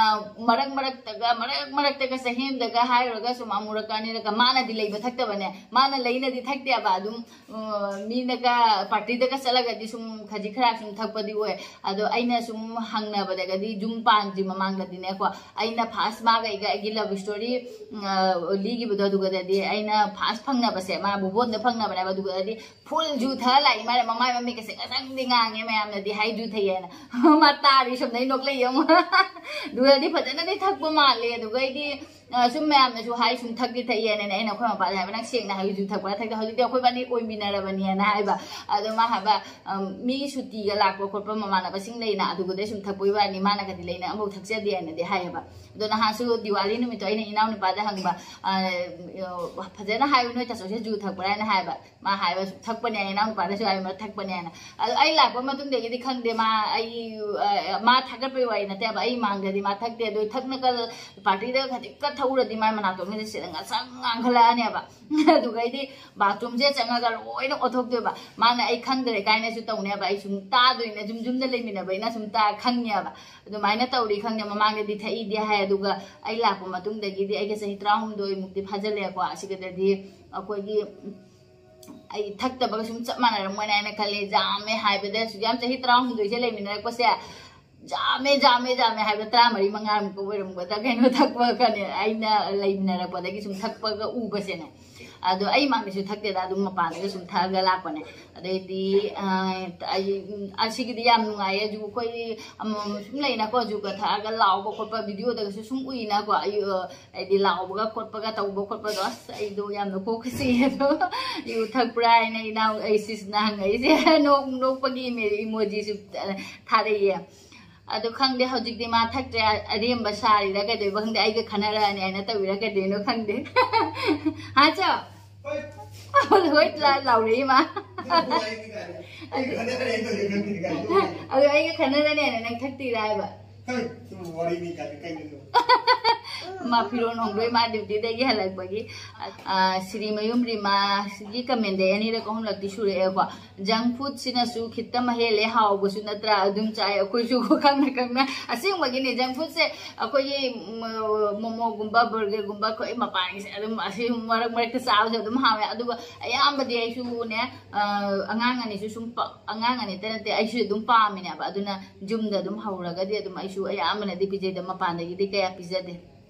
ꯃꯔꯛ ꯃꯔꯛꯇꯒ, ꯃꯔꯛ ꯃꯔꯛꯇꯒ ꯆꯍꯤ ꯑꯃꯗꯒ ꯍꯥꯏꯔꯨꯔꯒ ꯁꯨꯝ ꯑꯃꯨꯔꯛꯀ ꯑꯅꯤꯔꯛꯀ ꯃꯥꯅꯗꯤ ꯂꯩꯕ ꯊꯛꯇꯕꯅꯦ꯫ ꯃꯥꯅ ꯂꯩꯅꯗꯤ ꯊꯛꯇꯦꯕ꯫ ꯑꯗꯨꯝ, ꯑ, ꯃꯤꯅꯒ party ꯗꯒ ꯆꯠꯂꯒꯗꯤ ꯁꯨꯝ ꯈꯖꯤꯛ ꯈꯔ ꯁꯨꯝ ꯊꯛꯄꯗꯤ ꯑꯣꯏ꯫ ꯑꯗꯣ ꯑꯩꯅ ꯁꯨꯝ ꯍꯪꯅꯕꯗꯒꯗꯤ ꯌꯨꯝ ꯄꯥꯟꯗ꯭ꯔꯤ ꯃꯃꯥꯡꯗꯗꯤꯅꯦꯀꯣ, ꯑꯩꯅ first ꯃꯥꯒ ꯑꯩꯒ ꯑꯩꯒꯤ love story, ꯎꯝ, ꯑ, ꯂꯤꯈꯤꯕꯗꯣ, ꯑꯗꯨꯒꯗꯗꯤ ꯑꯩꯅ first ꯐꯪꯅꯕꯁꯦ ꯃꯥ ꯕꯣꯕꯣ ꯁꯣꯝꯗ ꯐꯪꯅꯕꯅꯦꯕ꯫ ꯑꯗꯨꯒꯗꯤ ꯐꯨꯜ ꯖꯨ ꯊꯛꯑ ꯂꯥꯛꯏ ꯃꯥꯅ, ꯃꯃꯥꯏ ꯃꯃꯤꯠꯀꯁꯦ ꯉꯁꯪꯗꯤ ꯉꯥꯡꯉꯦ ꯃꯌꯥꯝꯅꯗꯤ ꯍꯥꯏ ꯖꯨ ꯊꯛꯑꯦꯅ꯫ ꯃꯥ ꯇꯥꯔꯤ ꯁꯣꯝꯗ ꯑꯩ ꯅꯣꯛꯂꯛꯏ ꯑꯃꯨꯛ꯫ ꯑꯗꯨꯒꯗꯤ ꯐꯖꯅꯗꯤ ꯊꯛꯄ ꯃꯥꯜꯂꯦ꯫ ꯑꯗꯨꯒ ꯑꯩꯗꯤ ꯑ, ꯁꯨꯝ ꯃꯌꯥꯝꯅꯁꯨ ꯍꯥꯏ, ꯁꯨꯝ ꯊꯛꯇꯤ ꯊꯛꯑꯦꯅꯅꯦ꯫ ꯑꯩꯅ ꯑꯩꯈꯣꯏ ꯃꯄꯥꯗ ꯍꯥꯏꯕ, "ꯅꯪ ꯁꯦꯡꯅ ꯍꯥꯏꯌꯨ, ꯖꯨ ꯊꯛꯄ꯭ꯔꯥ ꯊꯛꯇꯦ? ꯍꯧꯖꯤꯛꯇꯤ ꯑꯩꯈꯣꯏꯕꯥꯅꯤ ꯑꯣꯏꯃꯤꯟꯅꯔꯕꯅꯦꯅ" ꯍꯥꯏꯕ꯫ ꯑꯗꯣ ꯃꯥ ꯍꯥꯏꯕ, ꯑꯝ, "ꯃꯤ ꯁꯨꯇꯤꯒ ꯂꯥꯛꯄ ꯈꯣꯠꯄ ꯃꯃꯥꯟꯅꯕꯁꯤꯡ ꯂꯩꯅ, ꯑꯗꯨꯒꯗꯤ ꯁꯨꯝ ꯊꯛꯄ ꯋꯥꯅꯤ, ꯃꯥꯅꯒꯗꯤ ꯂꯩꯅ ꯑꯃꯐꯥꯎ ꯊꯛꯆꯗꯦꯅꯗꯤ" ꯍꯥꯏꯌꯦꯕ꯫ ꯑꯗꯣ ꯅꯍꯥꯟꯁꯨ ꯗꯤꯋꯥꯂꯤ ꯅꯨꯃꯤꯠꯇꯣ ꯑꯩꯅ ꯏꯅꯥꯎꯅꯨꯄꯥꯗ ꯍꯪꯕ, ꯑ, "ꯐꯖꯅ ꯍꯥꯏꯌꯨ, ꯅꯣꯏ ꯇꯥꯆꯧꯁꯦ ꯖꯨ ꯊꯛꯄ꯭ꯔꯥ?" ꯍꯥꯏꯅ ꯍꯥꯏꯕ꯫ ꯃꯥ ꯍꯥꯏꯕ, "ꯁꯨꯝ ꯊꯛꯄꯅꯦ, ꯏꯅꯥꯎꯅꯨꯄꯥꯗꯁꯨ ꯍꯥꯏꯕ, ꯊꯛꯄꯅꯦꯅ"꯫ ꯑꯗꯣ ꯑꯩ ꯂꯥꯛꯄ ꯃꯇꯨꯡꯗꯒꯤꯗꯤ ꯈꯪꯗꯦ, ꯃꯥ, ꯑꯩ, ꯑ, ꯃꯥ ꯊꯛꯀꯠꯄꯒꯤ ꯋꯥꯔꯤ ꯅꯠꯇꯦꯕ, ꯑꯩ ꯃꯥꯡꯗꯗꯤ ꯃꯥ ꯊꯛꯇꯦ꯫ ꯑꯗꯣ ꯊꯛꯅꯀ ꯄꯥꯔꯇꯤꯗ ꯈꯖꯤꯛꯀ ꯊꯛꯎꯔꯗꯤ ꯃꯥꯏ ꯃꯅꯥꯇꯣꯟꯒꯁꯦ ꯁꯤꯗ ꯉꯁꯪ ꯉꯥꯡꯈꯠꯂꯛꯑꯅꯦꯕ꯫ ꯑꯗꯨꯒꯩꯗꯤ ꯕꯥꯊꯔꯨꯝꯁꯦ ꯆꯪꯉꯒ ꯂꯣꯏꯅ ꯑꯣꯠꯊꯣꯛꯇꯣꯏꯕ꯫ ꯃꯥꯅ "ꯑꯩ ꯈꯪꯗ꯭ꯔꯦ" ꯀꯥꯏꯅꯁꯨ ꯇꯧꯅꯦꯕ꯫ ꯑꯩ ꯁꯨꯝ ꯇꯥꯗꯣꯏꯅꯦ, ꯌꯨꯝ ꯌꯨꯝꯗ ꯂꯩꯃꯤꯟꯅꯕꯅꯤꯅ ꯁꯨꯝ ꯇꯥ ꯈꯪꯉꯦꯕ꯫ ꯑꯗꯨꯃꯥꯏꯅ ꯇꯧꯔꯤ ꯈꯪꯗꯦ, ꯃꯃꯥꯡꯗꯗꯤ ꯊꯛꯏꯗꯤ ꯍꯥꯏ, ꯑꯗꯨꯒ ꯑꯩ ꯂꯥꯛꯄ ꯃꯇꯨꯡꯗꯒꯤꯗꯤ, ꯑꯩꯒ ꯆꯍꯤ ꯇꯔꯥꯍꯨꯝꯗꯣꯏ ꯃꯨꯛꯇꯤ ꯐꯥꯖꯤꯜꯂꯛꯑꯦꯀꯣ, ꯑꯁꯤꯒꯗꯗꯤ ꯑꯩꯈꯣꯏꯒꯤ ꯑꯩ ꯊꯛꯇꯕꯒ ꯁꯨꯝ ꯆꯞ ꯃꯥꯟꯅꯔꯝꯒꯅꯤ ꯍꯥꯏꯅ ꯈꯜꯂꯦ꯫ ꯖꯥꯝꯃꯦ ꯍꯥꯏꯕꯗ, ꯁꯨꯛ ꯌꯥꯝ ꯆꯍꯤ ꯇꯔꯥꯍꯨꯝꯗꯣꯏꯁꯦ ꯂꯩꯃꯤꯟꯅꯔꯛꯄꯁꯦ, ꯖꯥꯝꯃꯦ, ꯖꯥꯝꯃꯦ, ꯖꯥꯝꯃꯦ ꯍꯥꯏꯕ ꯇꯔꯥꯃꯔꯤ ꯃꯉꯥꯃꯨꯛꯀ ꯑꯣꯏꯔꯝꯒꯗ꯭ꯔꯥ ꯀꯩꯅꯣ, ꯊꯛꯄꯒꯅꯦ, ꯑꯩꯅ ꯂꯩꯃꯤꯟꯅꯔꯛꯄꯗꯒꯤ ꯁꯨꯝ ꯊꯛꯄꯒ ꯎꯕꯁꯦꯅꯦ꯫ ꯑꯗꯣ ꯑꯩ ꯃꯥꯡꯗꯁꯨ ꯊꯛꯇꯦꯗ, ꯑꯗꯨꯝ ꯃꯄꯥꯟꯗꯒ ꯁꯨꯝ ꯊꯛꯑꯒ ꯂꯥꯛꯄꯅꯦ꯫ ꯑꯗꯩꯗꯤ, ꯑ, ꯑꯩ, ꯎꯝ, ꯑꯁꯤꯒꯤꯗꯤ ꯌꯥꯝ ꯅꯨꯡꯉꯥꯏꯌꯦ꯫ ꯑꯗꯨ ꯑꯩꯈꯣꯏ ꯑꯃꯃꯝ ꯁꯨꯝ ꯂꯩꯅꯀꯣ, ꯖꯨꯒ ꯊꯛꯑꯒ ꯂꯥꯎꯕ ꯈꯣꯠꯄ ꯚꯤꯗꯤꯑꯣꯗꯒꯁꯨ ꯁꯨꯝ ꯎꯏꯅꯀꯣ, ꯑꯩ, ꯑ, ꯍꯥꯏꯗꯤ ꯂꯥꯎꯕꯒ ꯈꯣꯠꯄꯒ ꯇꯧꯕ ꯈꯣꯠꯄꯗꯣ, ꯑꯁ, ꯑꯩꯗꯣ ꯌꯥꯝꯅ ꯀꯣꯛꯀ ꯆꯤꯛꯑꯦ꯫ ꯑꯗꯣ ꯌꯨ ꯊꯛꯄ꯭ꯔꯥ ꯍꯥꯏꯅ ꯏꯅꯥꯎ, ꯑꯩ ꯁꯤꯁꯅ ꯍꯪꯉꯛꯏꯁꯦ꯫ ꯅꯣꯛ-, ꯅꯣꯛꯄꯒꯤ ꯏꯃꯣ-, ꯏꯃꯣꯖꯤꯁꯨ ꯊꯥꯔꯛꯏꯌꯦ꯫ ꯑꯗꯨ ꯈꯪꯗꯦ, ꯍꯧꯖꯤꯛꯇꯤ ꯃꯥ ꯊꯛꯇ꯭ꯔꯦ, ꯑꯔꯦꯝꯕ ꯁꯥꯔꯤꯔꯥ ꯀꯩꯗꯧꯕ ꯈꯪꯗꯦ, ꯑꯩꯒ ꯈꯟꯅꯔꯛꯑꯅꯤ ꯍꯥꯏꯅ ꯇꯧꯔꯤꯔꯥ ꯀꯩꯗꯧꯔꯤꯅꯣ ꯈꯪꯗꯦ꯫ ꯍꯥ, ꯆꯣ? ꯍꯣꯏ, ꯂꯥ-, ꯂꯥꯎꯔꯛꯏ ꯃꯥ꯫ ꯑꯗꯨ ꯑꯩꯒ ꯈꯟꯅꯔꯅꯤ ꯍꯥꯏꯅ ꯅꯪ ꯊꯛꯇ꯭ꯔꯤꯔꯥ ꯍꯥꯏꯕ? ꯍꯣꯏ, ꯁꯨꯝ ꯋꯥꯔꯤꯅꯤ ꯀꯥꯏꯅ ꯀꯩꯅꯣ? ꯃꯥ ꯐꯤꯔꯣꯜ ꯍꯣꯡꯗꯣꯛꯏ, ꯃꯥ ꯗ꯭ꯌꯨꯇꯤꯗꯒꯤ ꯍꯜꯂꯛꯄꯒꯤ꯫ ꯑ, ꯁꯤꯔꯤ ꯃꯌꯨꯝ ꯔꯤꯃꯥꯒꯤ ꯀꯃꯦꯟꯗꯩ ꯑꯅꯤꯔꯛ ꯑꯍꯨꯝꯂꯛꯇꯤ ꯁꯨꯔꯛꯑꯦꯀꯣ꯫ ꯖꯪ ꯐꯨꯗꯁꯤꯅꯁꯨ ꯈꯤꯇꯪ ꯍꯦꯜꯂꯦ, ꯍꯥꯎꯕꯁꯨ ꯅꯠꯇ꯭ꯔꯥ? ꯑꯗꯨꯝ ꯆꯥꯏ ꯑꯩꯈꯣꯏꯁꯨ ꯈꯪꯅ ꯈꯪꯅ꯫ ꯑꯁꯦꯡꯕꯒꯤꯅꯦ, ꯖꯪ ꯐꯨꯗꯁꯦ ꯑꯩꯈꯣꯏꯒꯤ, ꯎꯝ, ꯃꯣꯃꯣꯒꯨꯝꯕ, ꯕꯔꯒꯔꯒꯨꯝꯕ, ꯑꯩꯈꯣꯏ ꯃꯄꯥꯟꯒꯤꯁꯦ ꯑꯗꯨꯝ ꯑꯁꯤ ꯃꯔꯛ ꯃꯔꯛꯇ ꯆꯥꯕꯁꯦ ꯑꯗꯨꯝ ꯍꯥꯎꯋꯦ꯫ ꯑꯗꯨꯒ ꯑꯌꯥꯝꯕꯗꯤ ꯑꯩꯁꯨꯅꯦ, ꯑ, ꯑꯉꯥꯡ ꯑꯅꯤꯁꯨ ꯁꯨꯝ ꯄ-, ꯑꯉꯥꯡ ꯑꯅꯤꯇ ꯅꯠꯇꯦ, ꯑꯩꯁꯨ ꯑꯗꯨꯝ ꯄꯥꯝꯃꯤꯅꯦꯕ꯫ ꯑꯗꯨꯅ ꯌꯨꯝꯗ ꯑꯗꯨꯝ ꯍꯧꯔꯒꯗꯤ ꯑꯗꯨꯝ ꯑꯩꯁꯨ ꯑꯌꯥꯝꯕꯅꯗꯤ ꯄꯤꯖꯩꯗ, ꯃꯄꯥꯟꯗꯒꯤꯗꯤ ꯀꯌꯥ ꯄꯤꯖꯗꯦ꯫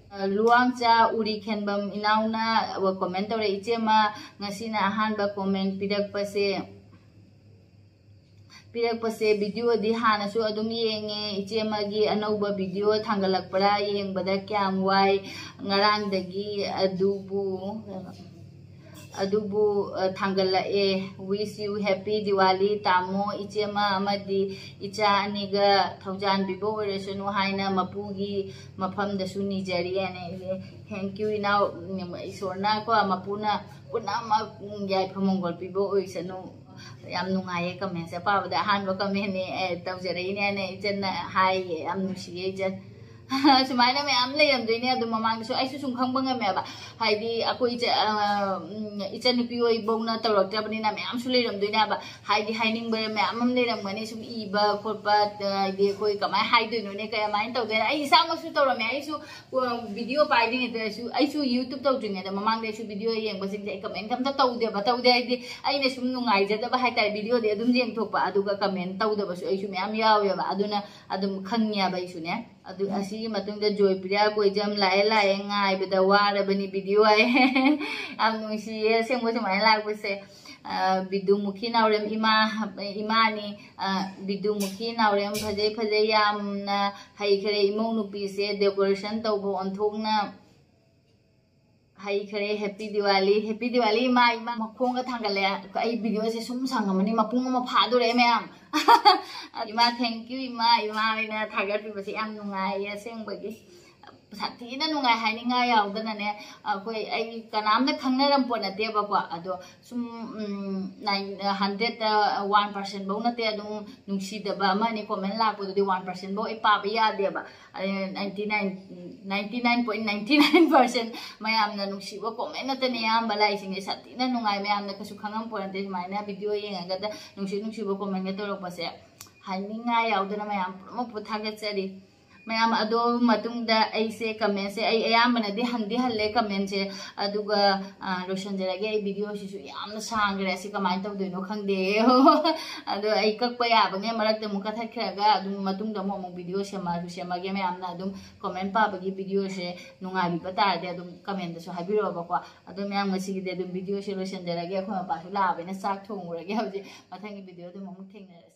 ꯂꯨꯋꯥꯡꯆꯥ ꯎꯔꯤ ꯈꯦꯟꯕꯝ ꯏꯅꯥꯎꯅ ꯀꯣꯃꯦꯟ ꯇꯧꯔꯦ, "ꯏꯆꯦꯃ, ꯉꯁꯤꯅ ꯑꯍꯥꯟꯕ ꯀꯣꯃꯦꯟ ꯄꯤꯔꯛꯄꯁꯦ, ꯄꯤꯔꯛꯄꯁꯦ ꯚꯤꯗꯤꯑꯣꯗꯤ ꯍꯥꯟꯅꯁꯨ ꯑꯗꯨꯝ ꯌꯦꯡꯉꯦ, ꯏꯆꯦꯃꯒꯤ ꯑꯅꯧꯕ ꯚꯤꯗꯤꯑꯣ ꯊꯥꯡꯒꯠꯂꯛꯄ꯭ꯔꯥ ꯌꯦꯡꯕꯗ ꯀꯌꯥꯝ ꯋꯥꯏ ꯉꯔꯥꯡꯗꯒꯤ, ꯑꯗꯨꯕꯨ, ꯑꯗꯨꯕꯨ, ꯑ, ꯊꯥꯡꯒꯠꯂꯛꯑꯦ꯫ Wish you happy Diwali ꯇꯥꯃꯣ, ꯏꯆꯦꯃ ꯑꯃꯗꯤ ꯏꯆꯥ ꯑꯅꯤꯒ ꯊꯧꯖꯥꯟꯕꯤꯕ ꯑꯣꯏꯔꯁꯅꯨ ꯍꯥꯏꯅ ꯃꯄꯨꯒꯤ ꯃꯐꯝꯗꯁꯨ ꯅꯤꯖꯔꯤ" ꯍꯥꯏꯅ꯫ Thank you ꯏꯅꯥꯎ, ꯎꯝ, ꯏꯁꯣꯔꯅ ꯀꯣ ꯃꯄꯨꯅ ꯄꯨꯝꯅꯃꯛ, ꯎꯝ, ꯌꯥꯏꯐ ꯃꯪꯒꯣꯜ ꯄꯤꯕ ꯑꯣꯏꯁꯅꯨ꯫ ꯌꯥꯝ ꯅꯨꯡꯉꯥꯏꯌꯦ comment ꯁꯦ ꯄꯥꯕꯗ꯫ ꯑꯍꯥꯟꯕ comment ꯅꯦ, ꯑꯦ, ꯇꯧꯖꯔꯛꯏꯅꯦ ꯍꯥꯏꯅ ꯏꯆꯟꯅ ꯍꯥꯏꯌꯦ꯫ ꯌꯥꯝ ꯅꯨꯡꯁꯤꯌꯦ ꯏꯆꯟ꯫ ꯁꯨꯃꯥꯏꯅ ꯃꯌꯥꯝ ꯂꯩꯔꯝꯗꯣꯏꯅꯦ꯫ ꯑꯗꯨ ꯃꯃꯥꯡꯗꯁꯨ ꯑꯩꯁꯨ ꯁꯨꯝ ꯈꯪꯕ ꯉꯝꯃꯦꯕ꯫ ꯍꯥꯏꯗꯤ ꯑꯩꯈꯣꯏ ꯏꯆ-, ꯑ, ꯎꯝ, ꯏꯆꯟꯅꯨꯄꯤ ꯍꯣꯏꯐꯧꯅ ꯇꯧꯔꯛꯇ꯭ꯔꯕꯅꯤꯅ ꯃꯌꯥꯝꯁꯨ ꯂꯩꯔꯝꯗꯣꯏꯅꯦꯕ꯫ ꯍꯥꯏꯗꯤ ꯍꯥꯏꯅꯤꯡꯕ ꯃꯌꯥꯝ ꯑꯃ ꯂꯩꯔꯝꯒꯅꯤ, ꯁꯨꯝ ꯏꯕ ꯈꯣꯠꯄ, ꯑ, ꯍꯥꯏꯗꯤ ꯑꯩꯈꯣꯏ ꯀꯃꯥꯏꯅ ꯍꯥꯏꯗꯣꯏꯅꯣꯅꯦ, ꯀꯃꯥꯏꯅ ꯇꯧꯗꯣꯏꯅꯣ꯫ ꯑꯩ ꯏꯁꯥꯃꯛꯁꯨ ꯇꯧꯔꯝꯃꯦ꯫ ꯑꯩꯁꯨ ꯚꯤꯗꯤꯑꯣ ꯄꯥꯏꯗ꯭ꯔꯤꯉꯩꯗꯁꯨ, ꯑꯩꯁꯨ YouTube ꯇꯧꯗ꯭ꯔꯤꯉꯩꯗ ꯃꯃꯥꯡꯗ ꯑꯩꯁꯨ ꯚꯤꯗꯤꯑꯣ ꯌꯦꯡꯕꯁꯤꯡꯁꯦ ꯑꯩ comment ꯑꯝꯇ ꯇꯧꯗꯦꯕ꯫ ꯇꯧꯗꯦ ꯍꯥꯏꯗꯤ ꯑꯩꯅ ꯁꯨꯝ ꯅꯨꯡꯉꯥꯏꯖꯗꯕ ꯍꯥꯏꯇꯥꯔꯦ꯫ ꯚꯤꯗꯤꯑꯣꯗꯤ ꯑꯗꯨꯝ ꯌꯦꯡꯊꯣꯛꯄ, ꯑꯗꯨꯒ comment ꯇꯧꯗꯕꯁꯨ ꯑꯩꯁꯨ ꯃꯌꯥꯝ ꯌꯥꯎꯋꯦꯕ꯫ ꯑꯗꯨꯅ ꯑꯗꯨꯝ ꯈꯪꯉꯦꯕ ꯑꯩꯁꯨꯅꯦ꯫ ꯑꯗꯨ ꯑꯁꯤꯒꯤ ꯃꯇꯨꯡꯗ ꯖꯣꯏꯄ꯭ꯔꯤꯌꯥ ꯀꯣꯏꯖꯝ ꯂꯥꯛꯑꯦ, ꯂꯥꯛꯑꯦ, ꯉꯥꯏꯕꯗ ꯋꯥꯔꯕꯅꯤ ꯚꯤꯗꯤꯑꯣ ꯍꯥꯏ꯫ ꯌꯥꯝ ꯅꯨꯡꯁꯤꯌꯦ ꯑꯁꯦꯡꯕ ꯁꯨꯃꯥꯏꯅ ꯂꯥꯛꯄꯁꯦ꯫ ꯑ, ꯕꯤꯗꯨꯃꯨꯈꯤ ꯅꯥꯎꯔꯦꯝ ꯏꯃꯥ, ꯏꯃꯥꯅꯤ꯫ ꯑ, ꯕꯤꯗꯨꯃꯨꯈꯤ ꯅꯥꯎꯔꯦꯝ ꯐꯖꯩ, ꯐꯖꯩ, ꯌꯥꯝꯅ ꯍꯩꯈ꯭ꯔꯦ ꯏꯃꯧ ꯅꯨꯄꯤꯁꯦ, decoration ꯇꯧꯕ ꯑꯣꯟꯊꯣꯛꯅ ꯍꯩꯈ꯭ꯔꯦ꯫ Happy Diwali, Happy Diwali ꯏꯃꯥ, ꯏꯃꯥ ꯃꯈꯣꯡꯒ ꯊꯥꯡꯒꯠꯂꯦ꯫ ꯑꯩ ꯚꯤꯗꯤꯑꯣꯁꯦ ꯁꯨꯝ ꯁꯥꯡꯉꯝꯃꯅꯤ, ꯃꯄꯨꯡ ꯑꯃ ꯐꯥꯗꯣꯔꯦ ꯃꯌꯥꯝ꯫ ꯏꯃꯥ, thank you ꯏꯃꯥ, ꯏꯃꯥ ꯍꯣꯏꯅ ꯊꯥꯒꯠꯄꯤꯕꯁꯦ ꯌꯥꯝ ꯅꯨꯡꯉꯥꯏꯌꯦ ꯑꯁꯦꯡꯕꯒꯤ꯫ ꯁꯥꯊꯤꯅ ꯅꯨꯡꯉꯥꯏ, ꯍꯥꯏꯅꯤꯡꯉꯥꯏ ꯌꯥꯎꯗꯅꯅꯦ꯫ ꯑꯩꯈꯣꯏ, ꯑꯩ ꯀꯅꯥꯝꯇ ꯈꯪꯅꯔꯝ ꯄꯣꯠ ꯅꯠꯇꯦꯕꯀꯣ, ꯑꯗꯣ ꯁꯨꯝ, ꯎꯝ, ꯅꯥꯏꯟ, ꯍꯟꯗ꯭ꯔꯦꯠꯇ ꯋꯥꯟ ꯄꯥꯔꯁꯦꯟ ꯐꯧ ꯅꯠꯇꯦ, ꯑꯗꯨꯝ ꯅꯨꯡꯁꯤꯗꯕ ꯑꯃ ꯑꯅꯤ comment ꯂꯥꯛꯄꯗꯨꯗꯤ ꯋꯥꯟ ꯄꯥꯔꯁꯦꯟ ꯐꯧ ꯑꯩ ꯄꯥꯕ ꯌꯥꯗꯦꯕ꯫ ꯑꯗꯩ ninety nine, ninety nine point ninety nine percent ꯃꯌꯥꯝꯅ ꯅꯨꯡꯁꯤꯕ comment ꯉꯥꯛꯇꯅꯦ ꯑꯌꯥꯝꯕ ꯂꯥꯛꯏꯁꯤꯡꯁꯦ꯫ ꯁꯥꯊꯤꯅ ꯅꯨꯡꯉꯥꯏ, ꯃꯌꯥꯝꯅ ꯀꯩꯁꯨ ꯈꯪꯉꯝ ꯄꯣꯠ ꯅꯠꯇꯦ ꯁꯨꯃꯥꯏꯅ ꯚꯤꯗꯤꯑꯣ ꯌꯦꯡꯉꯒꯗ ꯅꯨꯡꯁꯤ ꯅꯨꯡꯁꯤꯕ commentꯒ ꯇꯧꯔꯛꯄꯁꯦ꯫ ꯍꯥꯏꯅꯤꯡꯉꯥꯏ ꯌꯥꯎꯗꯅ ꯃꯌꯥꯝ ꯄꯨꯝꯅꯃꯛꯄꯨ ꯊꯥꯒꯠꯆꯔꯤ꯫ ꯃꯌꯥꯝ ꯑꯗꯣ ꯃꯇꯨꯡꯗ ꯑꯩꯁꯦ ꯀꯃꯦꯟꯁꯦ ꯑꯩ ꯑꯌꯥꯝꯕꯅꯗꯤ ꯍꯟꯗꯤ ꯍꯜꯂꯦ ꯀꯃꯦꯟꯁꯦ꯫ ꯑꯗꯨꯒ ꯂꯣꯏꯁꯤꯟꯖꯔꯒꯦ꯫ ꯑꯩ ꯚꯤꯗꯤꯑꯣꯁꯤꯁꯨ ꯌꯥꯝꯅ ꯁꯥꯡꯈ꯭ꯔꯦ꯫ ꯑꯁꯤ ꯀꯃꯥꯏꯅ ꯇꯧꯗꯣꯏꯅꯣ ꯈꯪꯗꯦ꯫ ꯑꯗꯣ ꯑꯩ ꯀꯛꯄ ꯌꯥꯕꯉꯩ ꯃꯔꯛꯇ ꯑꯃꯨꯛ ꯀꯛꯊꯠꯈ꯭ꯔꯒ ꯑꯗꯨꯝ ꯃꯇꯨꯡꯗ ꯑꯃꯨꯛ ꯑꯃꯨꯛ ꯚꯤꯗꯤꯑꯣ ꯁꯦꯝꯃꯛꯑꯁꯨ ꯁꯦꯝꯃꯛꯑꯒꯦ꯫ ꯃꯌꯥꯝꯅ ꯑꯗꯨꯝ ꯀꯣꯃꯦꯟ ꯄꯥꯕꯒꯤ ꯚꯤꯗꯤꯑꯣꯁꯦ ꯅꯨꯡꯉꯥꯏꯕꯤꯕ ꯇꯥꯔꯗꯤ ꯑꯗꯨꯝ ꯀꯃꯦꯟꯗꯁꯨ ꯍꯥꯏꯕꯤꯔꯛꯑꯣꯕꯀꯣ꯫ ꯑꯗꯣ ꯃꯌꯥꯝ ꯉꯁꯤꯒꯤꯗꯤ ꯑꯗꯨꯝ ꯚꯤꯗꯤꯑꯣꯁꯦ ꯂꯣꯏꯁꯤꯟꯖꯔꯒꯦ꯫ ꯑꯩꯈꯣꯏ ꯃꯄꯥꯁꯨ ꯂꯥꯛꯑꯕꯅꯤꯅ ꯆꯥꯛ ꯊꯣꯡꯉꯨꯔꯒꯦ ꯍꯧꯖꯤꯛ꯫ ꯃꯊꯪꯒꯤ ꯚꯤꯗꯤꯑꯣꯗ ꯑꯃꯨꯛ ꯊꯦꯡꯅꯔꯁꯤ꯫